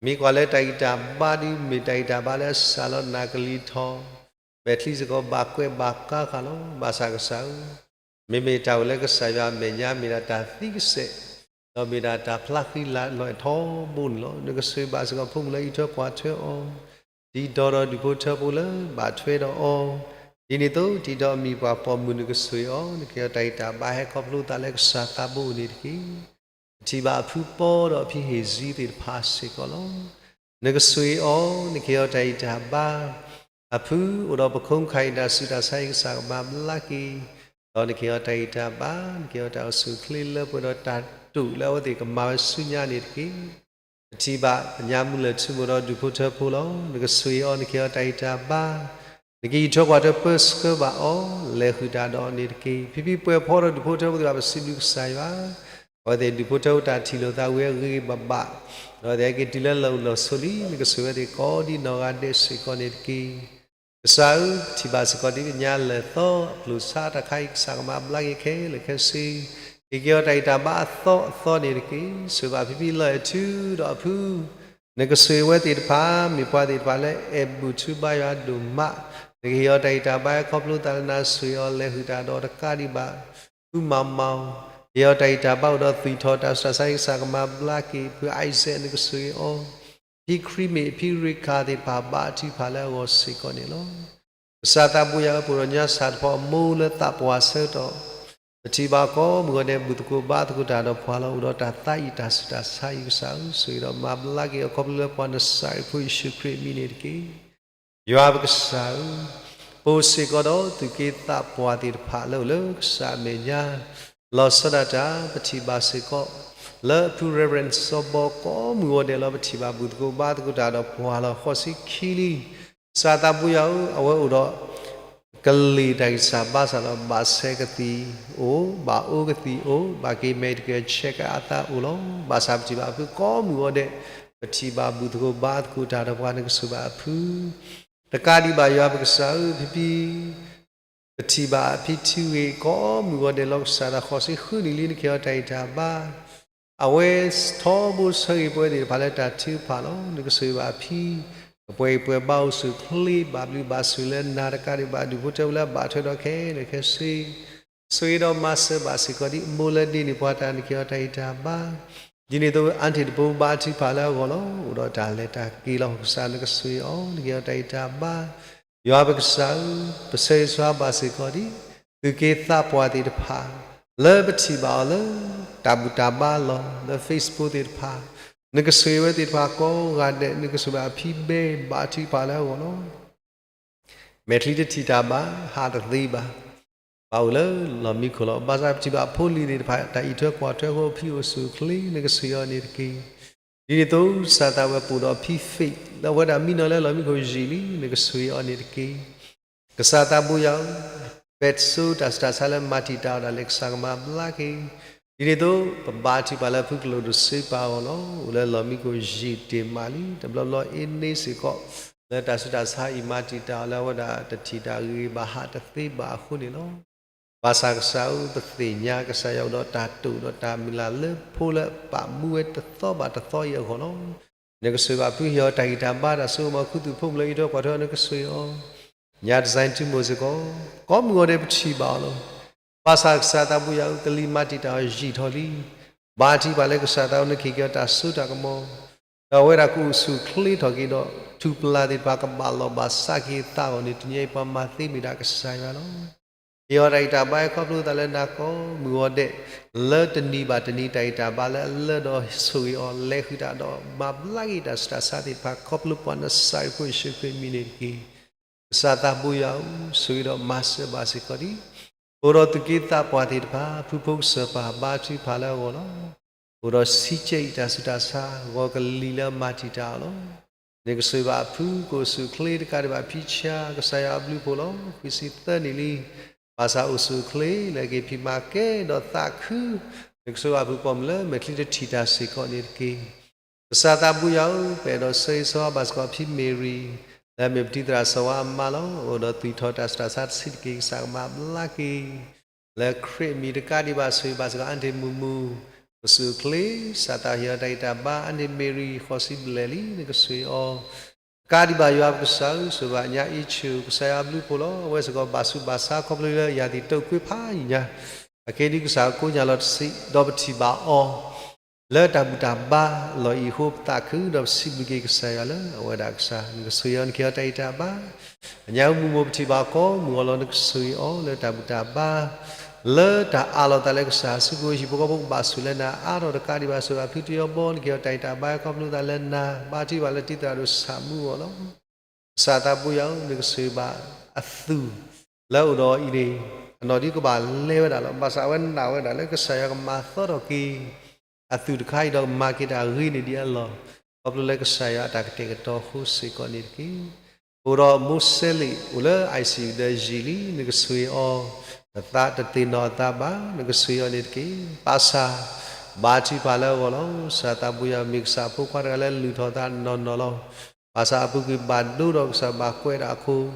မ့ၢ်ကွၢ်လၢတၢ်ဂံၢ်တၢ်ဘါဒ်မ့ၢ်တၢ်ဂံၢ်တၢ်ဘါလၢအစှၤလီၤနၢ်ကလံၤထီၣ်, မဲာ်ချံစ့ၢ်ကီးဘၣ်ကွဲးဘၣ်ကါဃာ်လီၤ. ဘၣ်ဆၣ်ကစၢ်ဧၢ, မ့မ့ၢ်တၢ်အိၣ်လၢကစၢ်ယွၤအမဲာ်ညါ မ့ၢ်ဒၣ်တၢ်သံကစဲး, ဒီးမ့ၢ်ဒၣ်တၢ်ဖျါဃံလၤလီၤအဲၣ်ထီဘိန့ၣ်လီၤ. နကဆှၢဘၣ်စ့ၢ်ကီးဖိမုၣ်လၢအအံးထွဲကွၢ်ထွဲအီၤ, တံၤဒီးဒီးဒူၣ်ဖိထၢဖိလၢဘၣ်ထွဲဒီးအီၤ, ဒ်န့ၣ်အသိး တံၤဒီးအမံၤပှၢ်ပိာ်မုၣ် နကဆှၢအီၤ နကဟ့ၣ်အီၤတၢ်ဂံၢ်တၢ်ဘါ ဟဲခီဖျိသးလၢကစၢ်သးဘိအအိၣ်န့ၣ်တက့ၢ်. ပထံၣ်ဘၣ်အဖုပီဒီးအဖံဟ့ၣ်စံသ့ၣ်တဖၣ်စ့ၢ်ကီးလီၤ. နကဆှၢအီၤ နကဟ့ၣ်အီၤတၢ်ဂံၢ်တၢ်ဘါ, အဖုအိၣ်ဒီးပခိၣ်ခါအံၤ တၢ်ဆူးတၢ်ဆါအံၤ ကစၢ်ကမၤဘျါက့ၤ, ဒီးနကဟ့ၣ်အီၤတၢ်ဂံၢ်တၢ်ဘါ, နကဟ့ၣ်အီၤတၢ်အိၣ်ဆူၣ်အိၣ်ချ့လၢပှဲၤဒီးတၢ်တိာ်လၢအဝဲသ့ၣ်ကမၤဝဲဆူညါန့ၣ်တက့ၢ်. ပထံၣ်ဘၣ်ပညါမုၢ်လၢၢ်ထူမိၢ်ဒီးဒူၣ်ဖိထၢဖိလီၤ. နကဆှၢအီၤ နကဟ့ၣ်အီၤတၢ်ဂံၢ်တၢ်ဘါ, နကအံးထွဲကွၢ်ထွဲပၢဆှၢဘၣ်အီၤ လဲၤဃုာ်တၢ်ဒီးအီၤန့ၣ်တက့ၢ်. ဖံဖံပှဲၤဖီဒီးဒူၣ်ဖိထၢဖိသ့ၣ်တဖၣ် ပစံးဘျုးကစၢ်ယွၤ, အဝဲသ့ၣ်ဒူၣ်ဖိထၢဖိတၢ်ထံၣ်လိာ်သးဝံၤအဂ့ၤဂ့ၤဘၣ်ဘၣ်, ဒီးအဝဲသ့ၣ်ဟဲက့ၤတုၤလၢလီၢ်အိၣ်လီၢ်ဆိးလံ, နကဆှၢဝဲသ့ၣ်ကိးဒ်နီၢ်ဂၤဒဲးစ့ၢ်ကီးန့ၣ်တက့ၢ်. ကစၢ်ဧၢ, ပထံၣ်ဘၣ်စ့ၢ်ကီးဒ်ပညါလၢာ်သီအကျိၣ်စးတၢ်ခါအံၤ ကစၢ်ကမၤဘျါက့ၤခဲလၢာ်ခဲဆ့, ဟ့ၣ်က့ၤအီၤတၢ်ဂံၢ်တၢ်ဘါအသီအသီန့ၣ်တက့ၢ်. ဆှၢဘၣ်ဖံဖံလီၤအဲၣ်ထုဒီးအဖု, နကဆှၢဝဲသ့ၣ်တဖၣ် မ့ၢ်ပှၤသ့ၣ်တဖၣ်လၢအဲၣ်ဘူးထုဘါယွၤဒိၣ်မး, နကဟ့ၣ်အီၤတၢ်ဂံၢ်တၢ်ဘါ ဟဲခီဖျိသးလၢနၤ ဆှၢအီၤလဲၤဃုာ်တၢ်ဒီးတကးဒံးဘၣ်, ဖုမၤမၤအီၤ, ဟ့ၣ်အီၤတၢ်ဂံၢ်တၢ်ဘါအိၣ်ဒီးသွံၣ်ထီၣ်တၢ်ဆူးတၢ်ဆါအံၤ ကစၢ်ကမၤဘျါက့ၤ, ဖုအံစဲး နကဆှၢအီၤ ဖံခရံာ်မ့ၢ်ဖံရ့ခၣ်သ့ၣ်တဖၣ် ဘါထုကဖၣ်လၢအဂီၢ်စ့ၢ်ကီးန့ၣ်လီၤ. ကစၢ်သးဘိယွၤဧၢ, ပအိၣ်ဒီးညါစၢ်တဖီအမိၢ်လၢသးပှၢ်ဆၢကတီၢ်, ပထံၣ်ဘၣ်ကိးမုၢ်ဂီၤဒဲး ဘူၣ်သကိးဘါသကိးတၢ်ဒီးပှၤလီၤ. အိၣ်ဒီးတၢ်သးအံၤတၢ်ဆူးတၢ်ဆါအံၤ ကစၢ်ဧၢ, ဆှၢဒီးမၤဘျါက့ၤအီၤ ခီဖျိလၢပှၤနစၤရ့းဖိယ့ၣ်ၡူးခရံာ်အမံၤန့ၣ်တက့ၢ်. ယွၤပကစၢ်ဧၢ, ပအိၣ်စ့ၢ်ကီးဒီးသူၣ်က့သးပှၢ်သ့ၣ်တဖၣ်လၢအိၣ်လၢကစၢ်အမဲာ်ညါ, လီၤဆီဒၣ်တၢ် ပထံၣ်ဘၣ်စ့ၢ်ကီး လၢအဖု Reverend စီၤဘီ ကိးမုၢ်ဂီၤဒဲးလီၤ. ပထံၣ်ဘၣ်ဘူၣ်သကိးဘါသကိးတၢ်ဒီးပှၤလီၤ. ဃိးဆံခံလံ ကစၢ်သးဘိယွၤဧၢ, အဝဲအိၣ်ဒီး ကလံၤတၢ်ဂံၢ်စၢ်ဘါစၢ်လီၤ. ဘၣ်ဆဲးကသံၣ်အိၣ်, ဘၣ်အိၣ်ကသံၣ်အိၣ်, ဘၣ်က့ၤ medical check အသးအိၣ်လီၤ. ဘၣ်ဆၣ်ပထံၣ်ဘၣ်အဖုကိးမုၢ်ဂီၤဒဲး, ပထံၣ်ဘၣ်ဘူၣ်သကိးဘါသကိးတၢ်ဒီးပှၤ နကဆိၣ်ဘၣ်အဖု တကးဒံးဘၣ် ယွၤပကစၢ်ဧၢ, ဖံဖံ ပထံၣ်ဘၣ်အဖံထံဂ့ၤ ကိးမုၢ်ဂီၤဒဲးလီၤ. ကစၢ်သးဃိးဆံဃုနံၣ်လံ နကဟ့ၣ်အီၤတၢ်ဂံၢ်တၢ်ဘါ, အဝဲထီဘိဆၢဂ့ၤပဝဲသ့ၣ်တဖၣ်လၢတၢ်ထုကဖၣ်လီၤ. နကဆိၣ်ဂ့ၤဘၣ်အဖံ ကပှဲၤအံၤပှဲၤဘါအိၣ်ဆူၣ်အိၣ်ချ့ ဘၣ်ဘျုးဘၣ်ဆိၣ်လၢနၤတကးဒံးဘၣ် ဒူၣ်ဖိထၢဖိလၢအဘၣ်ထွဲဒီးခဲလၢာ်ခဲဆ့ ဆိၣ်ဂ့ၤဒီးမၤစၢၤဘၣ်စ့ၢ်ကီးဒ်အမိၢ်လၢဒ့န့ၢ်ပှၤတၢ် နကဟ့ၣ်အီၤတၢ်ဂံၢ်တၢ်ဘါ, ဒ်န့ၣ်အသိး အါတံၢ်တဘိဘါထုကဖၣ်လၢအဂီၢ်လီၤ. အိၣ်ဒီးတၢ်လဲၤတၢ်က့ၤလီၤ. ကစၢ်နကဆိၣ်ဂ့ၤအီၤ နကဟ့ၣ်အီၤတၢ်ဂံၢ်တၢ်ဘါ, ယွၤပကစၢ်ဧၢ, ပဆၢဂ့ၤဆၢဝါဘၣ်စ့ၢ်ကီးဒ် သူၣ်က့သးပှၢ်သ့ၣ်တဖၣ် လၢပထံၣ်ဘၣ်အီၤလၢ တၢ်ဘူၣ်တၢ်ဘါလီၤ လၢ Facebook သ့ၣ်တဖၣ်, နကဆိၣ်ဂ့ၤဝဲသ့ၣ်တဖၣ်ကိးဂၤဒဲး, နကဆိၣ်ဘၣ်အဖံဘဲ ဘါထုကဖၣ်လၢအဂီၢ်လီၤ. မဲာ်ချံတထံၣ်တၢ်ဘၣ် ဟးတသ့ဘၣ်. ဘၣ်အိၣ်လၢလီၢ်မံခိၣ်လီၤ. ဘၣ်ဆၣ်ပထံၣ်ဘၣ်ဖိလံၤသ့ၣ်တဖၣ် တၢ်အံးထွဲကွၢ်ထွဲအဃိ အဖံအိၣ်ဆူၣ်အိၣ်ချ့ နကဆိၣ်ဂ့ၤအီၤန့ၣ်တက့ၢ်. ဒ်န့ၣ်အသိး ကစၢ်သးဝဲပအိၣ်ဒီးဖံဖ့း လၢအဝဲဒၣ်မံနီၤလၢလီၢ်မံခိၣ်ယံာ်လံ နကဆိၣ်ဂ့ၤအီၤန့ၣ်တက့ၢ်. ကစၢ်သးဘိယွၤဧၢ, ပစိၤတၢ်ဆူးတၢ်ဆါလၢမၤတံာ်တာ်အီၤဒၣ်လဲာ် ကစၢ်ကမၤဘျါက့ၤ. ဒ်န့ၣ်အသိး ပဘါထုကဖၣ်လၢဖုကလိာ်ဒိၣ်စ့ပာ်အဂီၢ်လီၤ. အိၣ်လၢလီၢ်မံခိၣ်ယံာ်တ့ၢ်မးလံ တဘျီဘျီအ့န့စ့ၢ်ကီး လၢတၢ်ဆူးတၢ်ဆါအံၤမၤတံာ်တာ်အီၤလၢအဝဲဒၣ်တထံၣ်တၢ်ဂ့ၤဘၣ်ဟးတသ့ဘၣ်အဃိန့ၣ်လီၤ. ဘၣ်ဆၣ်ကစၢ်ဧၢ ပသ့ၣ်ညါကစၢ်ယွၤအိၣ်ဒီးတၢ်တိာ်ဒီးတၢ်မုၢ်လၢ်လၢဖိလၢအပာ်မူဝဲတသီဘၣ်တသီ တသီအံၤအဂီၢ်လီၤ. နကဆိၣ်ဂ့ၤဘၣ်ဖုဟ့ၣ်အီၤတၢ်ဂံၢ်တၢ်ဘါ တၢ်စိကမီၤခူသူၣ်ဖိမုၣ်လၢအံးထွဲကွၢ်ထွဲအီၤ နကဆိၣ်ဂ့ၤအီၤ. ညၣ်တစဲးတုၤမိၢ်စ့ၢ်ကီး ကိးမုၢ်ဂီၤဒဲးပထံၣ်ဘၣ်အီၤလီၤ. ဘၣ်ဆၣ်ကစၢ်သးဘိယွၤဧၢ ကလံၤမၤတံာ်တာ်အီၤယံာ်ထီၣ်လံ. ဘါထုကဖၣ်လၢကစၢ်သးဧၢ နကဟ့ၣ်က့ၤအီၤတၢ်စိတၢ်ကမီၤ ဒီးအဝဲဒၣ်ကအိၣ်ဆူၣ်အိၣ်ချ့ထီၣ်က့ၤဒီး ထူၣ်ပျၢ်သ့ၣ်တဖၣ်ကဘၣ်လီၢ်ဘၣ်စးက့ၤအသးအဂီၢ်န့ၣ် တနံၤအံၤပှၤမၤသ့မ့ၢ်ဒၣ်ကစၢ်ယွၤလီၤ. ဟ့ၣ်အီၤတၢ်ဂံၢ်တၢ်ဘါ ခီဖျိသးလၢနၤကိးမုၢ်ဂီၤဒဲး လၢတနံၤဘၣ်တနံၤတၢ်ဂံၢ်တၢ်ဘါလၢအလၢဒီးဆိၣ်ဂ့ၤအီၤ လဲၤဃုာ်တၢ်ဒီးမၤဘျါက့ၤတၢ်ဆူးတၢ်ဆါသ့ၣ်တဖၣ် ခီဖျိပှၤနၤစၤရ့းဖိယ့ၣ်ၡူးခရံာ်အမံၤန့ၣ်တက့ၢ်. ကစၢ်သးဘိယွၤဧၢ ဆိၣ်ဂ့ၤဒီးမၤစၢၤဘၣ်စ့ၢ်ကီးဒံး အိၣ်ဒီးသူၣ်က့သးပှၢ်သ့ၣ်တဖၣ် ဖုဖိကစၢၢ်ပၢ်ဘါထုကဖၣ်လၢအဂီၢ်လီၤ. အိၣ်ဒီးဆံးကဲအံၤတၢ်ဆူးတၢ်ဆါ ဂီၤကလံၤလၢအမၤတံာ်တာ်အီၤလီၤ. နကဆိၣ်ဂ့ၤဘၣ်အဖု ကအိၣ်ဆူၣ်အိၣ်ချ့တကးဒံးဘၣ်ဖံဆါ ကစၢ်ယွၤအဘျုးအဖှိၣ်လီၤ. ခွံဆံသၢနံၣ်လံ ဘၣ်ဆၣ်အိၣ်ဆူၣ်အိၣ်ချ့ လၢက့ၤဖံးမၤကဲဒီးသးခု နကဆိၣ်ဂ့ၤဘၣ်ဖုပိာ်မုၣ်လၢမဲာ်ချံတထံၣ်တၢ်စ့ၢ်ကီးန့ၣ်တက့ၢ်. ကစၢ်သးဘိယွၤဧၢ ပအဲၣ်ဒိးဆၢဂ့ၤဆၢဝါဘၣ်စ့ၢ်ကီးဖံမ့ၤရံၤ လၢအမ့ၢ်ပတံၤသရၣ်စီၤဝါအမါလီၤ. အိၣ်ဒီးသွံၣ်ထီၣ်တၢ်ဆူးတၢ်ဆါတဆံးတက့ၢ် ကစၢ်ကမၤဘျါက့ၤ လၢခရံာ်အမံၤတကးဒံးဘၣ် ဆိၣ်ဂ့ၤဘၣ်စ့ၢ်ကီး အါန့ၢ်မုၢ်မုၢ် ကအိၣ်ဆူၣ်အိၣ်ချ့ ကစၢ်သးဟ့ၣ်အီၤတၢ်ဂံၢ်တၢ်ဘါ အါန့ၢ်မ့ၤရံၤဃိးဆံဘျဲၣ်လံ နကဆိၣ်ဂ့ၤအီၤ တကးဒံးဘၣ်ယွၤပကစၢ်ဧၢ ဆိၣ်ဂ့ၤဘၣ်ညါအ့ၣ်ဆူၣ် ကစၢ်ယွၤအဘျုးအဖှိၣ်လီၤ. အဝဲစ့ၢ်ကီးဘၣ်ဆူးဘၣ်ဆါခီဖျိလၢယၤသံၣ်တိာ်ကွ့ဖးယံာ်ညါ အခဲဒံးကစၢ်ကိးညါလီၤတဆံး ဒီးပထံၣ်ဘၣ်အီၤ လၢတၢ်ဘူၣ်တၢ်ဘါလီၢ်အံၤအဃိ ပသးခုဒီးပစံးဘျုးက့ၤကစၢ်ယွၤလၢအဝဲဒၣ်ကစၢ် နကဆိၣ်ဂ့ၤအီၤ နကဟ့ၣ်အီၤတၢ်ဂံၢ်တၢ်ဘါ အညါမုၢ်မိၢ်ပထံၣ်ဘၣ်ကိးမုၢ်ဂီၤလီၤ နကဆိၣ်ဂ့ၤအီၤလၢတၢ်ဘူၣ်တၢ်ဘါ လၢတၢ်အးလီၤသးလၢကစၢ်စုကဝဲၤဟံၣ်ဖိဃီဖိကဘၣ်ဆိၣ်လၢနၤအါထီၣ်တကးဒံးဘၣ် ဆိၣ်ဂ့ၤဘၣ်ဖုတယီဘီ နကဟ့ၣ်အီၤတၢ်ဂံၢ်တၢ်ဘါခီဖျိသးလၢနၤ ဘါထုကဖၣ်လၢတံၤသရၣ်ဒိၣ်ဆၣ်မူအဂီၢ်လီၤ. ကစၢ်သးဘိယွၤဧၢ နကဆိၣ်ဂ့ၤဘၣ်အသူၣ် လၢအအိၣ်ဒီးအံၤန့ၣ် အနီၢ်ဒုကဘၣ်လဲၤဝဲဒၣ်လီၤ. ဘၣ်ဆၣ်အဝဲနာ်ဝဲဒၣ်လၢကစၢ်ယွၤကမၤသီထီၣ်က့ၤ အသူၣ်တခါအံၤဒီးကမၤက့ၤတၢ်ဂ့ၤန့ၢ်ဒံးအလီၢ် ခီဖျိလၢကစၢ်ယွၤအတၢ်ကတဲာ်ကတီၤအဃိစ့ၢ်ကီးန့ၣ်တက့ၢ်. အိၣ်ဒီးမိၢ်စဲလ့ၣ် အိၣ်လၢ ICU ဒီးယံာ်လံ နကဆိၣ်ဂ့ၤအီၤ နသးတသ့ၣ်နီၣ်အသးဘၣ် နကဆိၣ်ဂ့ၤအီၤန့ၣ်တက့ၢ်. ဘၣ်ဆၣ် ဘါထုကဖၣ်လၢအဂီၢ်လီၤ. ကစၢ်သးဘိယွၤ မ့ၢ်ကစၢ်အဖိခွါတဂၤလၢလုၢ်ထီၣ်အသးနီၢ်နီၢ်လီၤ. ဘၣ်ဆၣ်အပူၤကွံာ်ဘၣ်ဒိဒီး ကစၢ်ဘၣ်ကွဲးဒၣ်အခိၣ်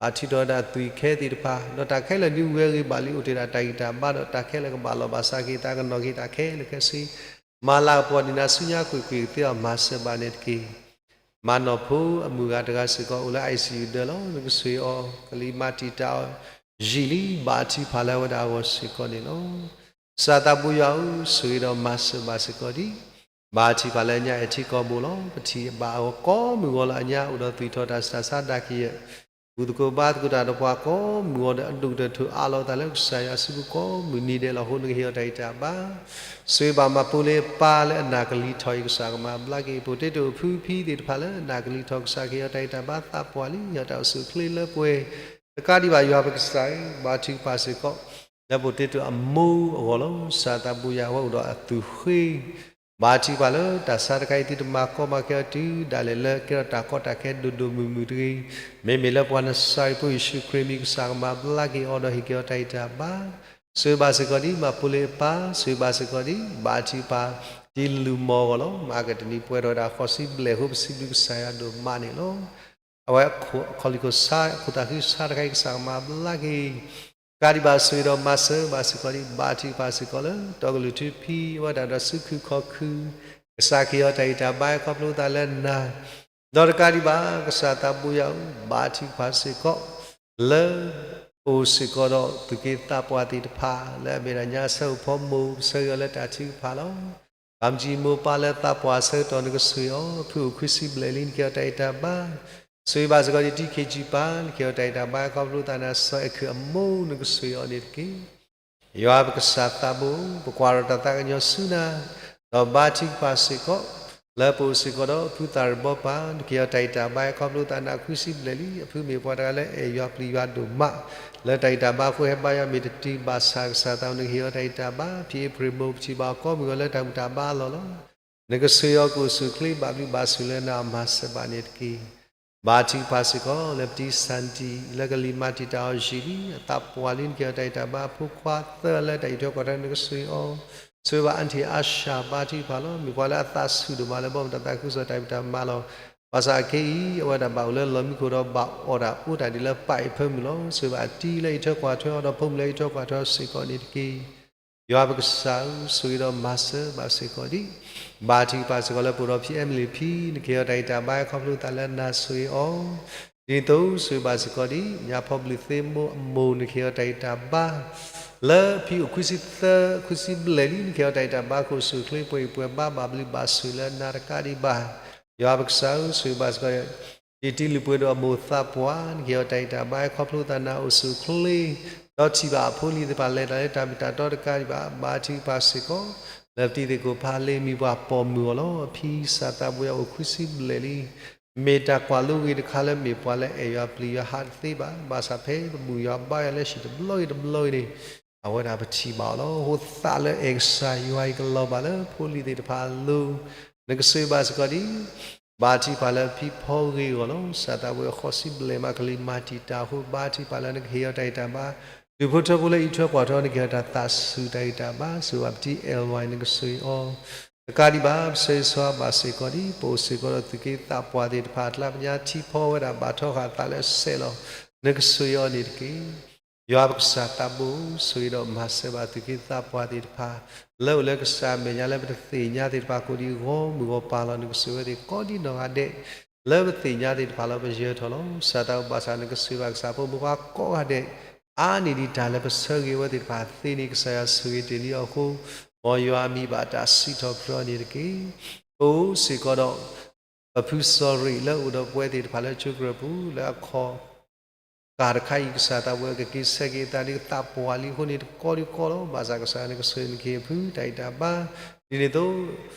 ဘၣ်ထုးထီၣ်ဝဲဒၣ်သွံၣ်ခဲသ့ၣ်တဖၣ် ဒီးတၢ်ခဲလၢာ်ဒုးဝဲဂ့ၤဘၣ်လံ အိၣ်တ့ၢ်ဒၣ်တၢ်ဂံၢ်တၢ်ဘါဒီး တၢ်ခဲလၢာ်ကဘၣ်လီၢ်ဘၣ်စးက့ၤအသး ကနီၣ်က့ၤတၢ်ခဲလၢာ်ခဲဆ့ မၤလၤကပီၤဒံးနၤဆူညါကွ့ၢ်ကွ့ၢ်ကသ့အီၤ မၤစၢၤဘၣ်န့ၣ်တက့ၢ်. မၤနီၢ်ဖိအမုၢ်ဂၤတဂၤစ့ၢ်ကီး အိၣ်လၢ ICU ဒၢးလီၤ. နကဆိၣ်ဂ့ၤအီၤ ကလံၤမၤတံာ်တာ်အီၤ ယံာ်လံ ဘါထုကဖၣ်လၢအဝဲဒၣ်အဂီၢ်စ့ၢ်ကီးန့ၣ်လီၤ. ကစၢ်သးဘိယွၤဧၢ ဆိၣ်ဂ့ၤဒီးမၤစၢၤဘၣ်စ့ၢ်ကီးဒံး ဘါထုကဖၣ်လၢညါအဲၣ်ထံကီၢ်ဘိလီၤ. ပထံၣ်ဘၣ်အဂီၢ်ကိးမုၢ်ဂီၤလၢအညါ အိၣ်ဒီးသွံၣ်ထီၣ်တၢ်ဆူးတၢ်ဆါဒၣ်ကယဲၢ် ဘူၣ်သကိးဘါသကိးတၢ်ဒီးပှၤကိးမုၢ်ဂီၤဒီး အဒိၣ်ကတၢၢ်ထူၣ်အးလီၤအသးလၢကစၢ်ယွၤစုပူၤကိးမုၢ်နံၤဒဲးလီၤ. အဃိနကဟ့ၣ်အီၤတၢ်ဂံၢ်တၢ်ဘါ ဆိၣ်ဂ့ၤဘၣ်မၤပိလ့အပၢ်လၢအနၢ်ကလံၤထီၣ်အံၤ ကစၢ်ကမၤဘျါက့ၤ ပိာ်တ့တိာ်အဖုဖံသ့ၣ်တဖၣ်လၢအနၢ်ကလံၤထီၣ် ကစၢ်ကဟ့ၣ်အီၤတၢ်ဂံၢ်တၢ်ဘါသးပှၢ်လံ ဟ့ၣ်အီၤတၢ်အိၣ်ဆူၣ်အိၣ်ချ့လၢပှဲၤ တကးဒံးဘၣ်ယွၤပကစၢ်ဧၢ ဘါထုကဖၣ်စ့ၢ်ကီး လၢပိာ်တ့တိာ်အမိၢ်အဂီၢ်လီၤ. ကစၢ်သးဘိယွၤ အဝဲအိၣ်ဒီးအသူၣ်ဃ့ ဘါထုကဖၣ်လၢတၢ်ဆါတခါအံၤ သုတမၤကီမၤခဲအီၤတုၤဒၣ်လဲာ်လၢကဲထီၣ်တၢ်ကီတၢ်ခဲဒိၣ်ဒိၣ်မုၢ်မုၢ်တဂ့ၤ, မ့မ့ၢ်လၢပှၤနၤစၤရ့းဖိယ့ၣ်ၡူးခရံာ်အမံၤ ကစၢ်ကမၤဘျါက့ၤအီၤဒီးဟ့ၣ်က့ၤအီၤတၢ်ဂံၢ်တၢ်ဘါ, ဆိၣ်ဂ့ၤဘၣ်စ့ၢ်ကီးဒံး မၤပိလ့အပၢ်, ဆိၣ်ဂ့ၤဘၣ်စ့ၢ်ကီးဒံး ဘါထုကဖၣ် တံလူၢ်မီၢ်အဂီၢ်လီၤ. မၤကတနံၤပှဲၤထီၣ်ဝဲဒၣ်ဃိးဆံဘျဲၣ်အဃိ ပစံးဘျုးကစၢ်ယွၤဒိၣ်မးန့ၣ်လီၤ. အဝဲအခီၣ်လံၢ်ခိၣ်ဆါ ခိၣ်သးဃံဆါတခါအံၤ ကစၢ်ကမၤဘျါက့ၤ တကးဒံးဘၣ် ဆိၣ်ဂ့ၤဒီးမၤစၢၤဘၣ်စ့ၢ်ကီးဒံး ဘါထုကဖၣ်စ့ၢ်ကီးလၢ တီကလုၢ်ထူဖံးဝဲဒၣ်ဒီးစုခုခီၣ်ခု ကစၢ်ကဟ့ၣ်အီၤတၢ်ဂံၢ်တၢ်ဘါခီဖျိသးလၢနၤ, ဒီးတကးဒံးဘၣ် ကစၢ်သးဘိယွၤဧၢ, ဘါထုကဖၣ်စ့ၢ်ကီး လၢ ပအိၣ်စ့ၢ်ကီးဒီးသူၣ်က့သးပှၢ်သ့ၣ်တဖၣ် လၢအမ့ၢ်ဒၣ်ညါဆၢအိၣ်ဖီမိၢ် ပဆၢဂ့ၤအီၤလၢတၢ်ထုကဖၣ်လီၤ. ဘၣ်မုၢ်ဆံမိၢ်ပၢ်လၢသးပှၢ်ဆၢကတီၢ် နကဆိၣ်ဂ့ၤအီၤ, ဖုအိၣ်ခွံဆံဘျဲၣ်လံ နကဟ့ၣ်အီၤတၢ်ဂံၢ်တၢ်ဘါ, ဆိၣ်ဂ့ၤဘၣ်စ့ၢ်ကီးဒံး တံခံကၠံပၢ် နကဟ့ၣ်အီၤတၢ်ဂံၢ်တၢ်ဘါ ခီဖျိသးနၤ စီၤအဲၣ်ခုၣ်အမိၢ် နကဆိၣ်ဂ့ၤအီၤန့ၣ်တက့ၢ်. ယွၤပကစၢ်သးဘိ, ပကွၢ်ထီၣ်တၢ်သးကညီၤဆူနၤ, ဒီးဘါထုကဖၣ်စ့ၢ်ကီး လၢပအိၣ်စ့ၢ်ကီးဒီးဖုသးရဘီပၢ် နကဟ့ၣ်အီၤတၢ်ဂံၢ်တၢ်ဘါ ခီဖျိသးနၤ ခွံဆံဘျဲၣ်လံ. အဖုမ့ၢ်ပှၤတဂၤလၢအဲၣ်ယွၤပျံၤယွၤဒိၣ်မး, လၢတၢ်ဂံၢ်တၢ်ဘါအဃိ ဟဲဘါယွၤမ့ၢ်တတုၤဘၣ်ဆၣ် ကစၢ်သးဘိ နကဟ့ၣ်အီၤတၢ်ဂံၢ်တၢ်ဘါ, ဖံအ့ဖြ့ၣ်မိၢ် ပထံၣ်ဘၣ်အီၤကိးမုၢ်ဂီၤလၢတၢ်ဘူၣ်တၢ်ဘါအလီၢ်လီၤ. နကဆိၣ်ဂ့ၤအီၤကအိၣ်ဆူၣ်အိၣ်ချ့ ဘၣ်ဘျုးဘၣ်ဆိၣ်လၢနၤ မၤစၢၤဘၣ်န့ၣ်တက့ၢ်. ဘါထုကဖၣ်စ့ၢ်ကီး လၢပတံၤစၢ်တံၤ လၢကလံၤမၤတံာ်တာ်အီၤယံာ်လံ အသးပှၢ်လံ နကဟ့ၣ်အီၤတၢ်ဂံၢ်တၢ်ဘါ အဖိခွါသၢလၢတၢ်အံးထွဲကွၢ်ထွဲ နကဆိၣ်ဂ့ၤအီၤ, ဆိၣ်ဂ့ၤဘၣ် အၣ်ထံၣ်အါၡၢ် ဘါထုကဖၣ်လီၤ. မ့ၢ်ပှၤလၢအသးဆူၣ်ဒိၣ်မးလၢ ဘၣ်မတၤသးခုကစီၣ်တၢ်ဖံးတၢ်မၤလီၤ. ဘၣ်ဆၣ်အခဲအံၤ အဝဲဒၣ်ဘၣ်အိၣ်လၢလီၢ်မံခိၣ်ဒီး ဘၣ်အီၣ်တၢ်အီတၢ်ဒ်လၢပၢ်အံၤအဖၢမုၢ်လီၤ. ဆိၣ်ဂ့ၤဘၣ်အတံၤလၢအံးထွဲကွၢ်ထွဲအီၤ ဒီးဖိမုၣ်လၢအံးထွဲကွၢ်ထွဲအီၤစ့ၢ်ကီးန့ၣ်တက့ၢ်. ယွၤပကစၢ်ဧၢ, ဆိၣ်ဂ့ၤဒီးမၤစၢၤဘၣ်စ့ၢ်ကီးဒံး ဘါထုကဖၣ်စ့ၢ်ကီးလၢပအိၣ်ဒီးဖံအဲမလံးဖံ, နကဟ့ၣ်အီၤတၢ်ဂံၢ်တၢ်ဘါ ခီဖျိသးလၢနၤဆိၣ်ဂ့ၤအီၤ, ဒ်န့ၣ်အသိး ဆိၣ်ဂ့ၤဘၣ်စ့ၢ်ကီးဒံး ညါဖီဘျုးသ့မိၢ်အမိၢ် နကဟ့ၣ်အီၤတၢ်ဂံၢ်တၢ်ဘါ လၢဖံအိၣ်ခွံဆံသၢ ခွံဆံဘျဲၣ်လံ နကဟ့ၣ်အီၤတၢ်ဂံၢ်တၢ်ဘါ ကအိၣ်ဆူၣ်အိၣ်ချ့ ပှဲၤဂံၢ်ပှဲၤဘါ ဘၣ်ဘျုးဘၣ်ဆိၣ်လၢနၤတကးဒံးဘၣ်. ယွၤပကစၢ်ဧၢ, ဆိၣ်ဂ့ၤဘၣ်စ့ၢ်ကီး ဒ်တံၤလုၢ်ပှ့ၤဒိၣ်အမိၢ်သးပှၢ် နကဟ့ၣ်အီၤတၢ်ဂံၢ်တၢ်ဘါ ခီဖျိသးနၤအိၣ်ဆူၣ်အိၣ်ချ့ ဒီးထံၣ်ဘၣ်အဖိအလံၤသ့ၣ်တဖၣ်လဲၤတၢ်လၢတၢ်မ့ၢ်တၢ်တီတကးဒံးဘၣ်. ဘါထုကဖၣ်စ့ၢ်ကီး လၢပတံၤသကိးဖးလ့မံၤပှၢ်ပိာ်မုၣ်အီၤလီၤ. အဖံကစၢ်သးဘိယွၤအိၣ်ခွံဆံဘျဲၣ်လံ. မ့ၢ်တၢ်ကွၢ်လိဂ့ၤတခါလၢမ့ၢ်ပှၤလၢအဲၣ်ယွၤပျံၤယွၤဟးတသ့ဘၣ်. ဘၣ်ဆၣ်ဖဲပဘူၣ်ယွၤဘါယွၤလၢဟံၣ်တဘျီဂ့ၤတဘျီဂ့ၤန့ၣ် အဝဲဒၣ်ပထံၣ်ဘၣ်အီၤလီၤ. အဃိသးလၢအဲၣ်ကစၢ်ယွၤအံၤကလီၤဘၣ်လၢဖိလံၤသ့ၣ်တဖၣ်အလိၤ, နကဆိၣ်ဂ့ၤဘၣ်စ့ၢ်ကီးဒံး ဘါထုကဖၣ်လၢဖံဖီဂ့ၤအဂီၢ်လီၤ. ကစၢ်သးဘိယွၤဃိးဆံဘျဲၣ်မး ကလံၤမၤတံာ်တာ်အဃိ ဘါထုကဖၣ်လၢနကဟ့ၣ်အီၤတၢ်ဂံၢ်တၢ်ဘါ, ဒူၣ်ဖိထၢဖိလၢအံးထွဲကွၢ်ထွဲ နကဟ့ၣ်အီၤတၢ်သးစူၤတၢ်ဂံၢ်တၢ်ဘါ, ဆိၣ်ဂ့ၤဘၣ်ပတံၤအဲၣ်ဝါ နကဆိၣ်ဂ့ၤအီၤ တကးဒံးဘၣ်. ပဆၢဂ့ၤဆၢဝါဘၣ်စ့ၢ်ကီးဒံး ပအိၣ်စ့ၢ်ကီးဒီးသူၣ်က့သးပှၢ်သ့ၣ်တဖၣ်အကျါ ပညါထံဖီဝဲဒၣ်ဘၣ်ထီဃာ်အသးလၢအဆဲးလီၤ, နကဆိၣ်ဂ့ၤအီၤန့ၣ်တက့ၢ်. ယွၤပကစၢ်သးဘိ, ဆိၣ်ဂ့ၤဒီးမၤစၢၤဘၣ်သူၣ်က့သးပှၢ်သ့ၣ်တဖၣ် လၢအိၣ်လၢကစၢ်အမဲာ်ညါလၢပတသ့ၣ်ညါသ့ၣ်တဖၣ် ကိးဒံးဂီၢ်မုၢ်ဂီၢ်ပၤလီၤ. နကဆိၣ်ဂ့ၤဝဲသ့ၣ်ကိးဒံးနီၢ်ဂၤဒဲး လၢပသ့ၣ်ညါသ့ၣ်တဖၣ်လီၤ. ပယၢၤထီၣ်လီၤ. ကစၢ်သးဘိဘၣ်ဆၣ် နကဆိၣ်ဂ့ၤဘၣ်ကစၢ်ဖိမုၣ်ဖိခွါကိးဂၤဒဲး အါန့ၢ်ဒံးတၢ်လၢပဆၢဂ့ၤဝဲသ့ၣ်တဖၣ်သ့န့ၣ် ကစၢ်ယွၤဆိၣ်ဂ့ၤတ့ၢ်လံအီၤအဃိ, မ်ယွၤအမံၤဘၣ်တၢ်စံးထီၣ်ပတြၢၤအီၤန့ၣ်တက့ၢ်. ပအိၣ်စ့ၢ်ကီးဒီး ပဖုစီၤရံးလၢအိၣ်ဒီးပဝဲသ့ၣ်တဖၣ်လၢကၠိကြၢးပူၤ လၢအခီၣ်ကၢ်တခါအံၤ ကစၢ်သးဘိကက့ၤဆဲးက့ၤအသးန့ၣ် ကသးပှၢ်လံအဃိန့ၣ် တကီဒံးကီလီၤ. ဘၣ်ဆၣ်ကစၢ်ယွၤနကဆိၣ်ဂ့ၤနကဟ့ၣ်အဖုတၢ်ဂံၢ်တၢ်ဘါ, ဒ်န့ၣ်အသိး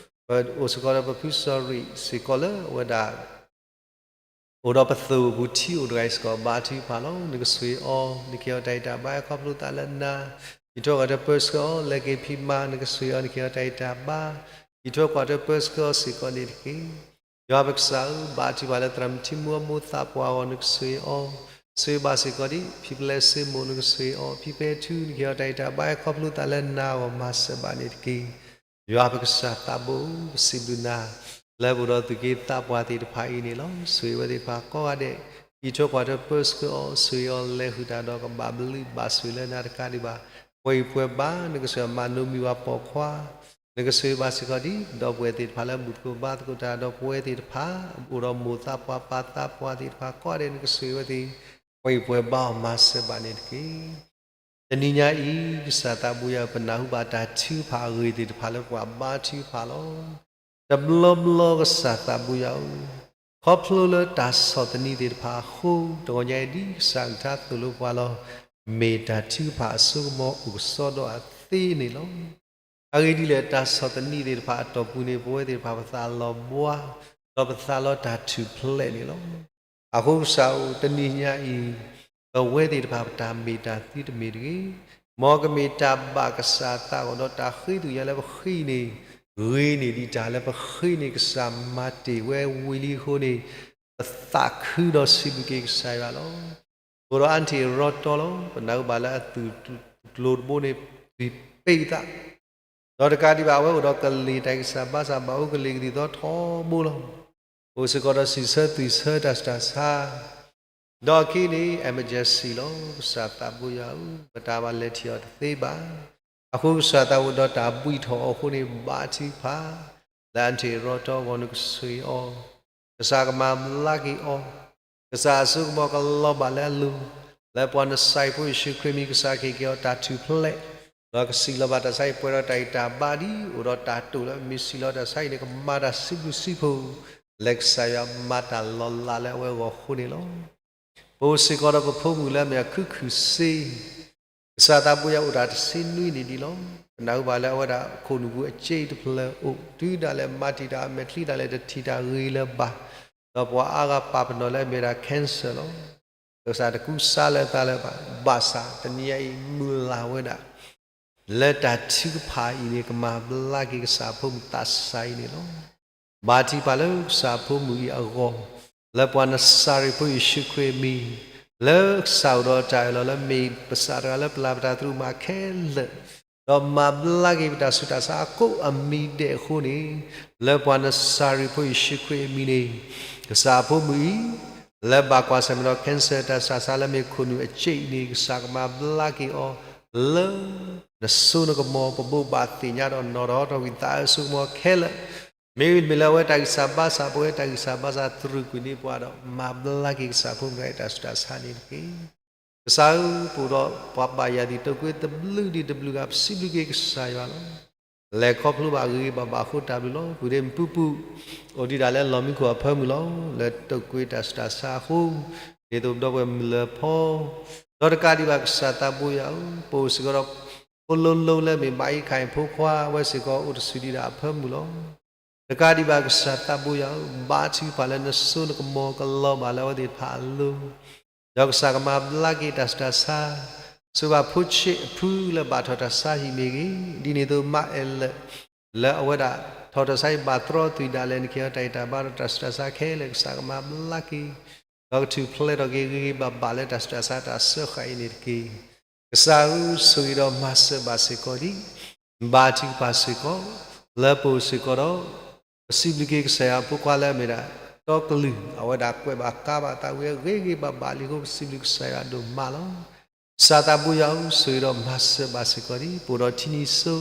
ပအိၣ်စ့ၢ်ကီးဒီးပဖုစီၤရံးစ့ၢ်ကီးလၢအဝဲဒၣ် အိၣ်ဒီးပသိၣ်ပူၤထံအိၣ်တဂၤအံၤစ့ၢ်ကီး ဘါထုကဖၣ်လီၤ. နကဆိၣ်ဂ့ၤအီၤ နကဟ့ၣ်အီၤတၢ်ဂံၢ်တၢ်ဘါ ခီဖျိသးလၢနၤ, အံးထွဲကွၢ်ထွဲပၢဆှၢအီၤ လဲၤက့ၤဖံးမၤ နကဆိၣ်ဂ့ၤအီၤ နကဟ့ၣ်အီၤတၢ်ဂံၢ်တၢ်ဘါ, အံးထွဲကွၢ်ထွဲပၢဆှၢအီၤစ့ၢ်ကီးန့ၣ်တက့ၢ်. ယွၤပကစၢ်ဧၢ, ဘါထုကဖၣ်လၢသရၣ်မုၣ်ထံမူအမိၢ်သးပှၢ်အဂီၢ် နကဆိၣ်ဂ့ၤအီၤ, ဆိၣ်ဂ့ၤဘၣ်စ့ၢ်ကီးဒံး ဖံပလဲစ့မိၢ် နကဆိၣ်ဂ့ၤအီၤ, ဖံပဲထူ နကဟ့ၣ်အီၤတၢ်ဂံၢ်တၢ်ဘါ ခီဖျိသးလၢနၤအဂီၢ် မၤစၢၤဘၣ်န့ၣ်တက့ၢ်. ယွၤပကစၢ်သးဘိ, ပစံးဘျုးနၤ လၢပအိၣ်ဒီးသူၣ်က့သးပှၢ်သ့ၣ်တဖၣ်အံၤန့ၣ်လီၤ. ဆိၣ်ဂ့ၤဝဲသ့ၣ်တဖၣ်ကိးဂၤဒဲး, အံးထွဲကွၢ်ထွဲပၢဆှၢအီၤ, ဆိၣ်ဂ့ၤအီၤလဲၤဃုာ်တၢ်ဒီးကဘၣ်ဘျုးဘၣ်ဆိၣ်လၢနၤတကးဒံးဘၣ်, ပှဲၤဂံၢ်ပှဲၤဘါ, နကဆိၣ်ဂ့ၤမၤနိမံၤဝၤပိာ်ခွါ, နကဆိၣ်ဂ့ၤဘၣ်စ့ၢ်ကီးဒံး ဒီပုၢ်ဝဲၢ်သ့ၣ်တဖၣ်လၢဘူၣ်သကိးဘါသကိးတၢ်ဒီးပဝဲသ့ၣ်တဖၣ်, အိၣ်ဒီးမိၢ်သးပှၢ်ပၢ်သးပှၢ်သ့ၣ်တဖၣ်ကိးဂၤဒဲး နကဆိၣ်ဂ့ၤဝဲသ့ၣ်, ပှဲၤဂံၢ်ပှဲၤဘါအီၤမၤစၢၤဘၣ်န့ၣ်တက့ၢ်. တနံၤညါအံၤ ကစၢ်သးဘိယွၤဧၢ, ပနၢ်ဟူဘၣ်တၢ်ထုကဖၣ်အဂ့ၢ်သ့ၣ်တဖၣ်လၢပှၤဘါထုကဖၣ်လီၤ. တဘျီဘျီကစၢ်သးဘိယွၤဧၢ, ခီဖျိလၢတၢ်ဆီၣ်သနံးသ့ၣ်တဖၣ်အဃိ, တဂီၤညါအံၤဒ်ကစၢ်ကထါသိၣ်လိပှၤလီၤ, မ့ၢ်တၢ်ထုကဖၣ်အစိကမီၤအိၣ်ကစီဒီးအသ့န့ၣ်လီၤ. အဂ့ၢ်ဒ်လဲၣ်, တၢ်ဆီၣ်သနံးသ့ၣ်တဖၣ်အတီၢ်ပူၤန့ၣ် ပဝဲသ့ၣ်တဖၣ်ပသးလီၤဘှါ, ဒီးပသးလီၤတၢ်ထူၣ်ဖျဲးန့ၣ်လီၤ. အဃိကစၢ်ဧၢ, တနံၤညါအံၤ ပဝဲသ့ၣ်တဖၣ်ပတၢ်မ့ၢ်တၢ်သ့တမ့ၢ်တဂ့ၤ, မ်ကမ့ၢ်တၢ်ဘၣ်ကစၢ်အသးအဂီၢ်ဒီးတၢ်ဃ့သွၣ်ညါလၢပဃ့န့ၣ်, ဂ့ၤန့ၢ်ဒံးတၢ်လၢပဃ့န့ၣ် ကစၢ်မၤတ့ၢ်ဝဲဝံၤလံအဃိန့ၣ်, ပသးခုဒီးစံးဘျုးက့ၤကစၢ်ယွၤလီၤ. ပအိၣ်ဒီးအါထံၣ်ရီတီလီၤ. ပနၢ်ဟူဘၣ်လၢအသုးကျိၤတဘိန့ၣ် သွံၣ်ပ့ၢ်သး, ဒီးတကးဒံးဘၣ် အဝဲအိၣ်ဒီးကလ့ၢ်တၢ်ဂံၢ်စၢ်ဘါစၢ် ဘၣ်အိၣ်ကလ့ၢ်ကသံၣ်သီထီဘိလီၤ. အိၣ်စ့ၢ်ကီးဒီးစံးဆၢသွံၣ်ဆၢတၢ်ဆူးတၢ်ဆါ, ဒီးအခံန့ၣ် emergency လီၤ. ကစၢ်သးဘိယွၤဧၢ, ပတၢ်ဘၣ်လဲၤထံၣ်အီၤတသ့ဘၣ်. အဃိကစၢ်သးဘိဒီးတၢ်ဘှံးထီၣ်အီၤအဃိန့ၣ် ဘါထုကဖၣ် လၢအါထံၣ်ရီတီအဂီၢ် နကဆိၣ်ဂ့ၤအီၤ, ကစၢ်ကမၤဘျါက့ၤအီၤ, ကစၢ်အစိကမီၤကလီၤဘၣ်လၢအလိၤ, လၢပှၤနစၤရ့းဖိယ့ၣ်ၡူးခရံာ်မံၤ ကစၢ်ကဟ့ၣ်က့ၤအီၤတၢ်ထူၣ်ဖျဲး, ဒီးကစံးလီၤဘၣ်တၢ်ဆါဟံၣ်ပှဲၤဒီးတၢ်ဂံၢ်တၢ်ဘါဒ် အိၣ်ဒီးတၢ်တိာ်လၢအမ့ၢ်စံးလီၤတၢ်ဆါဟံၣ်န့ၣ် ကမၤတၢ်စံးဘျုးစံးဖှိၣ်, လဲၤကစၢ်ယွၤမၤတၢ်လီၤလးလၢအဝဲအဂီၢ်အဃိန့ၣ်လီၤ. ပအိၣ်စ့ၢ်ကီးဒီးပဖိမုၣ်လၢအမ့ၢ်အခုၣ်ခုၣ်စ့, ကစၢ်သးဘိယွၤအိၣ်တၢ်တဆံနွံနံၣ်ဒံးလီၤ. ပနၢ်ဟူဘၣ်လၢအဝဲဒၣ်ခိၣ်နူာ်ပူၤအစ့တဖျၢၣ်အိၣ်, တုၤဒၣ်လဲာ်မၤတံာ်တာ်အမဲာ်ချံဒၣ်လဲာ်တထံၣ်တၢ်ဂ့ၤလၢၤဘၣ်, ဒီးပှၤအါဂၤပာ်ပနီၣ်လၢအမ့ၢ်ဒၣ် cancer လီၤ. ကစၢ်တကူစါလၢသးလၢၤဘၣ်, ဘၣ်ဆၣ်တနံၤညါအံၤမုၢ်လၢ်ဝဲဒၣ် လၢတၢ်ထုကဖၣ်အံၤန့ၣ် ကမၤဘျါက့ၤကစၢ်အဖိမုၣ်သးစၢ်အံၤန့ၣ်လီၤ. ဘါထုကဖၣ်လၢကစၢ်အဖိမုၣ်အံၤအဂီၢ်, လၢပှၤနစၤရ့းဖိယ့ၣ်ၡူးခရံာ်အမံၤ, လၢကစၢ်အိၣ်ဒီးတၢ်အၢၣ်လီၤလၢမ့ၢ်ပစၢ်တဂၤလၢပျၢ်ပတၢ်သရူးမးခဲလၢာ်, ဒီးမၤဘျါက့ၤပတၢ်ဆူးတၢ်ဆါအကိးအမံၤဒဲးအဃိန့ၣ်, လၢပှၤနစၤရ့းဖိယ့ၣ်ၡူးခရံာ်အမံၤန့ၣ်, ကစၢ်အဖိမုၣ်အံၤ လၢဘၣ်ကွၢ်ဆၢၣ်မဲာ်ဒီး cancer တၢ်ဆူးတၢ်ဆါလၢမ့ၢ်ခိၣ်နူာ်အစ့အံၤန့ၣ် ကစၢ်ကမၤဘျါက့ၤအီၤ လၢနစိနကမီၤ ပဘိးဘၣ်သ့ၣ်ညါဒီးနီၣ်ထီၣ်ထီၣ်ဝံၤသးအၢစိကမီၤခဲလၢာ်, မ့မ့ၢ်လၢအဝဲတၢ်ဂံၢ်စၢ်ဘါစၢ် ပဝဲတၢ်ဂံၢ်စၢ်ဘါစၢ်တြူာ်ကွံာ်န့ၢ်ပှၤဒီး မၤဘျါက့ၤကစၢ်ဖိမုၣ်အံၤတၢ်ဆူးတၢ်ဆါန့ၣ်တက့ၢ်. ကစၢ်ဧၢ, ပအိၣ်ဒီးပှၤဘၣ်ယၢ်ဒ်သိးကွံာ်တဘျုးဒံးတဘျုးဂၤ ပစံးဘျုးက့ၤကစၢ်ယွၤလီၤ. လဲၤခီဖျိဘၣ်ဂ့ၤဂ့ၤဘၣ်ဘၣ်အဃိတၢ်ဘျုးလီၤ. ပူၤဒ့မုၢ်ပူၤပူၤ အိၣ်ဒံးဒၣ်လၢလီၢ်မံခိၣ်အဖၢမုၢ်လီၤ. လၢတိာ်ကွံာ်တၢ်ဆူးတၢ်ဆါအဃိ, ဒ်သိးပဒီပုၢ်ဝဲၢ်မုၢ်လၢဖီ, ဒီးတကးဒံးဘၣ်ကစၢ်သးဘိယွၤဧၢ, ပအိၣ်စ့ၢ်ကီးဒီး ဖိလိၤလိၤလၢမ့ၢ်ဘၣ်အံခါအံၤဖိခွါ အဝဲစ့ၢ်ကီးအိၣ်တဆူၣ်ဒံးဒၣ်အဖၢမုၢ်လီၤ. တကးဒံးဘၣ်ကစၢ်သးဘိယွၤဧၢ, ဘါထုကဖၣ်လၢနစိနကမီၤကလီၤဘၣ်လၢအဝဲသ့ၣ်တဖၣ်အလိၤ, ဒီးကစၢ်ကမၤဘျါက့ၤတၢ်ဆူးတၢ်ဆါ, ဆိဘၣ်ဖိဆံးအဖုလၢဘၣ်ထီၣ်တၢ်ဆါဟံၣ်မ့ၢ်ဂ့ၤ, ဒ်န့ၣ်အသိးမါအဲၣ်လၢာ် လၢအဝဲဒၣ်ထီၣ်တၢ်ဆါဟံၣ်ဘၣ်တြီသွံၣ်ဒၣ်လဲာ်န့ၣ် ကဲထီၣ်တၢ်ဂံၢ်တၢ်ဘါဒီးတၢ်ဆူးတၢ်ဆါခဲလၢာ် ကစၢ်ကမၤဘျါက့ၤ, ဒီးကထူၣ်ဖျဲးထီၣ်က့ၤဂ့ၤဂ့ၤဘၣ်ဘၣ်လၢတၢ်ဆူးတၢ်ဆါတၢ်စၢဃာ်အံၤန့ၣ်တက့ၢ်. ကစၢ်ဧၢ, ဆိၣ်ဂ့ၤဒီးမၤစၢၤဘၣ်စ့ၢ်ကီးဒံး, ဘါထုကဖၣ်စ့ၢ်ကီး, လၢပအိၣ်စ့ၢ်ကီးဒီး ပစံးဘျုးက့ၤကစၢ်ယွၤအဖိခွါလၢအမ့ၢ်ဒၣ် တီကလုာ် အဝဲဒၣ်ကွဲးဘၣ်ကါဘၣ်သးဝံၤအဂ့ၤဂ့ၤဘၣ်ဘၣ်လံအဃိ ပစံးဘျုးကစၢ်ယွၤဒိၣ်မးလီၤ. ကစၢ်သးဘိယွၤဧၢ, ဆိၣ်ဂ့ၤဒီးမၤစၢၤဘၣ်စ့ၢ်ကီးဒံး, ပအိၣ်ဒီးထံနံၤစိ,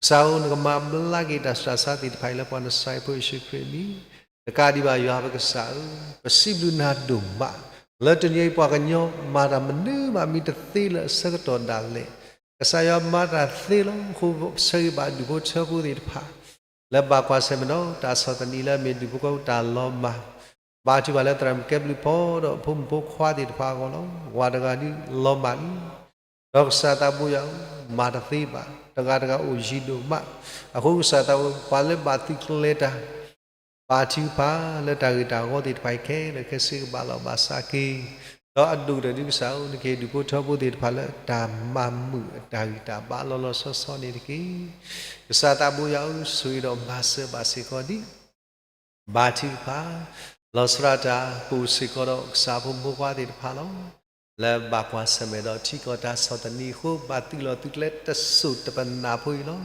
ကစၢ်ဧၢ, နကမၤဘျါက့ၤတၢ်ဆူးတၢ်ဆါသ့ၣ်တဖၣ်အံၤ လၢပှၤနစၤရ့းဖိယ့ၣ်ၡူးခရံာ်အမံၤ, တကးဒံးဘၣ်ယွၤပကစၢ်ဧၢ, ပစံးဘျုးနၤဒိၣ်မး, လၢတနံၤအံၤပှၤကညီမၤတၢ်မနုၤမးမံတသ့လၢအဆၢကတီၢ်ဒၣ်လဲာ်, ကစၢ်ယွၤမၤတၢ်သ့လီၤ. အဃိပဆၢဂ့ၤဘၣ်ဒူၣ်ဖိထၢဖိသ့ၣ်တဖၣ် လၢဘၣ်ကွၢ်ဆၢၣ်မဲာ်ဒီးတၢ်ဆီၣ်သနံးလၢအမ့ၢ်ဒူၣ်ဖိထၢဖိတၢ်လီၤမၢ်, ဘါထုကဖၣ်လၢသရၣ်မုၣ်ကဲဘျုးဖီဒီးဖိမုၣ်ဖိခွါသ့ၣ်တဖၣ်အဂီၢ်လီၤ. ပှၤတဂၤဒုးလီၤမၢ်လံ, ဒီးကစၢ်သးဘိယွၤဧၢ, မၤတသ့ဘၣ်, တဂၤတဂၤအိၣ်ယံၤဒိၣ်မး, အဃိကစၢ်သးဘိ ပှၤလၢဘၣ်သုးကျဲၤတၢ် ဘါထုကဖၣ်လၢတၢ်ဂ့ၢ်တၢ်ဝီသ့ၣ်တဖၣ်အံၤခဲလၢာ်ခဲဆ့ကဘၣ်လီၤဘၣ်စးက့ၤ, ဒီးအဒိၣ်ကတၢၢ်ဒုးကစၢ်ဧၢ, နကဟ့ၣ်ဒူၣ်ဖိထၢဖိသ့ၣ်တဖၣ်လၢတၢ်မၤမုာ်အတၢ်ဂံၢ်တၢ်ဘါလီၤလီၤဆီဆီန့ၣ်တက့ၢ်. ကစၢ်သးဘိယွၤဧၢ, ဆိၣ်ဂ့ၤဒီးမၤစၢၤဘၣ်စ့ၢ်ကီးဒံး ဘါထုကဖၣ်, လီၤဆီဒၣ်တၢ် ပအိၣ်စ့ၢ်ကီးဒီးကစၢ်ဖိမုၣ်ဖိခွါသ့ၣ်တဖၣ်လီၤ. လၢဘၣ်ကွၢ်ဆၢၣ်မဲာ်ဒီးထံကီၢ်တၢ်ဆီၣ်သနံးအဃိ ဘၣ်သုးလီၢ်သုးကျဲတစိၢ်တပနၢ်ဖိအံၤလီၤ.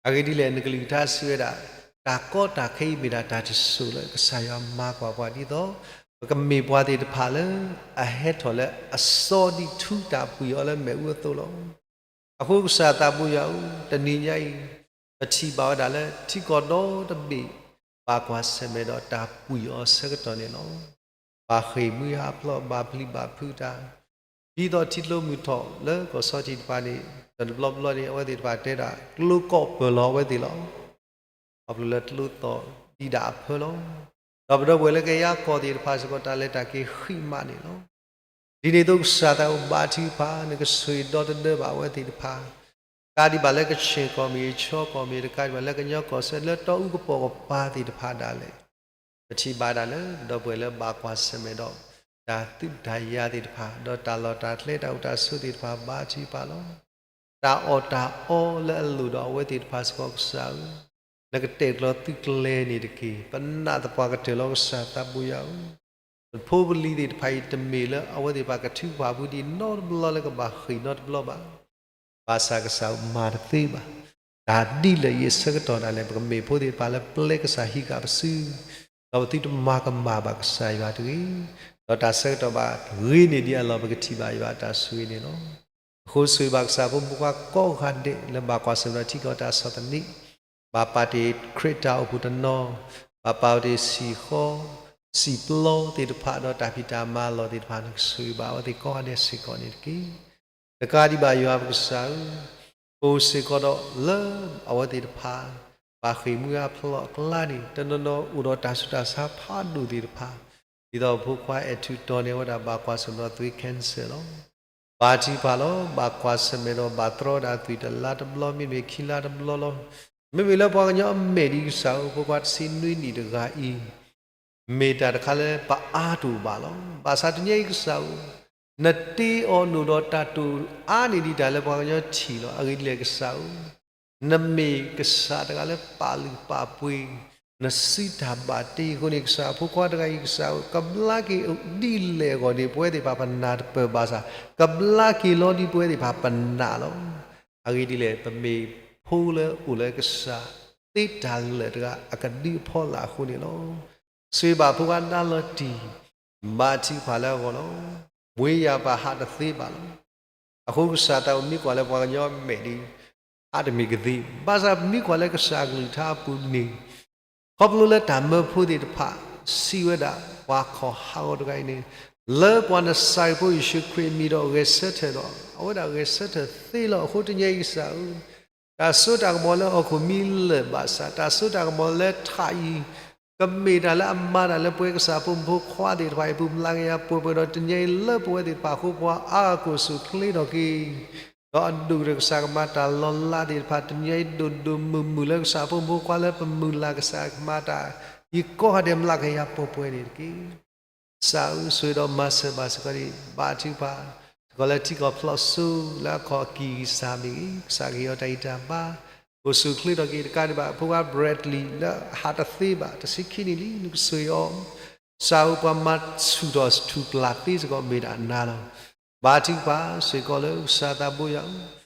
အဂ့ၢ်ဒ်လဲၣ် နကလုၢ်ကထါစံးဝဲဒၣ်, တၢ်ကီတၢ်ခဲအံၤမ့ၢ်ဒၣ်တၢ်တစိၢ်လၢကစၢ်ယွၤမၤကွၢ်ပှၤဒ်သိး ပကမ့ၢ်ပှၤသ့ၣ်တဖၣ်လၢ အဟဲထီၣ်လၢအစီဒံးထူတၢ်ပှံၤအီၤလၢမ့ၣ်အူအသိးလီၤ. အဃိကစၢ်သးဘိယွၤဧၢ, တနံၤညါအံၤ ပထံၣ်ဘၣ်ဝဲဒၣ်လၢထံကီၢ်ဒီတဘ့ၣ် ဘၣ်ကွၢ်ဆၢၣ်မဲာ်ဒီးတၢ်ပှံၤအီၤဆၢကတီၢ်န့ၣ်လီၤ. ဘၣ်ဃ့ၢ်မှံဟးဖျိး ဘၣ်ပျံၤဘၣ်ဖုးတၢ်, ဒ်သိးထံကျိမုၢ်ထီၣ်လၢကီၢ်ဆီထံးတဖၣ်န့ၣ် တဘျီဘျီန့ၣ် အဝဲသ့ၣ်တဖၣ်တဲဒၣ် ကျိကီၢ်ပၢၢ်လီၤအဝဲသ့ၣ်လီၤ. ခီဖျိလၢကျိသီၣ်ဒံးဒၣ်အဖၢလီၤ. ဒီးပဒီပုၢ်ဝဲၢ်လၢကယၤကီၢ်သ့ၣ်တဖၣ်စ့ၢ်ကီး တၢ်လဲၤတၢ်က့ၤဃံးမးန့ၣ်လီၤ. ဒ်န့ၣ်အသိးကစၢ်သးဘိဘါထုကဖၣ် နကဆိၣ်ဂ့ၤဒီသဒၢဘၣ်အဝဲသ့ၣ်တဖၣ်, တကးဒံးဘၣ်လၢကခၠ့ၣ်ကီၢ်မ့ၢ်ဂ့ၤ ခၠီကီၢ်မ့ၢ်ဂ့ၤ တကးဒံးဘၣ်လၢကညီကီၢ်စဲၣ် လၢတီအူကပိာ်ကပၤသ့ၣ်တဖၣ်ဒၣ်လဲာ်, ပထံၣ်ဘၣ်ဒၣ်လၢ ပဒီပုၢ်ဝဲၢ်လၢဘၣ်ကွၢ်ဆၢၣ်မဲာ်ဒီး တၢ်သုးတၢ်ယၤသ့ၣ်တဖၣ် ဒီးတၢ်လီၢ်တၢ်ကျဲတၢ်အိၣ်တၢ်ဆိးသ့ၣ်တဖၣ် ဘါထုကဖၣ်လီၤ. တၢ်အီၣ်တၢ်အီလၢအလိၣ်ဒီးအဝဲသ့ၣ်တဖၣ်စ့ၢ်ကီးကစၢ်ဧၢ, နကတဲာ်ကျီၤသုးကျဲၤန့ၣ်တက့ၢ်. ပနာ်သပှၢ်ကတၢၢ်လီၤကစၢ်သးဘိယွၤဧၢ, ပဖိပလံၤသ့ၣ်တဖၣ်အံၤ တမ့ၢ်လၢအဝဲသ့ၣ်တဖၣ်ကထုကဖၣ်ဖုဒံးနီတဘျီလၢကဘၣ်ဃ့ၢ်နီတဘျီဘၣ်. ဘၣ်ဆၣ်ကစၢ်ဧၢ မၤတသ့ဘၣ်. တၢ်ဒ်လဲၣ်အံၤအဆၢကတီၢ်ဒၣ်လဲာ် ပကမ့ၢ်ဖိသ့ၣ်တဖၣ်လၢပျဲကစၢ်ဟံးဃာ်ပစု, ဒီးပသုတမၤကမၣ်ဘၣ်ကစၢ်ယွၤတဂ့ၤ. ဒီးတၢ်ဆၢကတီၢ်ဘၣ်ဂ့ၤန့ၢ်ဒံးအလီၢ် ပကထံၣ်ဘၣ်ယွၤအတၢ်ဆိၣ်ဂ့ၤန့ၣ်လီၤ. အဃိဆိၣ်ဂ့ၤဘၣ်ကစၢ်ဖိမုၣ်ဖိခွါကိးဂၤဒဲး လၢဘၣ်ကွၢ်ဆၢၣ်မဲာ်ဒီးထံကီၢ်တၢ်ဆီၣ်သနံး, ဘၣ်ပာ်တ့ၢ်ခရံာ်တၢ်အိၣ်ဖှိၣ်တနီၤ, ဘၣ်ပာ်တ့ၢ်စံၣ်ဃီ, စံၣ်ပျီသ့ၣ်တဖၣ် ဒီးတၢ်ဖံးတၢ်မၤအလီၢ်သ့ၣ်တဖၣ် နကဆိၣ်ဂ့ၤဘၣ်အဝဲသ့ၣ်ကိးဂၤဒဲးစ့ၢ်ကီးန့ၣ်တက့ၢ်. တကးဒံးဘၣ်ယွၤပကစၢ်ဧၢ, ပအိၣ်စ့ၢ်ကီးဒီးလၢအဝဲသ့ၣ်တဖၣ် ဘၣ်ဃ့ၢ်မှံဟးဖျိးအကျါန့ၣ် တနီၤနီၤအိၣ်ဒီးတၢ်ဆူးတၢ်ဆါဖးဒိၣ်သ့ၣ်တဖၣ်, ဒ်သိးဖိခွါအဲၣ်ထူးတီၤန့ၣ် အဝဲဒၣ်ဘၣ်ကွၢ်ဆၢၣ်မဲာ်ဒီးသွံၣ် cancer လီၤ. ဘါထုကဖၣ်လီၤ. ဘၣ်ကွၢ်ဆၢၣ်မဲာ်ဒီးဘၣ်တြီဒၣ်သွံၣ်တလါတဘျီ မ့မ့ၢ်ခံလါတဘျီလီၤ. မ့မ့ၢ်လၢပှၤကညီအမဲာ်ဒ်ကစၢ်ဧၢ, ဖိခွါတဆံနွံနံၣ်တဂၤအံၤ မ့ၢ်တၢ်တခါလၢပအါတအိၣ်ဘၣ်လီၤ. ဘၣ်ဆၣ်တနံၤအံၤကစၢ်ဧၢ, နတ့အီၤနုာ်ဒီးတၢ်တိာ်အါန့ၢ်ဒံးတၢ်လၢပှၤကညီထံၣ်လီၤ. အဂ့ၢ်ဒ်လဲၣ်ကစၢ်ဧၢ, နမ့ၢ်ကစၢ်တဂၤလၢပာ်လုၢ်ပာ်ပှ့ၤ, နစုတၢ်ဘၣ်တ့အဃိန့ၣ် ကစၢ်အဖိခွါတဂၤအံၤ ကစၢ်ဧၢ, ကဘျါက့ၤဒ်လဲၣ်အဂီၢ်န့ၣ် ပဝဲသ့ၣ်တဖၣ်ပနာ်တပၢၢ်ဘၣ်ဆၣ်, ကဘျါက့ၤလီၤဒ်ပဝဲသ့ၣ်တဖၣ်ပနာ်လီၤ. အဂ့ၢ်ဒ်လဲၣ် ပမ့ၢ်ဖိလၢအိၣ်လၢကစၢ်သ့တၢ်လၢာ်တဂၤအကဒုအဖီလာ်အဃိန့ၣ်လီၤ. ဆိၣ်ဂ့ၤဘၣ်ဖိခွါဒါလီၤတံၢ်, ဘါထုကဖၣ်လၢအဂီၢ်လီၤ. ဝ့ယၤပာ်ဟးတသ့ဘၣ်လီၤ. အဃိကစၢ်သးအိၣ်မ့ၢ်ကွၢ်လၢပှၤကညီအမဲာ်ဒ်အံၤ, ဟးတမ့ၢ်ကသ့ဘၣ်. ဘၣ်ဆၣ်ပမ့ၢ်ကွၢ်လၢကစၢ်အကလုၢ်ကထါအပူၤန့ၣ်, ခီဖျိလၢတၢ်မၢဖိသ့ၣ်တဖၣ် စံးဝဲဒၣ် ပှၤခီၣ်ဟးဂီၤတဂၤအံၤန့ၣ်, လၢပှၤနစၤရ့းဖိယ့ၣ်ၡူးခရံာ်အမံၤဒီးဂဲၤဆၢထၢၣ်ဒီး အဝဲဒၣ်ဂဲၤဆၢထၢၣ်သ့လီၤ. အဃိတနံၤအံၤကစၢ်ဧၢ, တၢ်စိတၢ်ကမီၤလၢဟီၣ်ခိၣ်မံလၢာ်ဘၣ်ဆၣ်, တၢ်စိတၢ်ကမီၤလၢထးအံၤ, ကမ့ၢ်တၢ်လၢအမၤတၢ်လၢပဝဲကစၢ်ဖိမုၣ်ဖိခွါသ့ၣ်တဖၣ်အံၤအပူၤ ဘျါက့ၤယၤပှဲၤပှဲၤဒီးတနံၤအံၤလၢပဝဲသ့ၣ်တဖၣ်အဃိ ပှၤအါဂၤကိၢ်ဆူၣ်ချ့ထီၣ်က့ၤ ဒီးအဒိၣ်ကတၢၢ်ကစၢ်ကမၤတၢ်လီၤလးသ့ၣ်တဖၣ် တနံၤအံၤဒိၣ်ဒိၣ်မုၢ်မုၢ်လၢကစၢ်ဖိမုၣ်ဖိခွါလၢပမုၢ်လၢ်ကစၢ်ကမၤတၢ် အံၤကိးဂၤဒဲး ဘျါက့ၤယၤပှဲၤပှဲၤန့ၣ်တက့ၢ်. ကစၢ်ဧၢ ဆိၣ်ဂ့ၤဒီးမၤစၢၤဘၣ်စ့ၢ်ကီးဒံး ဘါထုကဖၣ် စ့ၢ်ကီးလၢထံကီၢ်ဖျိးစိလၢအခီၣ်အကံၢ်ကစၢ်မ့ၢ်ဂ့ၤ ကစၢ်ကဟ့ၣ်အီၤတၢ်ဂံၢ်တၢ်ဘါ ကိၢ်ဆူၣ်ချ့ထီၣ်က့ၤတကးဒံးဘၣ် ဖိခွါ Bradley လၢအဟးတသ့ဘၣ် တဆံခံနံၣ်လံ နကဆိၣ်ဂ့ၤအီၤ ကစၢ်ဧၢ ပှၤမၤဆူၣ်ထီၣ်ထူၣ်ပျၢ်သ့စ့ၢ်ကီး မ့ၢ်ဒၣ်နၤလီၤ. ဘါထုကဖၣ်စ့ၢ်ကီးလၢကစၢ်သးဘိယွၤဧၢ,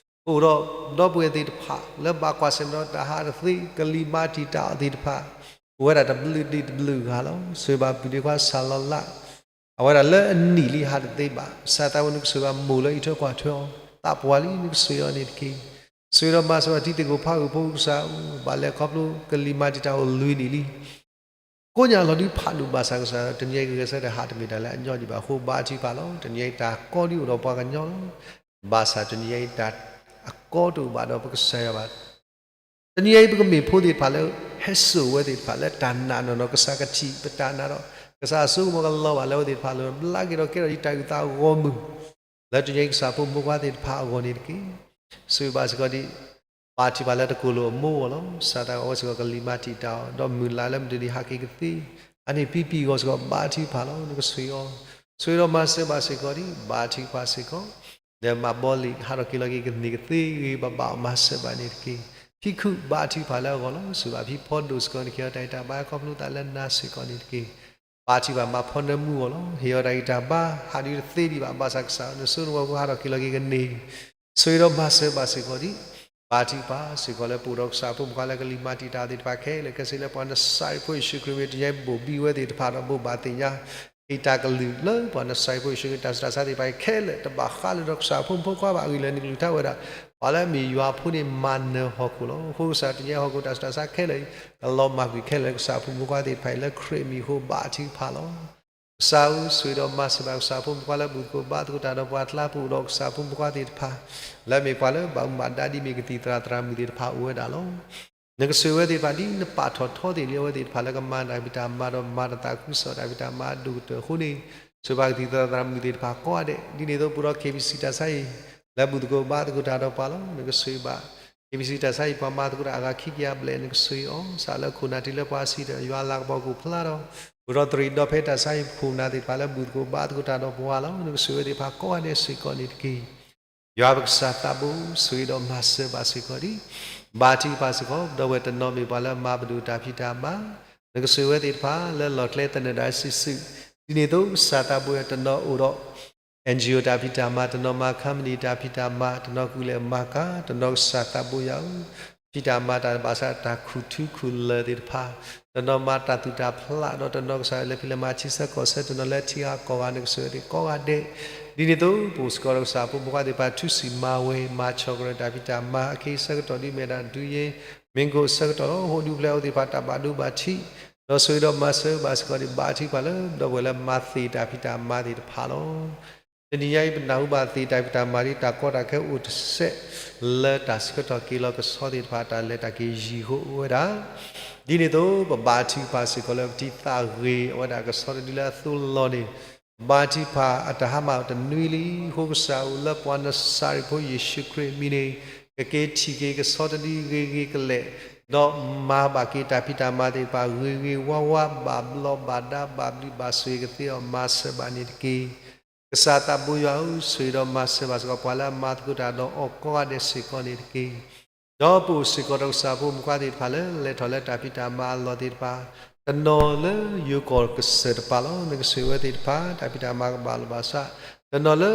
အိၣ်ဒီးဒီပုၢ်ဝဲၢ်သ့ၣ်တဖၣ် လၢဘၣ်ကွၢ်ဆၢၣ်မဲာ်ဒီးတၢ်ဟးတသ့ ကလံၤမၤတံာ်တာ်အီၤသ့ၣ်တဖၣ် အိၣ်ဝဲဒၣ်တဘျုးဒ့တဘျုးဂၤလီၤ. ဆိၣ်ဂ့ၤဘၣ်ပုၢ်ဒ့ခွါစၢ်လီၤလး အဝဲဒၣ်လၢအနံၣ်လံဟးတသ့ဘၣ် ကစၢ်သးဘိ နကဆိၣ်ဂ့ၤဘၣ်မိၢ်လၢအံးထွဲကွၢ်ထွဲအီၤ သးပှၢ်လံ နကဆိၣ်ဂ့ၤအီၤန့ၣ်တက့ၢ်. ဆိၣ်ဂ့ၤဒီးမၤစၢၤဘၣ်ထံသ့ၣ်ကိၣ်ဖးဂုၢ်ဖိကစၢ်ဧၢ, ဘၣ်လဲၤခီဖျိကလံၤမၤတံာ်တာ်အိၣ်လွံၢ်နံၣ်လံ ကိးညါလီၤဒုးဖးဒိၣ်ဘၣ်ဆၣ်ကစၢ် တနံၤအံၤကဂဲၤဆၢထၢၣ်ဟးတမ့ၢ်တၢ်လၢအညီဒံးဘၣ်အဃိ ဘါထုကဖၣ်လီၤ. တနံၤအံၤတၢ်ကီဒုးအိၣ်ဒီးပှၤကညီလီၤ. ဘၣ်ဆၣ်တနံၤအံၤတၢ်အကီတအိၣ်ဘၣ်ဒီးပကစၢ်ယွၤဘၣ်. တနံၤအံၤပကမ့ၢ်ဖိသ့ၣ်တဖၣ်လၢ ဟဲစိာ်ဝဲသ့ၣ်တဖၣ်လၢတၢ်နာ်နီၢ်နီၢ် ကစၢ်ကထံၣ်ပတၢ်နာ်ဒီး ကစၢ်အစိကမီၤကလီၤဘၣ်လၢအဝဲသ့ၣ်တဖၣ်လၢ ဘျါက့ၤဒီးကဲထီၣ်ဒံးတၢ်အုၣ်သးအဂီၢ်မုၢ် လၢတနံၤအံၤကစၢ်ဖိမုၣ်ဖိခွါသ့ၣ်တဖၣ်အဂီၢ်န့ၣ်တက့ၢ်. ဆိၣ်ဂ့ၤဘၣ်စ့ၢ်ကီးဒံး ဘါထုကဖၣ်လၢတကိၢ်လိာ်အမိၢ်အဂီၢ်လီၤ. ကစၢ်သးဘိ အဝဲစ့ၢ်ကီးကလံၤမၤတံာ်တာ်အီၤ ဒီးမုၢ်လၢ်လၢမုၢ်တနံၤဟးက့ၤကသ့ အန့ၣ်ပံပံအဂီၢ်စ့ၢ်ကီး ဘါထုကဖၣ်လီၤ. နကဆိၣ်ဂ့ၤအီၤ ဆိၣ်ဂ့ၤဒီးမၤစၢၤဘၣ်စ့ၢ်ကီးဒံး ဘါထုကဖၣ်စ့ၢ်ကီး ဒီးမၤဘီလံာ် ဟးထီၣ်က့ၤလီၤက့ၤကန့ၢ်ကသ့ဂ့ၤဂ့ၤဘၣ်ဘၣ်အီၤ မၤစၢၤဘၣ်န့ၣ်တက့ၢ်. ဖံခုၣ် ဘါထုကဖၣ်လၢအဂီၢ်လီၤ. ဆိၣ်ဂ့ၤဘၣ်ဖံဖီဒိၣ်စ့ၢ်ကီး နကဟ့ၣ်အီၤတၢ်ဂံၢ်တၢ်ဘါခီဖျိသးလၢနၤစ့ၢ်ကီးန့ၣ်တက့ၢ်. ဘါထုကဖၣ်မၤဖီနၢမူအဂီၢ်လီၤ. ဟ့ၣ်အီၤတၢ်ဂံၢ်တၢ်ဘါ ဟးဒုးတသ့ဒံးဘၣ် ဘၣ်ဆၣ်ကစၢ် နစိနဝီဖိဟးထီၣ်က့ၤလီၤက့ၤကန့ၢ် ဆိၣ်ဂ့ၤဒီးမၤစၢၤဘၣ်စ့ၢ်ကီးဒံး ဘါထုကဖၣ်စ့ၢ်ကီးလၢပအိၣ်ဒီးကစၢ်ဖိမုၣ်ဖိခွါလၢကလံၤမၤတံာ်တာ်သ့ၣ်တဖၣ်ခဲလၢာ် ခဲစ့လၢပှၤနစၤရ့းဖိယ့ၣ်ၡူးခရံာ်မ့ၢ်တနံၤအံၤဘိၣ်ဘံဝဲသ့ၣ်တဖၣ်ဒီးဘိးဘၣ်သ့ၣ်ညါ ဟ့ၣ်တၢ်ကလုၢ်လၢပှၤနစၤရ့းဖိယ့ၣ်ၡူးခရံာ် တၢ်ဆူးတၢ်ဆါသ့ၣ်တဖၣ်အံၤခဲလၢာ် တဘၣ်ဃးလၢၤဒီးကစၢ်ဖိမုၣ်ဖိခွါဘၣ် အဂ့ၢ်လၢနကလုၢ်ကထါဝဲဒၣ် ပှၤလၢအမ့ၢ်ယွၤအဖိန့ၣ် မၤနၢၤဟီၣ်ခိၣ်လီၤ. အဃိကစၢ်တနံၤအံၤဟီၣ်ခိၣ်တၢ်ဆူးတၢ်ဆါခဲလၢာ်အံၤ ကလီၤမၢ်ကွံာ်ခဲလၢာ်လၢကစၢ်ဖိမုၣ်ဖိခွါသ့ၣ်တဖၣ်အံၤလၢခရံာ်အမံၤအဃိ ဘါထုကဖၣ်လီၤ. ကစၢ်ဧၢ ဆိၣ်ဂ့ၤဒီးမၤစၢၤဘၣ်ကစၢ်ဖိမုၣ်ဖိခွါလၢဘူၣ်သကိးဘါသကိးတၢ်ဒီးပှၤကျါ ပအိၣ်ဒီးကစၢ်ဖိမုၣ်ဖိခွါသ့ၣ်တဖၣ် လၢအမ့ၢ်ပှၤလၢဘၣ်မူဘၣ်ဒါဒ်မ့ၢ်ကသံၣ်သရၣ်သရၣ်မုၣ်သ့ၣ်တဖၣ်အိၣ်ဝဲဒၣ်လီၤ. နကဆိၣ်ဂ့ၤဝဲသ့ၣ်တဖၣ်ဒ်နပာ်ထီၣ်ထီသ့ၣ်လံအဝဲသ့ၣ်တဖၣ်လၢကမၤတၢ်ဖံးတၢ်မၤဒီးမၤတၢ်သးခုကစီၣ်တၢ်ဖံးတၢ်မၤအဒိၣ်ကတၢၢ်အဃိန့ၣ် ဆိၣ်ဂ့ၤဘၣ်ကသံၣ်သရၣ်သရၣ်မုၣ်သ့ၣ်တဖၣ်ကိးဂၤဒဲး ဒ်န့ၣ်အသိးပအိၣ်ဒီး KBC တၢ်ဆါအံၤ လၢဘူၣ်သကိးဘါသကိးတၢ်ဒီးပှၤလီၤ. နကဆိၣ်ဂ့ၤဘၣ် KBC တၢ်ဆါအံၤ ပှၤမၤသကိးတၢ်အဂၤခံကယၤဘျဲၣ် နကဆိၣ်ဂ့ၤအီၤ စးလၢခိၣ်နၢ်ထံးလၢပှၤစံးတၢ် ယွၤလၤကပီၤကအိၣ်ဖျါဒီး ပအိၣ်ဒီးတရံးဒီဖဲတၢ်ဆါအံၤ ခိၣ်နၢ်သ့ၣ်တဖၣ်လၢဘူၣ်သကိးဘါသကိးတၢ်ဒီးပှၤလီၤ. နကဆိၣ်ဂ့ၤဝဲသ့ၣ်တဖၣ်ကိးဂၤဒဲးစ့ၢ်ကီးန့ၣ်တက့ၢ်. ယွၤပကစၢ်သးဘိ ဆိၣ်ဂ့ၤဒီးမၤစၢၤဘၣ်စ့ၢ်ကီးဒံး ဘါထုကဖၣ်စ့ၢ်ကီး ဒီပုၢ်ဝဲၢ်တနီၤမ့ၢ်ပှၤလၢမၤပဒိၣ်တၢ်ဖံးတၢ်မၤ နကဆိၣ်ဂ့ၤဝဲသ့ၣ်တဖၣ်လၢလီၢ်ကျဲသနၢၣ်ဒၣ်စုာ်စုာ် ဒ်န့ၣ်အသိးကစၢ်သးဘိတနီၤအိၣ်ဒီး NGO တၢ်ဖံးတၢ်မၤ တနီၤမၤ company တၢ်ဖံးတၢ်မၤ တနီၤကူၣ်လဲၤမၤကၤ တနီၤကစၢ်သးဘိယွၤဧၢ ဖံးတၢ်မၤတၢ်ဘၣ်ဆၣ်တၢ်ခူၣ်ထူခူၣ်လၢာ်သ့ၣ်တဖၣ် တနီၤမၤတၢ်သူၣ်တၢ်ဖျးဒီးတနီၤကစၢ်လဲၤဖံးလဲၤမၤထံဆၢကီၢ်ဆၢ တနီၤလၢထံဂၤကီၢ်ဂၤ နကဆိၣ်ဂ့ၤသ့ၣ်ကိးဂၤဒဲး ဒ်န့ၣ်အသိးပအိၣ်စ့ၢ်ကီးဒီးကစၢ်ဖိမုၣ်ဖိခွါသ့ၣ်တဖၣ် ထုးစံၣ်မၤဝဲ မၤဆီၣ်ကရၢၢ်တၢ်ဖံးတၢ်မၤ အက့ၤဆၢကတီၢ်ဒ်မ့ၢ်ဒၣ်ဒုးယ့ မ့ၢ်ကိၣ်ဆၢကတီၢ်လီၤ. ဟိဒူပျဲၢ်အဝဲသ့ၣ်တဖၣ်တၢ်ဘၣ်ဒိဘၣ်ထံး ဒီးဆိၣ်ဂ့ၤဒီးမၤစၢၤဘၣ်စ့ၢ်ကီးဒံး ဘါထုကဖၣ်လၢဒီပုၢ်ဝဲၢ်လၢမၤသ့ၣ်တၢ်ဖံးတၢ်မၤသ့ၣ်တဖၣ်လီၤ. တနံၤညါအံၤ ပနၢ်ဟူဘၣ်သ့ၣ်တၢ်ဖံးတၢ်မၤဒ်တၢ်ကီတၢ်ခဲအိၣ်တစဲး လၢတၢ်ဆှၢထီၣ်က့ၤလီၤကဆီသ့ၣ်တဖၣ် တၢ်လဲၤတၢ်က့ၤယံာ်ဃိအိၣ်ဝဲဒၣ် ဒ်န့ၣ်အသိးပဘါထုကဖၣ်စ့ၢ်ကီးလၢပတံၤသးဂ့ၤ အဝဲဒၣ်ကဆီတဒုလၢအသိလီၤန့ၣ် ဘါထုကဖၣ်အတဟါမၢ်တနွံလံ အဃိကစၢ်ဧၢ လၢပှၤနစၤရ့းဖိယ့ၣ်ၡူးခရံာ်အမံၤန့ၣ် ကက့ၤထံၣ်က့ၤကဆီတဒုဂ့ၤဂ့ၤကလဲာ် ဒီးမၤဘၣ်က့ၤတၢ်ဖံးတၢ်မၤသ့ၣ်တဖၣ် ဂ့ၤဂ့ၤဝါဝါ ဘၣ်ဘျီးဘၣ်ဒါ ဘၣ်ဘျုးဘၣ်ဆိၣ်ဂ့ၤကသ့အီၤ မၤစၢၤဘၣ်န့ၣ်တက့ၢ်. ကစၢ်သးဘိယွၤဧၢ, ဆိၣ်ဂ့ၤဒီးမၤစၢၤဘၣ်စ့ၢ်ကီး ပှၤလၢအမၤသကိးတၢ်ဒီးအီၤကိးဂၤဒဲးစ့ၢ်ကီးန့ၣ်တက့ၢ်. ဒီးပအိၣ်စ့ၢ်ကီးဒီးကစၢ်ဖိမုၣ်ဖိခွါသ့ၣ်တဖၣ်လၢ လဲၤထီၣ်လၢတၢ်ဖံးတၢ်မၤအလီၢ်သ့ၣ်တဖၣ်, တနီၤလၢယိၤကီၢ်ကစၢၢ်တပၤလီၤ. နကဆိၣ်ဂ့ၤဝဲသ့ၣ်တဖၣ် တၢ်ဖံးတၢ်မၤကဘၣ်လိာ်ဘၣ်စး, တနီၤလၢ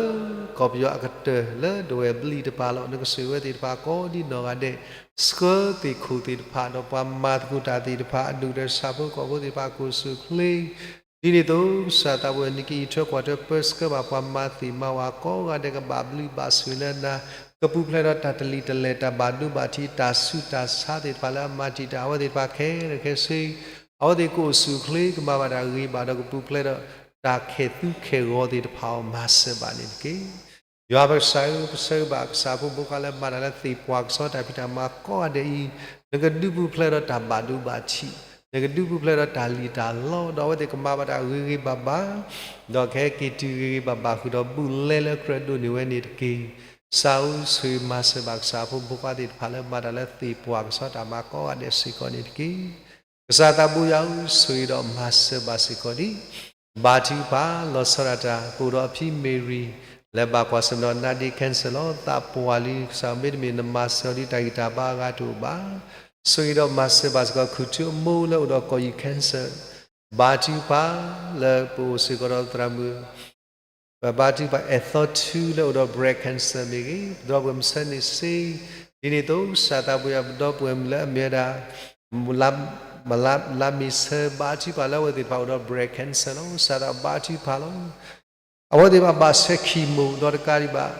ကီၢ်ပယီၤအကတၢၢ်လၢဒဝဲၢ်ဘျံးတပၤလီၤ. နကဆိၣ်ဂ့ၤဝဲသ့ၣ်တဖၣ်ကိးဒ်နီၢ်ဂၤဒဲး, ဆှၢသ့ၣ်ခိၣ်သ့ၣ်တဖၣ် ဒီးပှၤမၤသကိးတၢ်သ့ၣ်တဖၣ် အဒိၣ်ဒီးဆၣ်ဖိကီၢ်ဖိသ့ၣ်တဖၣ် ကအိၣ်ဆူၣ်အိၣ်ချ့ ဒ်န့ၣ်အသိး ကစၢ်သးဘိယွၤ နကအံးထွဲကွၢ်ထွဲ ပၢဆှၢဘၣ်ပှၤမၤသ့ၣ်မၤဝၤကိးဂၤဒဲး ကဘၣ်ဘျုးဘၣ်ဆိၣ်ဂ့ၤလၢနၤ, ကပူၤဖျဲးဒီးတၢ်တလံာ်တလဲၢ် တၢ်ဘၣ်ဒိဘၣ်ထံး တၢ်ဆူးတၢ်ဆါသ့ၣ်တဖၣ်လၢအမၤတံာ်တာ်အဝဲသ့ၣ်တဖၣ်ခဲလၢာ်ခဲဆ့, အဝဲသ့ၣ်ကအိၣ်ဆူၣ်အိၣ်ချ့ ကမၤဘၣ်တၢ်ဂ့ၤဘၣ်ဒီး ကပူၤဖျဲးဒီးတၢ်ခဲၣ်သူခဲၣ်ဂီၤသ့ၣ်တဖၣ်အီၤ မၤစၢၤဘၣ်န့ၣ်တက့ၢ်. ယွၤပကစၢ်ဧၢ, ပဆၢဂ့ၤဘၣ်ကစၢ်ဖိမုၣ်ဖိခွါလၢမၤတၢ်လၢသ့ၣ်ပှၢ်ကစီတၢ်ဖံးတၢ်မၤကိးဂၤဒဲးအံၤ, နကဒုးပူၤဖျဲးဒီးတၢ်ဘၣ်ဒိဘၣ်ထံး, နကဒုးပူၤဖျဲးဒီးတၢ်လံၣ်တၢ်လီ, ဒီးအဝဲသ့ၣ်ကမၤဘၣ်တၢ်ဂ့ၤဂ့ၤဘၣ်ဘၣ်, ဒီးကဟဲက့ၤတုၤဂ့ၤဂ့ၤဘၣ်ဘၣ်ဃုာ်ဒီး ဘူးလဲလၢကြၢးဒိးန့ၢ်ဝဲန့ၣ်တက့ၢ်. ကစၢ်ဧၢ, ဆိၣ်ဂ့ၤမၤစၢၤဘၣ်ကစၢ်ဖိမုၣ်ဖိခွါသ့ၣ်တဖၣ်လၢမၤတၢ်လၢသ့ၣ်ပှၢ်ကစီတၢ်မၤကိးဂၤဒဲးစ့ၢ်ကီးန့ၣ်တက့ၢ်. ကစၢ်သးဘိယွၤဧၢ, ဆိၣ်ဂ့ၤဒီးမၤစၢၤဘၣ်စ့ၢ်ကီးဒံး ဘါထုကဖၣ် လီၤဆီဒၣ်တၢ် ပအိၣ်ဒီးအဖံမ့ၤရံၤ လၢဘၣ်ကွၢ်ဆၢၣ်မဲာ်ဒီး နာ်ဒ့ cancer လီၤ. သးပှၢ်လံ ကစၢ်ဧၢ, မ့တမ့ၢ်နမၤစၢၤအီၤဒံး တၢ်ဂံၢ်တၢ်ဘါအဂၤတအိၣ်ဘၣ်. ဆိၣ်ဂ့ၤဒီးမၤစၢၤဘၣ်စ့ၢ်ကီး ခူၣ်ထူအမိၢ်လၢအိၣ်ဒီးကီၢ်ယံၤ cancer, ဘါထုကဖၣ် လၢပအိၣ်စ့ၢ်ကီးဒီးသရၣ်မုၣ် ပဘါထုကဖၣ် အဲၣ်သီထူလၢအိၣ်ဒီး breast cancer မ့ၢ်ဂ့ၤ, ပဒီပုၢ်ဝဲၢ်မုၣ်ဆၢန့ၣ်စ့, ဒ်န့ၣ်အသိး ကစၢ်သးဘိယွၤ ပဒီပုၢ်ဝဲၢ်မုၣ်လၢအမ့ၢ်ဝဲဒၣ် လါမ့ၤဆၢ ဘါထုကဖၣ်လၢအဝဲသ့ၣ်တဖၣ်အိၣ်ဒီး breast cancer လီၤ. ကစၢ်သးဘိယွၤ ဘါထုကဖၣ်လီၤ. အဝဲသ့ၣ်ဘၣ်ဘၣ်ဆဲး chemo ဒီးတကးဒံးဘၣ်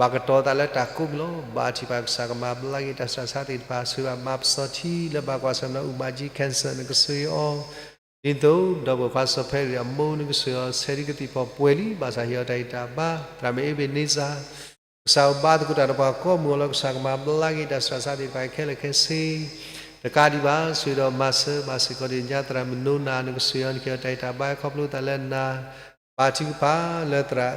ဘၣ်ကတီၤသးလၢတၢ်ကိးမံၤလီၤ. ဘါထုကဖၣ်ကစၢ်ကမၤဘျါက့ၤတၢ်ဆူးတၢ်ဆါသ့ၣ်တဖၣ်, ဆိၣ်ဂ့ၤဘၣ်မၤပစီၤထံလၢဘၣ်ကွၢ်ဆၢၣ်မဲာ်ဒီး အူမၤကၠံ cancer နကဆိၣ်ဂ့ၤအီၤ ဒ်သိး ဒီပုၢ်ဝဲၢ်ခွါစီၤဖဲရံၤအမိၢ် နကဆိၣ်ဂ့ၤအီၤ ဆဲးဒ်ကသံၣ်ဖီၣ်ပှဲၤလံ, ဘၣ်ဆၣ်ဟ့ၣ်အီၤတၢ်ဂံၢ်တၢ်ဘါ, သရၣ်မုၣ်အ့ဘ့းန့စၢ် ကစၢ်ဘါသကိးတၢ်ဒီးပှၤကိးမံၤအီၤလီၤ. ကစၢ်ကမၤဘျါက့ၤတၢ်ဆူးတၢ်ဆါသ့ၣ်တဖၣ်ခဲလၢာ်ခဲဆ့, တကးဒံးဘၣ် ဆိၣ်ဂ့ၤဒီးမၤစၢၤဘၣ်စ့ၢ်ကီးဒံး ညါသရၣ်မုၣ်နိနၤ နကဆိၣ်ဂ့ၤအီၤ နကဟ့ၣ်အီၤတၢ်ဂံၢ်တၢ်ဘါခီဖျိသးလၢနၤ, ဘါထုကဖၣ်လၢသရၣ်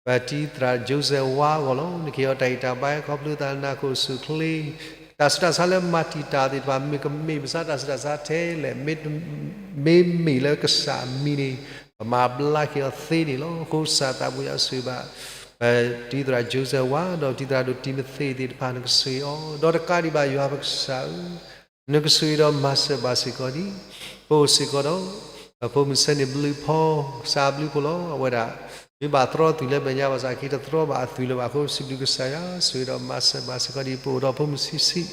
ပတံၤသရၣ် Joseph ဝါအဂီၢ်လီၤ. နကဟ့ၣ်အီၤတၢ်ဂံၢ်တၢ်ဘါခီဖျိသးလၢနၤ ကအိၣ်ဆူၣ်အိၣ်ချ့, တၢ်ဆူးတၢ်ဆါလၢမၤတံာ်တာ်သ့ၣ်တဖၣ် မ့ၢ်ကမ့ၢ်မဆါတၢ်ဆူးတၢ်ဆါထဲလဲၣ်, မ့မ့ၢ်လၢကစၢ်အမံၤန့ၣ် ပမၤဘျါက့ၤအီၤသ့န့ၣ်လီၤ. အဃိကစၢ်သးဘိယွၤဆိၣ်ဂ့ၤဘၣ် ပတံၤသရၣ် Joseph ဝါ ဒီးပတံၤသရၣ်ဒိၣ်တံၤမသ့းသ့ၣ်တဖၣ် နကဆိၣ်ဂ့ၤအီၤ, ဒီးတကးဒံးဘၣ် ယွၤပကစၢ်ဧၢ နကဆိၣ်ဂ့ၤဒီးမၤစၢၤဘၣ်စ့ၢ်ကီးဒံး ပအိၣ်စ့ၢ်ကီးဒီး ပဖိမုၣ်ဆၢန့ၣ်ဘျုးဖီ ကစၢ်ဘျုးဖှိၣ်လီၤ. အဝဲဒၣ် မ့ၢ်ဘၣ်သရီသုးလၢမဲာ်ညါ ဘၣ်ဆၣ်က့ၤတသရီဘၣ်အသုးလၢၤဘၣ်အဃိ စံးဘျုးကစၢ်ယွၤ ဆိၣ်ဂ့ၤဒီးမၤစၢၤဘၣ်စ့ၢ်ကီးဒံး ပအိၣ်ဒီးဖိမုၣ်ဆံးဆံး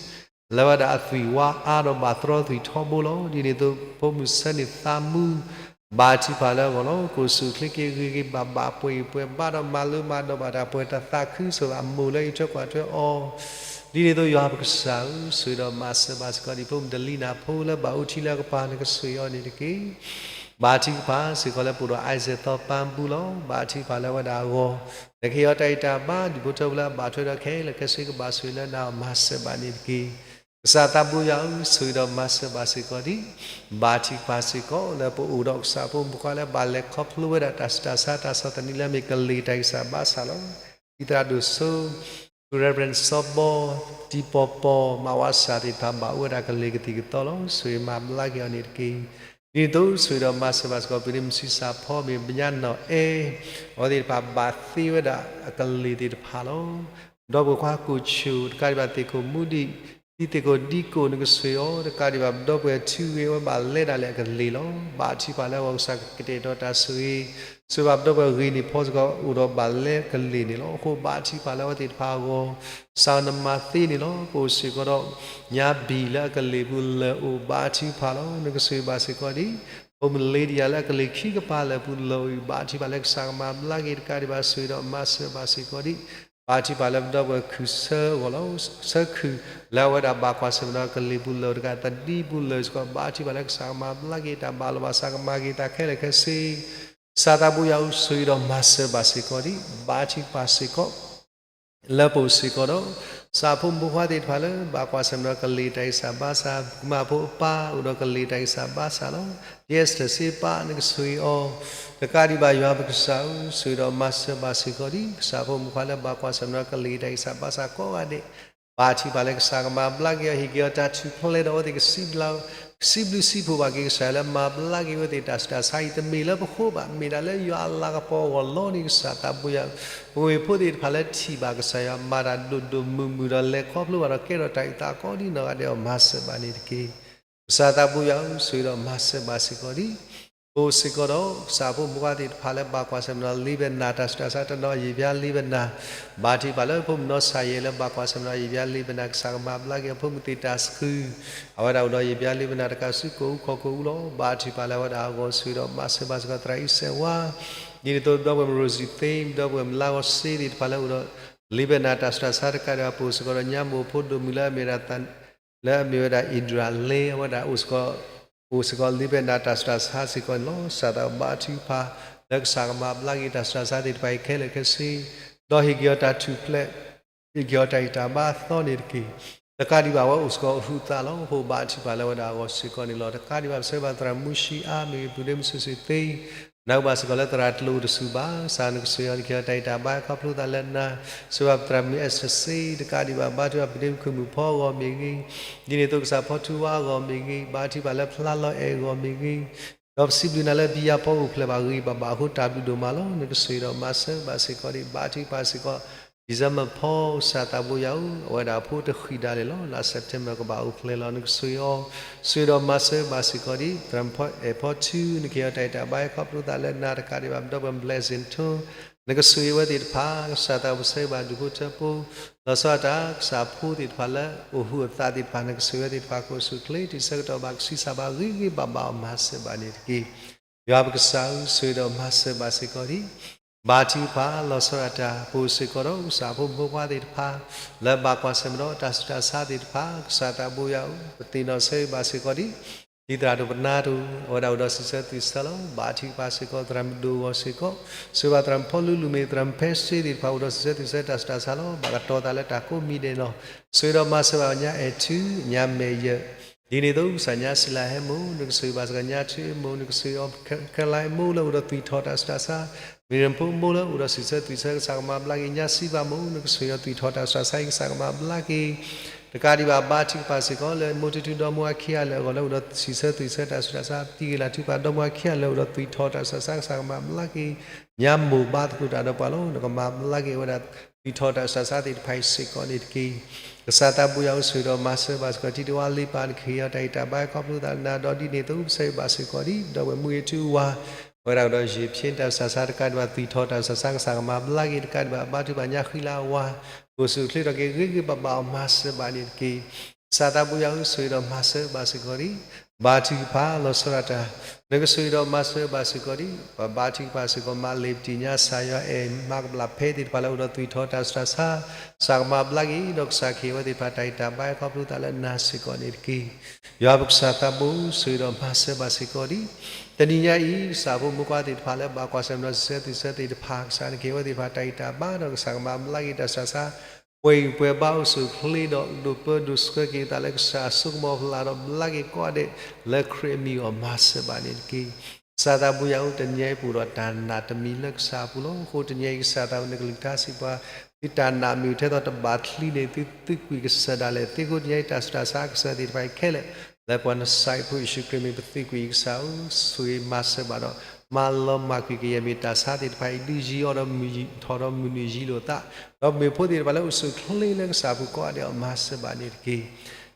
လၢဝဲဒၣ်အသွံၣ်ဝါအါဒီးဘၣ်သရီသွံၣ်ထီဘိလီၤ. ဒ်န့ၣ်အသိး ဖိမုၣ်ဆၢန့ၣ်သးမူ ဘါထုကဖၣ်လၢအဂီၢ်လီၤ. ကအိၣ်ဆူၣ်အိၣ်ချ့က့ၤဂ့ၤဂ့ၤဘၣ်ဘၣ် ပှဲၤဂံၢ်ပှဲၤဘါဒီးမၤလိမၤဒိးဘၣ်တၢ်ပှဲၤတၢ်သးခု ဆိၣ်ဂ့ၤအမိၢ်လၢအအံးထွဲကွၢ်ထွဲအီၤ ဒ်န့ၣ်အသိး ယွၤပကစၢ်ဧၢ ဆိၣ်ဂ့ၤဒီးမၤစၢၤဘၣ်စ့ၢ်ကီးဒံး ဖိမုၣ်တလံနၢ်ဖိလၢဘၣ်အိၣ်ထံလၢအကပၤ နကဆိၣ်ဂ့ၤအီၤန့ၣ်တက့ၢ်. ဘါထုကဖၣ်စ့ၢ်ကီးလၢပအိၣ်ဒီး Isaac သီပၢ်ပူၤလီၤ. ဘါထုကဖၣ်လၢအဝဲဒၣ်အဂီၢ် နကဟ့ၣ်အီၤတၢ်ဂံၢ်တၢ်ဘါ ဒူၣ်ဖိထၢဖိလၢအဘၣ်ထွဲဒီးခဲလၢာ်ခဲဆ့ ကဘၣ်ဆိၣ်ဂ့ၤလၢနၤအီၤ မၤစၢၤဘၣ်န့ၣ်တက့ၢ်. ကစၢ်သးဘိယွၤဧၢ ဆိၣ်ဂ့ၤဒီးမၤစၢၤဘၣ်စ့ၢ်ကီးဒံး ဘါထုကဖၣ်စ့ၢ်ကီးလၢပအိၣ်ဒီးကစၢ်ဖိမုၣ်ဖိခွါလၢဘၣ်လဲၤခီဖျိဝဲဒၣ် တၢ်ဆူးတၢ်ဆါတၢ်ဆီၣ်သနံးလၢအမ့ၢ်ကလံၤတၢ်ဂံၢ်စၢ်ဘါစၢ်လီၤ. တံၤသရၣ်ဒိၣ်စိ Reverend စီၤဘီ တံၤပီၤပီၤ မၤဝါစၢ်သ့ၣ်တဖၣ် ဘၣ်အိၣ်ဝဲဒၣ်ကလံၤကသံၣ်ကသီလီၤ. ဆိၣ်ဂ့ၤမၤဘျါက့ၤအီၤန့ၣ်တက့ၢ်. ဒ်န့ၣ်အသိး ဆိၣ်ဂ့ၤဒီးမၤစၢၤဘၣ်စ့ၢ်ကီး ပရ့မုၣ်ဆံးစၢ်ဖီ မ့ၢ်ဘညါနီၣ်အဲ အဝဲသ့ၣ်တဖၣ်ဘၣ်သ့ဝဲဒၣ်အကလံၤသ့ၣ်တဖၣ်လီၤ. ဒီပုၢ်ဝဲၢ်ခွါကိၣ်ဆူၣ် တကးဒံးဘၣ်သ့ၣ်ခိၣ်မူဒံး ဒ်သ့ၣ်ခိၣ်ဒံကိၣ် နကဆိၣ်ဂ့ၤအီၤ တကးဒံးဘၣ် ပဒီပုၢ်ဝဲၢ်ထူဂ့ၤ အဝဲဘၣ်လဲၤဒၣ်လဲာ်အကလံၤလီၤ. ဘါထုကဖၣ်လၢအဂီၢ် ကစၢ်ကတဲာ်ကတီၤတၢ်ဆိၣ်ဂ့ၤ ဆိၣ်ဂ့ၤဘၣ်ပဒီပုၢ်ဝဲၢ်ဂ့ၤန့ၢ်ဖီစ့ၢ်ကီး အိၣ်ဒီးဘၣ်လဲၤကလံၤန့ၣ်လီၤ. အဃိဘါထုကဖၣ်လၢအဝဲသ့ၣ်တဖၣ်အဂီၢ် ကစၢ်နမၤသ့န့ၣ်လီၤ. ပအိၣ်စ့ၢ်ကီးဒီး ညါဘံၣ်လၢအကလံၤပူၤလၢာ်အိၣ် ဘါထုကဖၣ်လီၤ. နကဆိၣ်ဂ့ၤဘၣ်စ့ၢ်ကီးဒံး ဖိမုၣ်လ့ဒံယၤလၢအကလံၤခံကပၤလၢာ်ပူၤလၢာ်အိၣ် ဘါထုကဖၣ်လၢကစၢ်ကမၤဘျါက့ၤ တကးဒံးဘၣ် ဆိၣ်ဂ့ၤဒီးမၤစၢၤဘၣ်စ့ၢ်ကီးဒံး ဘါထုကဖၣ်လၢပဒီပုၢ်ဝဲၢ်ခုၣ်ဆၢအဂီၢ်လီၤ. ဆၢခုၣ်လၢအဝဲဒၣ်ဘၣ်ကွၢ်ဆၢၣ်မဲာ်ဒီးကလံၤပူၤလၢာ်တကး သဒံပူၤလၢာ်စ့ၢ်ကီး ဘါထုကဖၣ်လၢကစၢ်ကမၤဘျါက့ၤ တၢ်ဘၣ်လိာ်ဘၣ်စးကမၤက့ၤသးခဲလၢာ်ခဲဆ့ ကစၢ်သးဘိယွၤဧၢ ဆိၣ်ဂ့ၤဒီးမၤစၢၤဘၣ်စ့ၢ်ကီးဒံး ဘါထုကဖၣ်စ့ၢ်ကီး လၢပအိၣ်စ့ၢ်ကီးဒီး ကစၢ်ဖိမုၣ်ဖိခွါသ့ၣ်တဖၣ်လၢ ဘၣ်ကွၢ်ဆၢၣ်မဲာ်ဒီးကလံၤတၢ်ဂံၢ်စၢ်ဘါစၢ် ကုမၣ်ဖိအပၢ်အိၣ်ဒီးကလံၤတၢ်ဂံၢ်စၢ်ဘါစၢ်လီၤ. ယဲၢ်စတၢၢ်စ့ပၢ် နကဆိၣ်ဂ့ၤအီၤ တကးဒံးဘၣ် ယွၤပကစၢ်ဧၢ ဆိၣ်ဂ့ၤဒီးမၤစၢၤဘၣ်စ့ၢ်ကီးဒံး ကစၢ်ဖိမုၣ်ဖိခွါလၢဘၣ်ကွၢ်ဆၢၣ်မဲာ်ဒီးကလံၤတၢ်ဂံၢ်စၢ်ဘါစၢ်ကိးဂၤဒဲး ဘါထုကဖၣ်လၢကစၢ်ကမၤဘျါက့ၤအီၤ ဟ့ၣ်က့ၤအီၤတၢ်ထူၣ်ဖျဲးဒီးအဝဲသ့ၣ်ကစံးဘျုး ကစံးဘျုးစံးဖှိၣ်ဘၣ်က့ၤကစၢ်ယွၤလၢမၤဘျါက့ၤအဝဲသ့ၣ်တၢ်ဆူးတၢ်ဆါအံၤ တမ့ၢ်လၢပဃိဘၣ် မ့ၢ်ဒၣ်လၢယွၤအလၤကပီၤအဂီၢ်လီၤန့ၣ် ကစၢ်သးဘိယွၤဧၢ, ပဝဲဖိသ့ၣ်တဖၣ်လၢထံၣ်ဘၣ်ကစၢ်ယွၤ မၤတၢ်ဒိၣ်ဒိၣ်မုၢ်မုၢ်ဒီးလဲၤခီဖျိဘၣ်ဒီးကဲထီၣ်တၢ်အုၣ်သးကိးဒ်နီၢ်ဂၤဒဲးအီၤ မၤစၢၤဘၣ်န့ၣ်တက့ၢ်. ကစၢ်သးဘိယွၤဧၢ ဆိၣ်ဂ့ၤဒီးမၤစၢၤဘၣ်စ့ၢ်ကီးဒံး ပအိၣ်စ့ၢ်ကီးဒီး ကစၢ်ဖိမုၣ်ဖိခွါသ့ၣ်တဖၣ်လၢဘၣ်ကွၢ်ဆၢၣ်မဲာ်ဒီး လံာ်ဘဲနၤတၢ်ဆူးတၢ်ဆါတနီၤ ယံာ်ဘျါလံာ်ဘဲနၤ, ဘါထုကဖၣ်လၢဖိမုၣ်နီၢ်ဆၣ်ယဲၢ်လၢဘၣ်ကွၢ်ဆၢၣ်မဲာ်ဒီးယံာ်ဘျါလံာ်ဘဲနၤ ကစၢ်ကမၤဘျါက့ၤအဖိမုၣ်သ့ၣ်တၢ်ဆှု, အဝဲဒၣ်အိၣ်ဒီးယံာ်ဘျါလံာ်ဘဲနၤတကးဆူကိၣ်အူခီၣ်ကိၣ်အူလီၤ. ဘါထုကဖၣ်လၢအဝဲဒၣ်အဂီၢ် ဆိၣ်ဂ့ၤဒီးမၤစၢၤဘၣ်စ့ၢ်ကီးသရၣ်အံၤစဲးဝါ, ဒ်န့ၣ်အသိးဒီပုၢ်ဝဲၢ်မုၣ်ရိၤစံၣ်သ့ ဒီပုၢ်ဝဲၢ်မုၣ်လါဂီၤစ့သ့ၣ်တဖၣ်လၢအိၣ်ဒီး လံာ်ဘဲနၤတၢ်ဆူးတၢ်ဆါတကးဒံးဘၣ် ပအိၣ်စ့ၢ်ကီးဒီးညါမိၢ်ဖိဒိၣ်မုၣ်လၢအမ့ၢ်ဝဲဒၣ် လၢအမ့ၢ်ဝဲဒၣ် Indra လဲ အဝဲဒၣ်အိၣ်စ့ၢ်ကီး အိၣ်စ့ၢ်ကီးလံာ်ဘဲနၤတၢ်ဆူးတၢ်ဆါစ့ၢ်ကီးန့ၣ်လီၤ. ကစၢ်သးဘိဘါထုကဖၣ် လၢကစၢ်ကမၤဘျါက့ၤတၢ်ဆူးတၢ်ဆါသ့ၣ်တဖၣ်အံၤခဲလၢာ်ခဲဆ့, ဒီးဟ့ၣ်က့ၤအီၤတၢ်ထူၣ်ဖျဲး, ဟ့ၣ်က့ၤအီၤတၢ်ဂံၢ်တၢ်ဘါအသီန့ၣ်တက့ၢ်. တကးဒံးဘၣ် အဝဲအိၣ်စ့ၢ်ကီးအဟုးအသးလီၤ. အဃိဘါထုကဖၣ်လၢအဝဲဒၣ်အဂီၢ်စ့ၢ်ကီးန့ၣ်လီၤ. တကးဒံးဘၣ် ပဆၢဘၣ်သရၣ်မူၡံအါ မ့ၢ်ဂ့ၤ ပုၢ်ဒ့မုၣ်စုစ့ၣ်သ့ နၢ်ဟူဘၣ်စ့ၢ်ကီးလၢသရၣ်တလိၣ်တစူၢ်ဘၣ်, ကစၢ်နကဆိၣ်ဂ့ၤအီၤ နကဟ့ၣ်အီၤတၢ်ဂံၢ်တၢ်ဘါခီဖျိသးလၢနၤ, ဆၢဘၣ်ပသရၣ်မုၣ်အဲၣ်စတၢၣ်စ့ တကးဒံးဘၣ် ဘါထုကဖၣ်ပုၢ်ဒ့မုၣ်ခုၣ်မုၣ်ဖီအဂီၢ်မ့ၢ်ဂ့ၤ, ဒ်န့ၣ်အသိးကစၢ်ဖီထူဝါအဂီၢ်မ့ၢ်ဂ့ၤ, ဘါထုကဖၣ်လၢဖျါလီၤအဲၣ်အဂီၢ်မ့ၢ်ဂ့ၤ, ဒီးပစံးဘျုးနၤလၢပယီၤပီအိၣ်ဖျဲၣ်ဘၣ်ဂ့ၤဘၣ်ဘၣ်အဃိ တၢ်ဘျုးဒိၣ်မးလီၤ. နကဆိၣ်ဂ့ၤဒီးမၤစၢၤဘၣ်စ့ၢ်ကီးဒံး ဘါထုကဖၣ်စ့ၢ်ကီး December ဖီ ကစၢ်သးဘိယွၤဧၢ, အဝဲဒၣ်အဖိတဃံၢ်ဒၣ်လဲာ်လီၤ. လါ September ကဘၣ်အိၣ်ဖျဲၣ်လီၤ. နကဆိၣ်ဂ့ၤအီၤ, ဆိၣ်ဂ့ၤဒီးမၤစၢၤဘၣ်စ့ၢ်ကီးဒံး သရၣ်မုၣ်ဖီအဲၣ်ဖီထူ နကဟ့ၣ်အီၤတၢ်ဂံၢ်တၢ်ဘါအံၤခီဖျိသးလၢနၤ တကးဒံးဘၣ် ဒီပုၢ်ဝဲၢ်မုၣ် Blessing ထိ နကဆိၣ်ဂ့ၤအဝဲသ့ၣ်တဖၣ်, ကစၢ်သးဘိပဆၢဘၣ်ဒူၣ်ဖိထၢဖိ, လီၤဆီဒၣ်တၢ် ကစၢ်ဖိသ့ၣ်တဖၣ်လၢအိၣ်ဟုးအသးသ့ၣ်တဖၣ် နကဆိၣ်ဂ့ၤအဝဲသ့ၣ်တဖၣ် ကအိၣ်ဆူၣ်အိၣ်ချ့ တုၤဆၢကတီၢ်ဘၣ်ကဆံးစၢ်ဘၣ်ဂ့ၤဂ့ၤဘၣ်ဘၣ်အီၤ မၤစၢၤဘၣ်န့ၣ်တက့ၢ်. ယွၤပကစၢ်ဧၢ, ဆိၣ်ဂ့ၤဒီးမၤစၢၤဘၣ်စ့ၢ်ကီးဒံး ဘါထုကဖၣ် လီၤဆီဒၣ်တၢ် ပအိၣ်စ့ၢ်ကီးဒီး ကစၢ်ဖိမုၣ်ဖိခွါသ့ၣ်တဖၣ် လၢဘၣ်ကွၢ်ဆၢၣ်မဲာ်ဒီးတၢ်ဆူးတၢ်ဆါသ့ၣ်တဖၣ် ကစၢ်သးဘိယွၤဧၢ, ပသ့ၣ်နီၣ်ဆၢဂ့ၤဘၣ်စ့ၢ်ကီးဒံး ဒ်သရၣ်ဒိၣ်ပနၢ်တအိၣ် အဝဲဒၣ်အိၣ်ဒီးစံးဆၢသွံၣ်ဆၢလီၤ. ဘါထုကဖၣ်စ့ၢ်ကီး သရၣ်မုၣ်ဒိၣ်အဂီၢ်စ့ၢ်ကီး, ဆိၣ်ဂ့ၤဘၣ်သရၣ်မုၣ်ဖီလူလူမ့ၢ် သရၣ်မုၣ်ဖဲစ့သ့ၣ်တဖၣ် အိၣ်ဒီးစံးဆၢသွံၣ်ဆၢတၢ်ဆူးတၢ်ဆါလီၤ. ဘၣ်ကတီၤသးလၢတၢ်ကိးမံၤဒဲးလီၤ. ဆိၣ်ဂ့ၤဒီးမၤစၢၤဘၣ်ညါအဲၣ်ထူ ညါမဲာ်ယၢၢ် ဒ်န့ၣ်အသိး ကစၢ်ညါစံလၤဟဲမိၢ် နကဆိၣ်ဂ့ၤဘၣ်စ့ၢ်ကီးညါထူအမိၢ် နကဆိၣ်ဂ့ၤအီၤ ခဲလၢာ်အမိၢ်လၢအိၣ်ဒီးသွံၣ်ထီၣ်တၢ်ဆူးတၢ်ဆါ, မ့ၢ်ရၣ်ဖိအမိၢ်လၢအိၣ်ဒီးစံးဆၢသွံၣ်ဆၢ ကစၢ်ကမၤဘျါက့ၤ ညါစံဘၣ်မိၢ် နကဆိၣ်ဂ့ၤအီၤသွံၣ်ထီၣ်တၢ်ဆူးတၢ်ဆါအံၤ ကစၢ်ကမၤဘျါက့ၤ တကးဒံးဘၣ် ဘါထုကဖၣ်စ့ၢ်ကီးလၢ မိၢ်ထူထူဒီမိၢ်အခံဂၤလၢာ်အဂီၢ်လၢအိၣ်ဒီးစံးဆၢသွံၣ်ဆၢတၢ်ဆူးတၢ်ဆါ, တံၤဂ့ၤလၤထူပှၤဒီမိၢ်အခံဂၤလၢာ်အိၣ်ဒီးသွံၣ်ထီၣ်တၢ်ဆူးတၢ်ဆါ ကစၢ်ကမၤဘျါက့ၤ, ညါမိၢ်ဘါသကိးတၢ်ဒီးပှၤလီၤ. နကမၤဘျါက့ၤဝဲဒၣ် သွံၣ်ထီၣ်တၢ်ဆူးတၢ်ဆါသ့ၣ်တဖၣ်အံၤစ့ၢ်ကီးန့ၣ်တက့ၢ်. ကစၢ်သးဘိယွၤဧၢ ဆိၣ်ဂ့ၤဒီးမၤစၢၤဘၣ်စ့ၢ်ကီး ထံတဝါလ့ပၢ် နကဟ့ၣ်အီၤတၢ်ဂံၢ်တၢ်ဘါခီဖျိသးလၢနၤ ဒီးဒ်န့ၣ်အသိး ပဆၢဂ့ၤဘၣ်စ့ၢ်ကီးဒံး ဒီပုၢ်ဝဲၢ်မုၣ်ဂ့ၤထူဝါ အဝဲဒၣ်အိၣ်ဒီးယံာ်ဖျ့တၢ်ဆူးတၢ်ဆါ တကးဒံးဘၣ် သွံၣ်ထီၣ်တၢ်ဆူးတၢ်ဆါ ကစၢ်ကမၤဘျါက့ၤ တကးဒံးဘၣ် ဘါထုကဖၣ်ညါဃံလၤအဝၤ ကအိၣ်ဆူၣ်အိၣ်ချ့ထီၣ်က့ၤဂ့ၤဂ့ၤဘၣ်ဘၣ်အီၤ မၤစၢၤဘၣ်န့ၣ်တက့ၢ်. ကစၢ်သးဘိယွၤဧၢ ဆိၣ်ဂ့ၤဒီးမၤစၢၤဘၣ်စ့ၢ်ကီးဒံး ဘါထုကဖၣ်လီၤဆီဒၣ်တၢ် နကဆိၣ်ဂ့ၤဒီးမၤစၢၤဘၣ်စ့ၢ်ကီးဒံး ပဘါထုကဖၣ်စ့ၢ်ကီး မၤလ့ၤပတံၢ်ညါ ကစၢ်ယွၤအဲၣ်မၤကဘျၣ်ဖဲသ့ၣ်တဖၣ်လၢအိၣ်ဒီးသွံၣ်ထီၣ်တၢ်ဆူးတၢ်ဆါ ကစၢ်ကမၤဘျါက့ၤ ဒီးကစၢ်ကဟ့ၣ်ဝဲသ့ၣ်တဖၣ်တၢ်ဂံၢ်တၢ်ဘါခီဖျိသးလၢနၤစ့ၢ်ကီးန့ၣ်တက့ၢ်. ယွၤပကစၢ်သးဘိ ဆိၣ်ဂ့ၤဒီးမၤစၢၤဘၣ်စ့ၢ်ကီးဒံး တနံၤညါအံၤ ကစၢ်ဖိမုၣ်ဖိခွါသ့ၣ်တဖၣ်လၢဘၣ်ကွၢ်ဆၢၣ်မဲာ်ဒီးစံးဆၢသွံၣ်ဆၢသ့ၣ်တဖၣ် ကစၢ်နကဟ့ၣ်ဝဲသ့ၣ်တဖၣ်တၢ်ဂံၢ်တၢ်ဘါ ဒီးကစၢ်ကမၤဘျါက့ၤတၢ်ဆူးတၢ်ဆါ ပှဲၤဂံၢ်ပှဲၤဘါအိၣ်ဆူၣ်အိၣ်ချ့ဒီး ဒိၣ်ပၢဒိၣ်ဆှၢက့ၤသးလၢကစၢ်အစိကမီၤအဖီလာ်ဒီး ဘျါက့ၤကိးဂၤဒဲး လၢခရံာ်အမံၤအဂီၢ် မၤစၢၤဘၣ်န့ၣ်တက့ၢ်. ကစၢ်သးဘိယွၤဧၢ တနံၤညါအံၤပအိၣ်ဒီးတၢ်နာ်တမံၤလၢကစၢ်အပူၤလီၤ. အဃိတနံၤညါအံၤ ကစၢ်သးဘိ နကလုၢ်ကထါစံးပှၤ သုတၢ်နာ်မ့ၢ်ထဲသိးတဘၣ်ချံန့ၣ် သုသုးကွံာ်ကစၢၢ်ဒၣ်လဲာ် သ့ၣ်ဃိတနံၤညါအံၤ တၢ်ဆူးတၢ်ဆါကစၢၢ်သ့ၣ်တဖၣ်အံၤခဲလၢာ် လၢပှၤနစးအံၤဖိယ့ၣ်ၡူးခရံာ်မံၤ ပသံကွံာ်ကစၢ်ဧၢ ဆိၣ်ဂ့ၤမၤစၢၤဘၣ်ဒီး မၤလီၤမၢ်ကွံာ်ကယဲၢ်မ့ၢ်တၢ်ဆါသ့ၣ်တဖၣ်အံၤ ဒုးယံၤအီၤဒီးမုၢ်ထီၣ်ဒီးမုၢ်နုာ်ယံၤလိာ်သး ဒီးမ့ၢ်ဖိသ့ၣ်တဖၣ်လၢအိၣ်ဆူၣ်အိၣ်ချ့လၢကစၢ်အပူၤကိးဂၤဒဲးအီၤ မၤစၢၤဘၣ်န့ၣ်တက့ၢ်.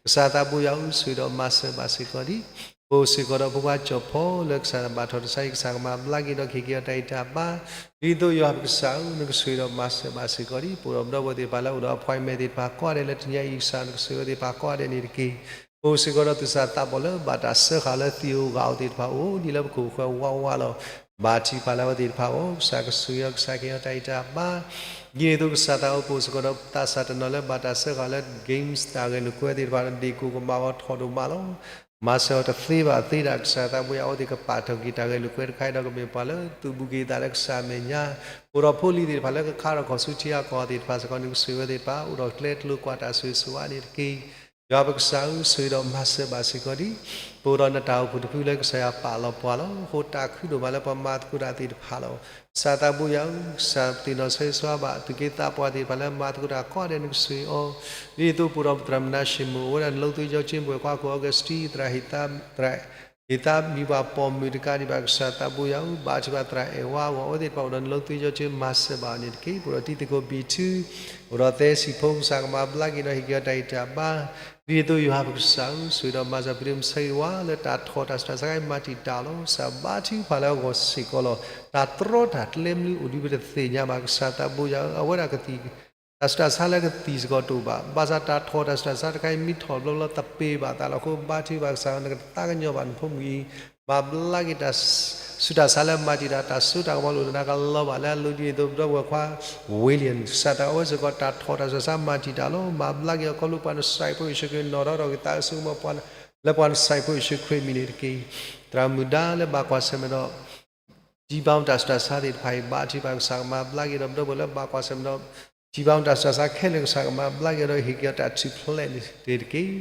ကစၢ်သးဘိယွၤဧၢ ဆိၣ်ဂ့ၤဒီးမၤစၢၤဘၣ်စ့ၢ်ကီးဒံး ပအိၣ်စ့ၢ်ကီးဒီးဖိခွါကၠီၣ်ဖီ လၢကစၢ်ဘၣ်ထီၣ်တၢ်ဆါအံၤ ကစၢ်ကမၤဘျါက့ၤဒီးကဟ့ၣ်က့ၤအီၤတၢ်ဂံၢ်တၢ်ဘါ ဒ်သိးယွၤပကစၢ်ဧၢ နကဆိၣ်ဂ့ၤဒီးမၤစၢၤဘၣ်စ့ၢ်ကီးဒံး ပအိၣ်ဒီးပဒီပုၢ်ဝဲၢ်သ့ၣ်တဖၣ်လၢအိၣ်ဒီး appointment သ့ၣ်တဖၣ်ကိးဂၤဒဲးလၢတနံၤညါအံၤ ကစၢ်နကဆိၣ်ဂ့ၤဝဲသ့ၣ်တဖၣ်ကိးဂၤဒဲးန့ၣ်တက့ၢ်. ပအိၣ်စ့ၢ်ကီးဒီးသူၣ်စၢ်သးဘီၣ်လၢဘၣ်တၢ်စၢဃာ်လၢသံၣ်ဧိၤဂၤဧိၤသ့ၣ်တဖၣ်အိၣ်ဒ်လၢပခိၣ်ပဃၢၤဝးဝးလီၤ. ဘါထုကဖၣ်လၢအဝဲသ့ၣ်တဖၣ်အဂီၢ် ကစၢ်ကဆိၣ်ဂ့ၤအီၤ ကစၢ်ကဟ့ၣ်အီၤတၢ်ဂံၢ်တၢ်ဘါ ဒ်န့ၣ်အသိးကစၢ်သးအိၣ် ပအိၣ်စ့ၢ်ကီးဒီးသးစၢ်တနီၤလၢဘၣ်တၢ်စၢဃာ်လၢ games တၢ်ဂဲၤလိာ်ကွဲသ့ၣ်တဖၣ် ဒ့ၣ်ကိၣ်ကမၣ်အီၤထီၣ်ဒိၣ်မးလီၤ. မၤစၢၤအီၤတသ့ဘၣ်သ့ဒၣ် ကစၢ်သးဘိယွၤ အဝဲသ့ၣ်ကပာ်ထီၣ်က့ၤတၢ်ဂဲၤလိာ်ကွဲတခါအံၤဒီး ကမ့ၢ်ပှၤလၢသုးဘူးက့ၤသးလၢကစၢ်အမဲာ်ညါ အိၣ်ဒီးဖိလံၤသ့ၣ်တဖၣ်လၢကခါထီၣ်ခီၣ်ဆူထံအကီၢ်သ့ၣ်တဖၣ်စ့ၢ်ကီး နကဆိၣ်ဂ့ၤဝဲသ့ၣ်တဖၣ် အိၣ်ဒီးကျဲကျိကွၢ်တၢ်ဆိၣ်ဂ့ၤဆိၣ်ဝါန့ၣ်တက့ၢ်. ယွၤပကစၢ်ဧၢ, ဆိၣ်ဂ့ၤဒီးမၤစၢၤဘၣ်စ့ၢ်ကီးဒံး ပအိၣ်ဒီးနတၢ်အိၣ်ဖှိၣ်တဖုလၢကစၢ်ယွၤပာ်လီၤပှၤလီၤ. အဃိတၢ်ခုဒိၣ်မးလၢပှၤမၤသကိးတၢ်သ့ၣ်တဖၣ်လီၤ. ကစၢ်သးဘိယွၤဧၢ, ကစၢ်သ့ၣ်နီၣ်ဆၢဂ့ၤဆၢဝါဘၣ် သူၣ်က့သးပှၢ်သ့ၣ်တဖၣ်လၢမၤသကိးတၢ်ကိးဂၤဒဲး နကဆိၣ်ဂ့ၤအီၤ. ဒ်သိးပအိၣ်ဒီးပသရၣ်မုၣ်နါၡ့ၣ်မိၣ် အဝဲဒၣ်နလီသုယီကၠ့ ပှဲၤခွါခိၣ် Augustine သရၣ်ဟ့ၣ်သါ သရၣ်ဟ့ၣ်သါမံၤပှၤပိာ်မုၣ်တကးဒံးဘၣ် ကစၢ်သးဘိယွၤဧၢ, ဘါထုကဖၣ်သရၣ်အဲၣ်ဝါအဂီၢ် အဝဲသ့ၣ်တဖၣ်အိၣ်ဒီးနလီသုယီကၠ့ မၤစၢၤဘၣ်အီၤန့ၣ်တက့ၢ်. ပအိၣ်ဒီးတံၤသကိးဘံၣ်ထူ, အိၣ်ဒီးသဲစံၣ်ဖိ ကစၢ်ကမၤဘျါက့ၤဒီးဟ့ၣ်က့ၤအီၤတၢ်အံၣ်တၢ်ဘါ, ဒ်သိးယွၤပကစၢ်ဧၢ, ဆိၣ်ဂ့ၤဒီးမၤစၢၤဖုဒ့မုၣ်ဆၢဂ့ၤဝါလၢတၢ်ထီၣ်တၢ်ဆူးတၢ်ဆါခါအံၤ မၤတံာ်တာ်လီၤ. ကစၢ်ဘါထုကဖၣ်လၢအဂီၢ်စ့ၢ်ကီးလီၤ. တၢ်တြီတၢ်ကျဲမနုၤအိၣ်ဒံးပတသ့ၣ်ညါဘၣ် ကစၢ်သးဘိယွၤဧၢ, အဝဲဒၣ်ကသံၣ် တၢ်ဆူးတၢ်ဆါလၢကသံၣ်စ့ၢ်ကီးတအိၣ်ဘၣ်. ဘၣ်ဆၣ်တၢ်ထီၣ်တၢ်ဆူးတၢ်ဆါတခါအံၤ မ့ၢ်ထီၣ်ဘျီဘျီသပ့ၤဘၣ်သးလီၤ. အဃိဘါထုကဖၣ်ကစၢ် နကသးကညီၤဘၣ်နဖိမုၣ်အံၤ, မၤဘျါက့ၤတၢ်ဆူးတၢ်ဆါလၢမၤတံာ်တာ် တၢ်စိတၢ်ကမီၤလိာ်တၢ်နၤကလီၤဘၣ်လၢအလိၤ ဒ်သိးပဒီပုၢ်ဝဲၢ်ခွါ William ကစၢ်သးအိၣ်ဝဲစ့ၢ်ကီး တၢ်ထီၣ်တၢ်ဆူးတၢ်ဆါမၤတံာ်တာ်လီၤ. မၤဘျါက့ၤအီၤခီဖျိပှၤနစံးဖိယ့ၣ်ၡူးခရံာ်နီၣ်ထီၣ်ထီၣ်က့ၤသးအစုကမီၤပှၤ လၢပှၤနစံးဖိယ့ၣ်ၡူးခရံာ်အမံၤန့ၣ်တက့ၢ်. သရၣ်မုၣ်ဒါလၢဘၣ်ကွၢ်ဆၢၣ်မဲာ်ဒီး ထံဘါတၢ်ဆူးတၢ်ဆါသ့ၣ်တဖၣ်အံၤ ဘါထုကဖၣ်ကစၢ်ကမၤဘျါက့ၤဒီး ပဒီပုၢ်ဝဲၢ်လၢဘၣ်ကွၢ်ဆၢၣ်မဲာ်ဒီး ထံဘါတၢ်ဆူးတၢ်ဆါခဲလၢာ် ကစၢ်ကမၤဘျါက့ၤဒီး ဟ့ၣ်က့ၤအီၤတၢ်ထူၣ်ဖျဲးန့ၣ်တက့ၢ်.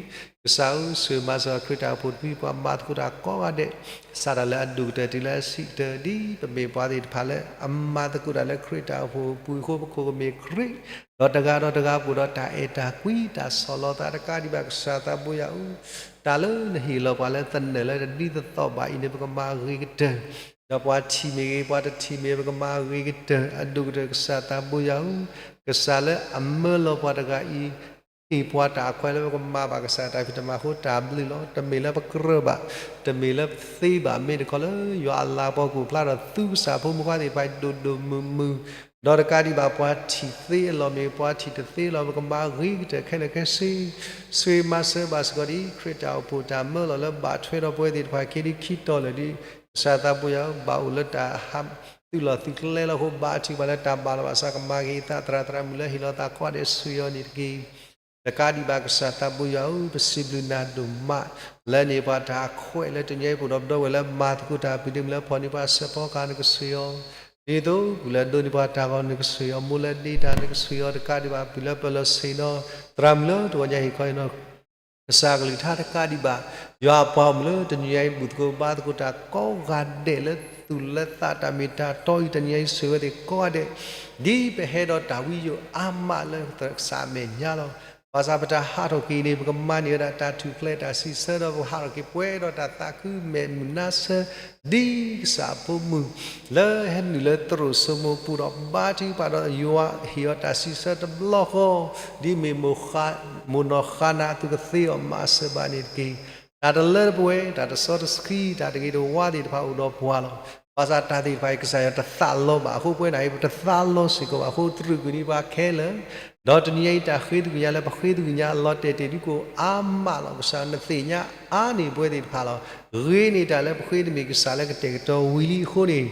ကစၢ်ဧၢ, ဆိၣ်ဂ့ၤမၤစၢၤခရံာ်တၢ်အိၣ်ဖှိၣ်တဖု ပှၤမၤသကိးတၢ်ကိးဂၤဒဲး, စးထီၣ်လၢအဒိၣ်ကတၢၢ်တုၤလၢအဆံးကတၢၢ် ဒ်ပမ့ၢ်ပှၤသ့ၣ်တဖၣ်လၢအမၤသကိးတၢ်လၢခရံာ်တၢ်အိၣ်ဖှိၣ်အပူၤအဃိ ပခိၣ်ကမ့ၢ်ခရံာ် ဒီးတဂၤဒီးတဂၤပအိၣ်ဒီးတၢ်အဲၣ်တၢ်ကွံ တၢ်ဆီၣ်လီၤသးတကးဒံးဘၣ် ကစၢ်သးဘိယွၤဧၢ, တၢ်လၢနဟ့ၣ်လီၤပှၤလၢသနၢၣ်လၢတဒ်သိးသိးဘၣ်အံၤန့ၣ် ပကမၤဂ့ၤကတၢၢ်, ဒီးပှၤထံၣ်မ့ၢ်ဂ့ၤ ပှၤတထံၣ်မ့ၢ် ပကမၤဂ့ၤကတၢၢ် အဒိၣ်ကတၢၢ် ကစၢ်သးဘိယွၤဧၢ, ကစၢ်လၢအမၢလီၤပှၤတဂၤအံၤ ဟ့ၣ်ပှၤတၢ်အခွဲးလၢပကမၤဘၣ်ကစၢ်တၢ်ဖံးတၢ်မၤအဃိ တၢ်ဘျုးလီၤ. တမ့ၢ်လၢပကြၢးဘၣ်, တမ့ၢ်လၢပသ့ဘၣ် မ့ၢ်တခီလၢယွၤအလၤကပီၤကအိၣ်ဖျါဒီး သူကစၢ်ဖိမုၣ်ခွါသ့ၣ်တဖၣ်အံၤ ဒိၣ်ဒိၣ်မုၢ်မုၢ် ဒီးတကးဒံးဘၣ် ပှၤထံၣ်သ့အလီၢ်မ့ၢ် ပှၤထံၣ်တသ့အလီၢ် ပကမၤဂ့ၤကတၢၢ်ခဲလၢာ်ခဲဆ့, ဆိၣ်ဂ့ၤမၤစၢၤဘၣ်စ့ၢ်ကီးဒ်ခရံာ်တၢ်အိၣ်ဖှိၣ်တၢ်မၢလီၤလၢဘၣ်ထွဲဒီးပဝဲသ့ၣ်တဖၣ် ခံဒုခံတီၤလၢာ်ဒ် ကစၢ်သးဘိယွၤဧၢ ဘၣ်အိၣ်လၢတၢ်ဟးသုးလီၢ်သုးကျဲလီၤအဃိ ဘါထုကဖၣ်လၢတၢ်ဘၣ်လီၤဘၣ်စးကမၤက့ၤသး သရၣ်သရၣ်မုၣ်လၢဟ့ၣ်လီၤသးကိးဂၤဒဲး ဆိၣ်ဂ့ၤအီၤန့ၣ်တက့ၢ်. တကးဒံးဘၣ် ကစၢ်သးဘိယွၤဧၢ, ပစံးဘျုးနၤဒိၣ်မး လၢန့ၢ်ပှၤတၢ်အခွဲးလၢတနံၤအံၤ ပအိၣ်ဒီးပဒီပုၢ်ဝဲၢ်လၢမၤသကိးတၢ် ပုၢ်ဒ့မုၣ်လၢဖီၣ်န့ၢ်ပှၤစဲးဖီကဟၣ် နကဆိၣ်ဂ့ၤအီၤ, ဒ်သိးပုၢ်လၢအဒိးန့ၢ်ပှၤတၢ်ဂီၤ နကဆိၣ်ဂ့ၤအီၤ, မိၢ်လၢအဒ့တၢ် နကဆိၣ်ဂ့ၤအီၤ, တကးဒံးဘၣ် ပုၢ်လၢပၢၤလီၢ်ဆ့ၣ်နီၤ သရၣ်မုၣ်လၢတဂီၤညါဟ့ၣ်ခီအံၤနီၤ ကစၢ်ကလုၢ်ကထါတကးဒံးဘၣ်, ယွၤအပှၤဂီၢ်မုၢ်လၢတနံၤအံၤ ဘူၣ်သကိးဘါသကိးတၢ်ကိးဂၤဒဲးလၢသူၣ်လၢသးတၢ်မ့ၢ်တၢ်တီအံၤ တနံၤအံၤဆိၣ်ဂ့ၤဝဲသ့ၣ်ကိးဂၤဒဲး, ဒ်ပဟဲဒီးတၢ်ဝံယိာ်အါမးလၢကစၢ်အမဲာ်ညါလီၤ. ဘၣ်ဆၣ်ပတၢ်ဟးထီၣ်က့ၤန့ၣ် ပကမၤန့ၢ်ဝဲဒၣ်တၢ်ထူၣ်ဖျဲးတၢ်စံးဆၢဒီး ပဟးထီၣ်က့ၤပှဲၤဒီးတၢ်သးခုမဲာ်မုာ်နါဆၢ ဒ်ကစၢ်အဖိမုၣ် လၢဟဲနုာ်လၢသရိာ်စိမိၤပူၤဒီး ဘါထုကဖၣ်ဒီးယွၤဟ့ၣ်အီၤတၢ်စံးဆၢတဘျီဃီ ဒ်မ့ၢ် မိၢ်နီၢ်ဃါနၤအသိးကသ့အီၤ မၤစၢၤဘၣ်န့ၣ်တက့ၢ်. တၢ်တလၢတပှဲၤ တၢ်တစီတဆှံ တၢ်တဂ့ၤတဝါသ့ၣ်တဖၣ်အိၣ်ဒီးပှၤလီၤ. ဘၣ်ဆၣ်တၢ်သ့ၣ်တဖၣ်အံၤ ကစၢ်ယွၤတသးလီဘၣ်. အဃိပဝဲဒၣ်အံၤ ပတသးလီစ့ၢ်ကီးဘၣ်အဃိ တြူာ်ကွံာ်န့ၢ်ပှၤခဲလၢာ် ဒီးတနံၤအံၤတၢ်ဃ့သကွံာ်ညါလၢပဃ့သကွံာ်ညါအလီၤတဲာ်တ့ၢ်ဒ်ကိးအါမးလီၤ. ကစၢ်နသ့ၣ်ညါအါန့ၢ်ပဝဲသ့ၣ်တဖၣ်လီၤ. ဂ့ၤန့ၢ်တၢ်လၢပဃ့တမ့ၢ်ကစၢ်လၢကတဲာ်ကတီၤဝံၤလံအဃိန့ၣ်,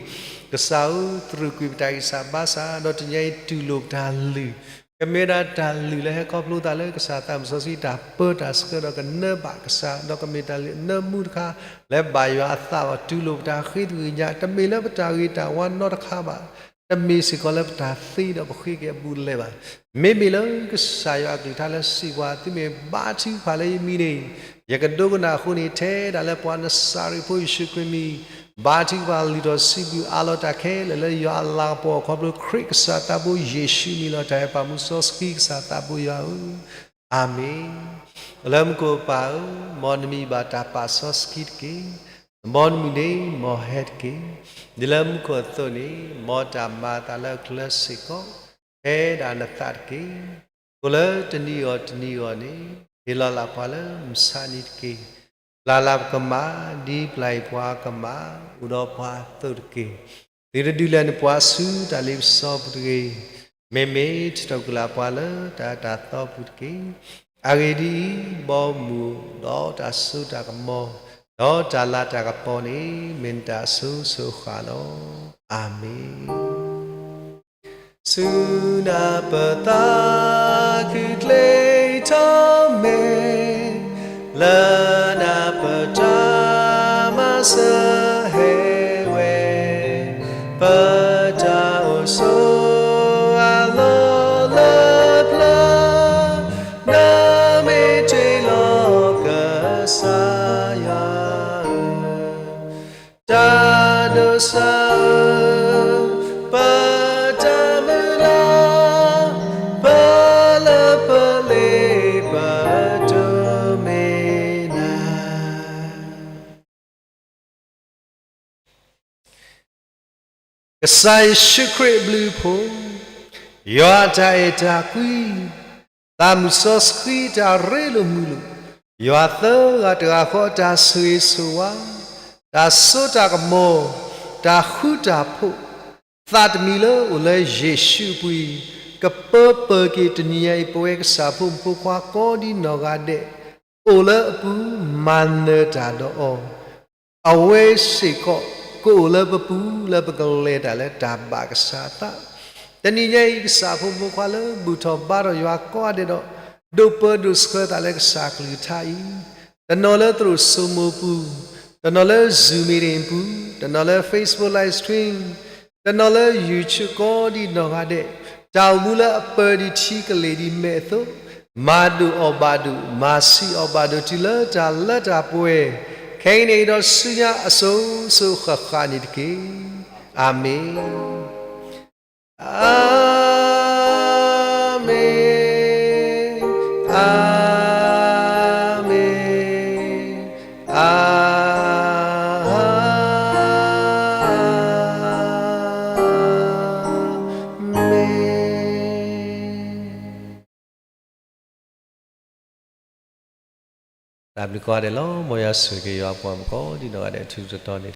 ကစၢ်ဧၢ တြူာ်ကွံာ်ပတၢ်ဂံၢ်စၢ်ဘါစၢ် ဒီးတနံၤအံၤတူၢ်လိာ်ပတၢ်လုၢ် ကမ့ၢ်ဝဲဒၣ်တၢ်လုၢ်လၢဟဲခီဖျိသးလၢကစၢ်သးမုၢ်စီဆှံ တၢ်ပၢတၢ်ဆှၢဒီးကနၢဘၣ်ကစၢ် ဒီးကမ့ၢ်တၢ်လုၢ်အနၢမူတခါ လၢဘၣ်ယွၤအသးလီၤ. တူၢ်လိာ်ပတၢ်ဃ့သကွံာ်ညါ တမ့ၢ်လၢပတၢ်ဂ့ၤတၢ်ဝါနီတခါဘၣ်. တမ့ၢ်စ့ၢ်ကီးလၢပတၢ်သ့ဒီးပဃ့က့ၤအဘူးအလဲဘၣ်. မ့မ့ၢ်လၢကစၢ်ယွၤအကလုၢ်ကထါလၢစံးပှၤ သုမ့ၢ်ဘါထုကဖၣ်လၢယမံၤန့ၣ် ယကဒိကနၣ်အဃိန့ၣ် ထဲဒၣ်လၢပှၤနစၤရ့းဖိယ့ၣ်ၡူးခရံာ်မံၤ ဘါထုကဖၣ်လုၢ်ထီၣ်စံးဘျုးအးလီၤတၢ်ခဲလၢာ်လၢယွၤအလၤကပီၤအခီဖျိ ခရံာ်ကစၢ်သးဘိယ့ၣ်ၡူးမံၤလီၤ. တၢ်အဲၣ်ပၢ်မူစီဆှံကစၢ်သးဘိယွၤဧၢ, အၤမ့ၣ်. အိၣ်လၢမူခိၣ်ပၢ်ဧၢ, မ်နမံၤဘၣ်တၢ်ပာ်စီဆှံတက့ၢ်. မ်နမုၢ်န့ၣ်မ်ဟဲတက့ၢ်. ဒ်လၢမူခိၣ်အသိးန့ၣ် မ်တၢ်မၤအသးလၢအကျဲစ့ၢ်ကီး ဖဲဒၣ်နသးတက့ၢ်. အိၣ်လၢတနံၤအဂီၢ်တနံၤအဂီၢ်န့ၣ် ဟ့ၣ်လီၤလၢ်ပှၤလၢမုၢ်ဆါနံၤတက့ၢ်. ပျၢ်လၢ်ပကမၣ် ဒ်ပျၢ်အံၤပှၤကမၣ် အိၣ်ဒီးပှၤအသိးတက့ၢ်. သုတဒုးလဲန့ၢ်ပှၤဆူတၢ်လ့ပစီပူၤတဂ့ၤ. မ့မ့ၢ်ထုးထီၣ်ကွံာ်လၢ်ပှၤလၢတၢ်အၢတၢ်သီပူၤတက့ၢ်. အဂ့ၢ်ဒ်အံၤ, ဘီမုၢ်ဒီးတၢ်စိတၢ်ကမီၤ ဒီးတၢ်လၤတၢ်ကပီၤန့ၣ် မ့ၢ်နတၢ်အစိၤစိၤအဃၣ်လီၤ. အၤမ့ၣ်. ဆူနၢ်ပၢၢ်သးခုကျဲထီၣ်မဲာ် လၢနၢ်ပၢၢ်တၢ်မၤစၢၤဟဲဝဲ ပတၢ်အိၣ်ဆိးအလီၢ်လၢပျၢၤ နမ့ၢ်တ့ၢ်လီၤ ကစၢ်ယ့ၣ်ၡူးခရံာ်အဘျုးအဖှိၣ်, ယွၤအတၢ်အဲၣ်တၢ်ကွံ, သးမုၢ်စီဆှံတၢ်ရ့လိာ်မုာ်လိာ်, ယွၤသၢဂၤတဂၤဃီအတၢ်ဆိၣ်ဂ့ၤဆိၣ်ဝါ, တၢ်စိတၢ်ကမီၤ, တၢ်ဃူတၢ်ဖိး, သးတမံၤလၢအိၣ်လၢယ့ၣ်ၡူးအပူၤ, ကပၢပၢၤက့ၤတနံၤညါအံၤ ပဝဲကစၢ်ဖိမုၣ်ဖိခွါကိးဒံနီၢ်ဂၤဒဲး, အိၣ်လၢအပူၤမၤနၢၤတၢ်ဒီးအီၤ အဝဲစ့ၢ်ကီး ကအိၣ်လၢပပူၤလၢပကလဲၤတၢ်လၢတၢ်ဘၣ်ကစၢ်အသး. တနံၤညါအံၤ ကစၢ်ဖိမုၣ်ဖိခွါလၢဘူၣ်ထီၣ်ဘါထီၣ်ယွၤကိးဂၤဒဲးဒီး ဒိးပၢဒိးဆှၢသးလၢကစၢ်ကလုၢ်ကထါအံၤ, တနီၤလၢသရိာ်စိမိၤပူၤ, တနီၤလၢ Zoom meeting ပူၤ, တနီၤလၢ Facebook live stream, တနီၤလၢ YouTube ကိးဒံနီၢ်ဂၤဒဲး, တၢ်အိၣ်မူလၢအပၢၤဒံးထံကလ့ၢ်ဒံးမဲာ်အသိး, မၤဒိၣ်အီၣ်ဘၣ်ဒိၣ်, မၤဆံးအီၣ်ဘၣ်ဒိၣ်တုၤလၢတၢ်လၢတၢ်ပှဲၤ, ခဲအံၤန့ၣ်ဒီးဆူညါအစိၤစိၤဃၣ်ဃၣ်န့ၣ်တက့ၢ်. အၤမ့ၣ်, အၤမ့ၣ်, အၤမ့ၣ်, အၤမ့ၣ်. တၢ်ဘျုးကိးဂၤဒဲးလီၤ. မ်ယွၤဆိၣ်ဂ့ၤက့ၤယွၤပှၤကိးဒံနီၢ်ဂၤဒဲး ထူးထူးတီၤတီၤန့ၣ်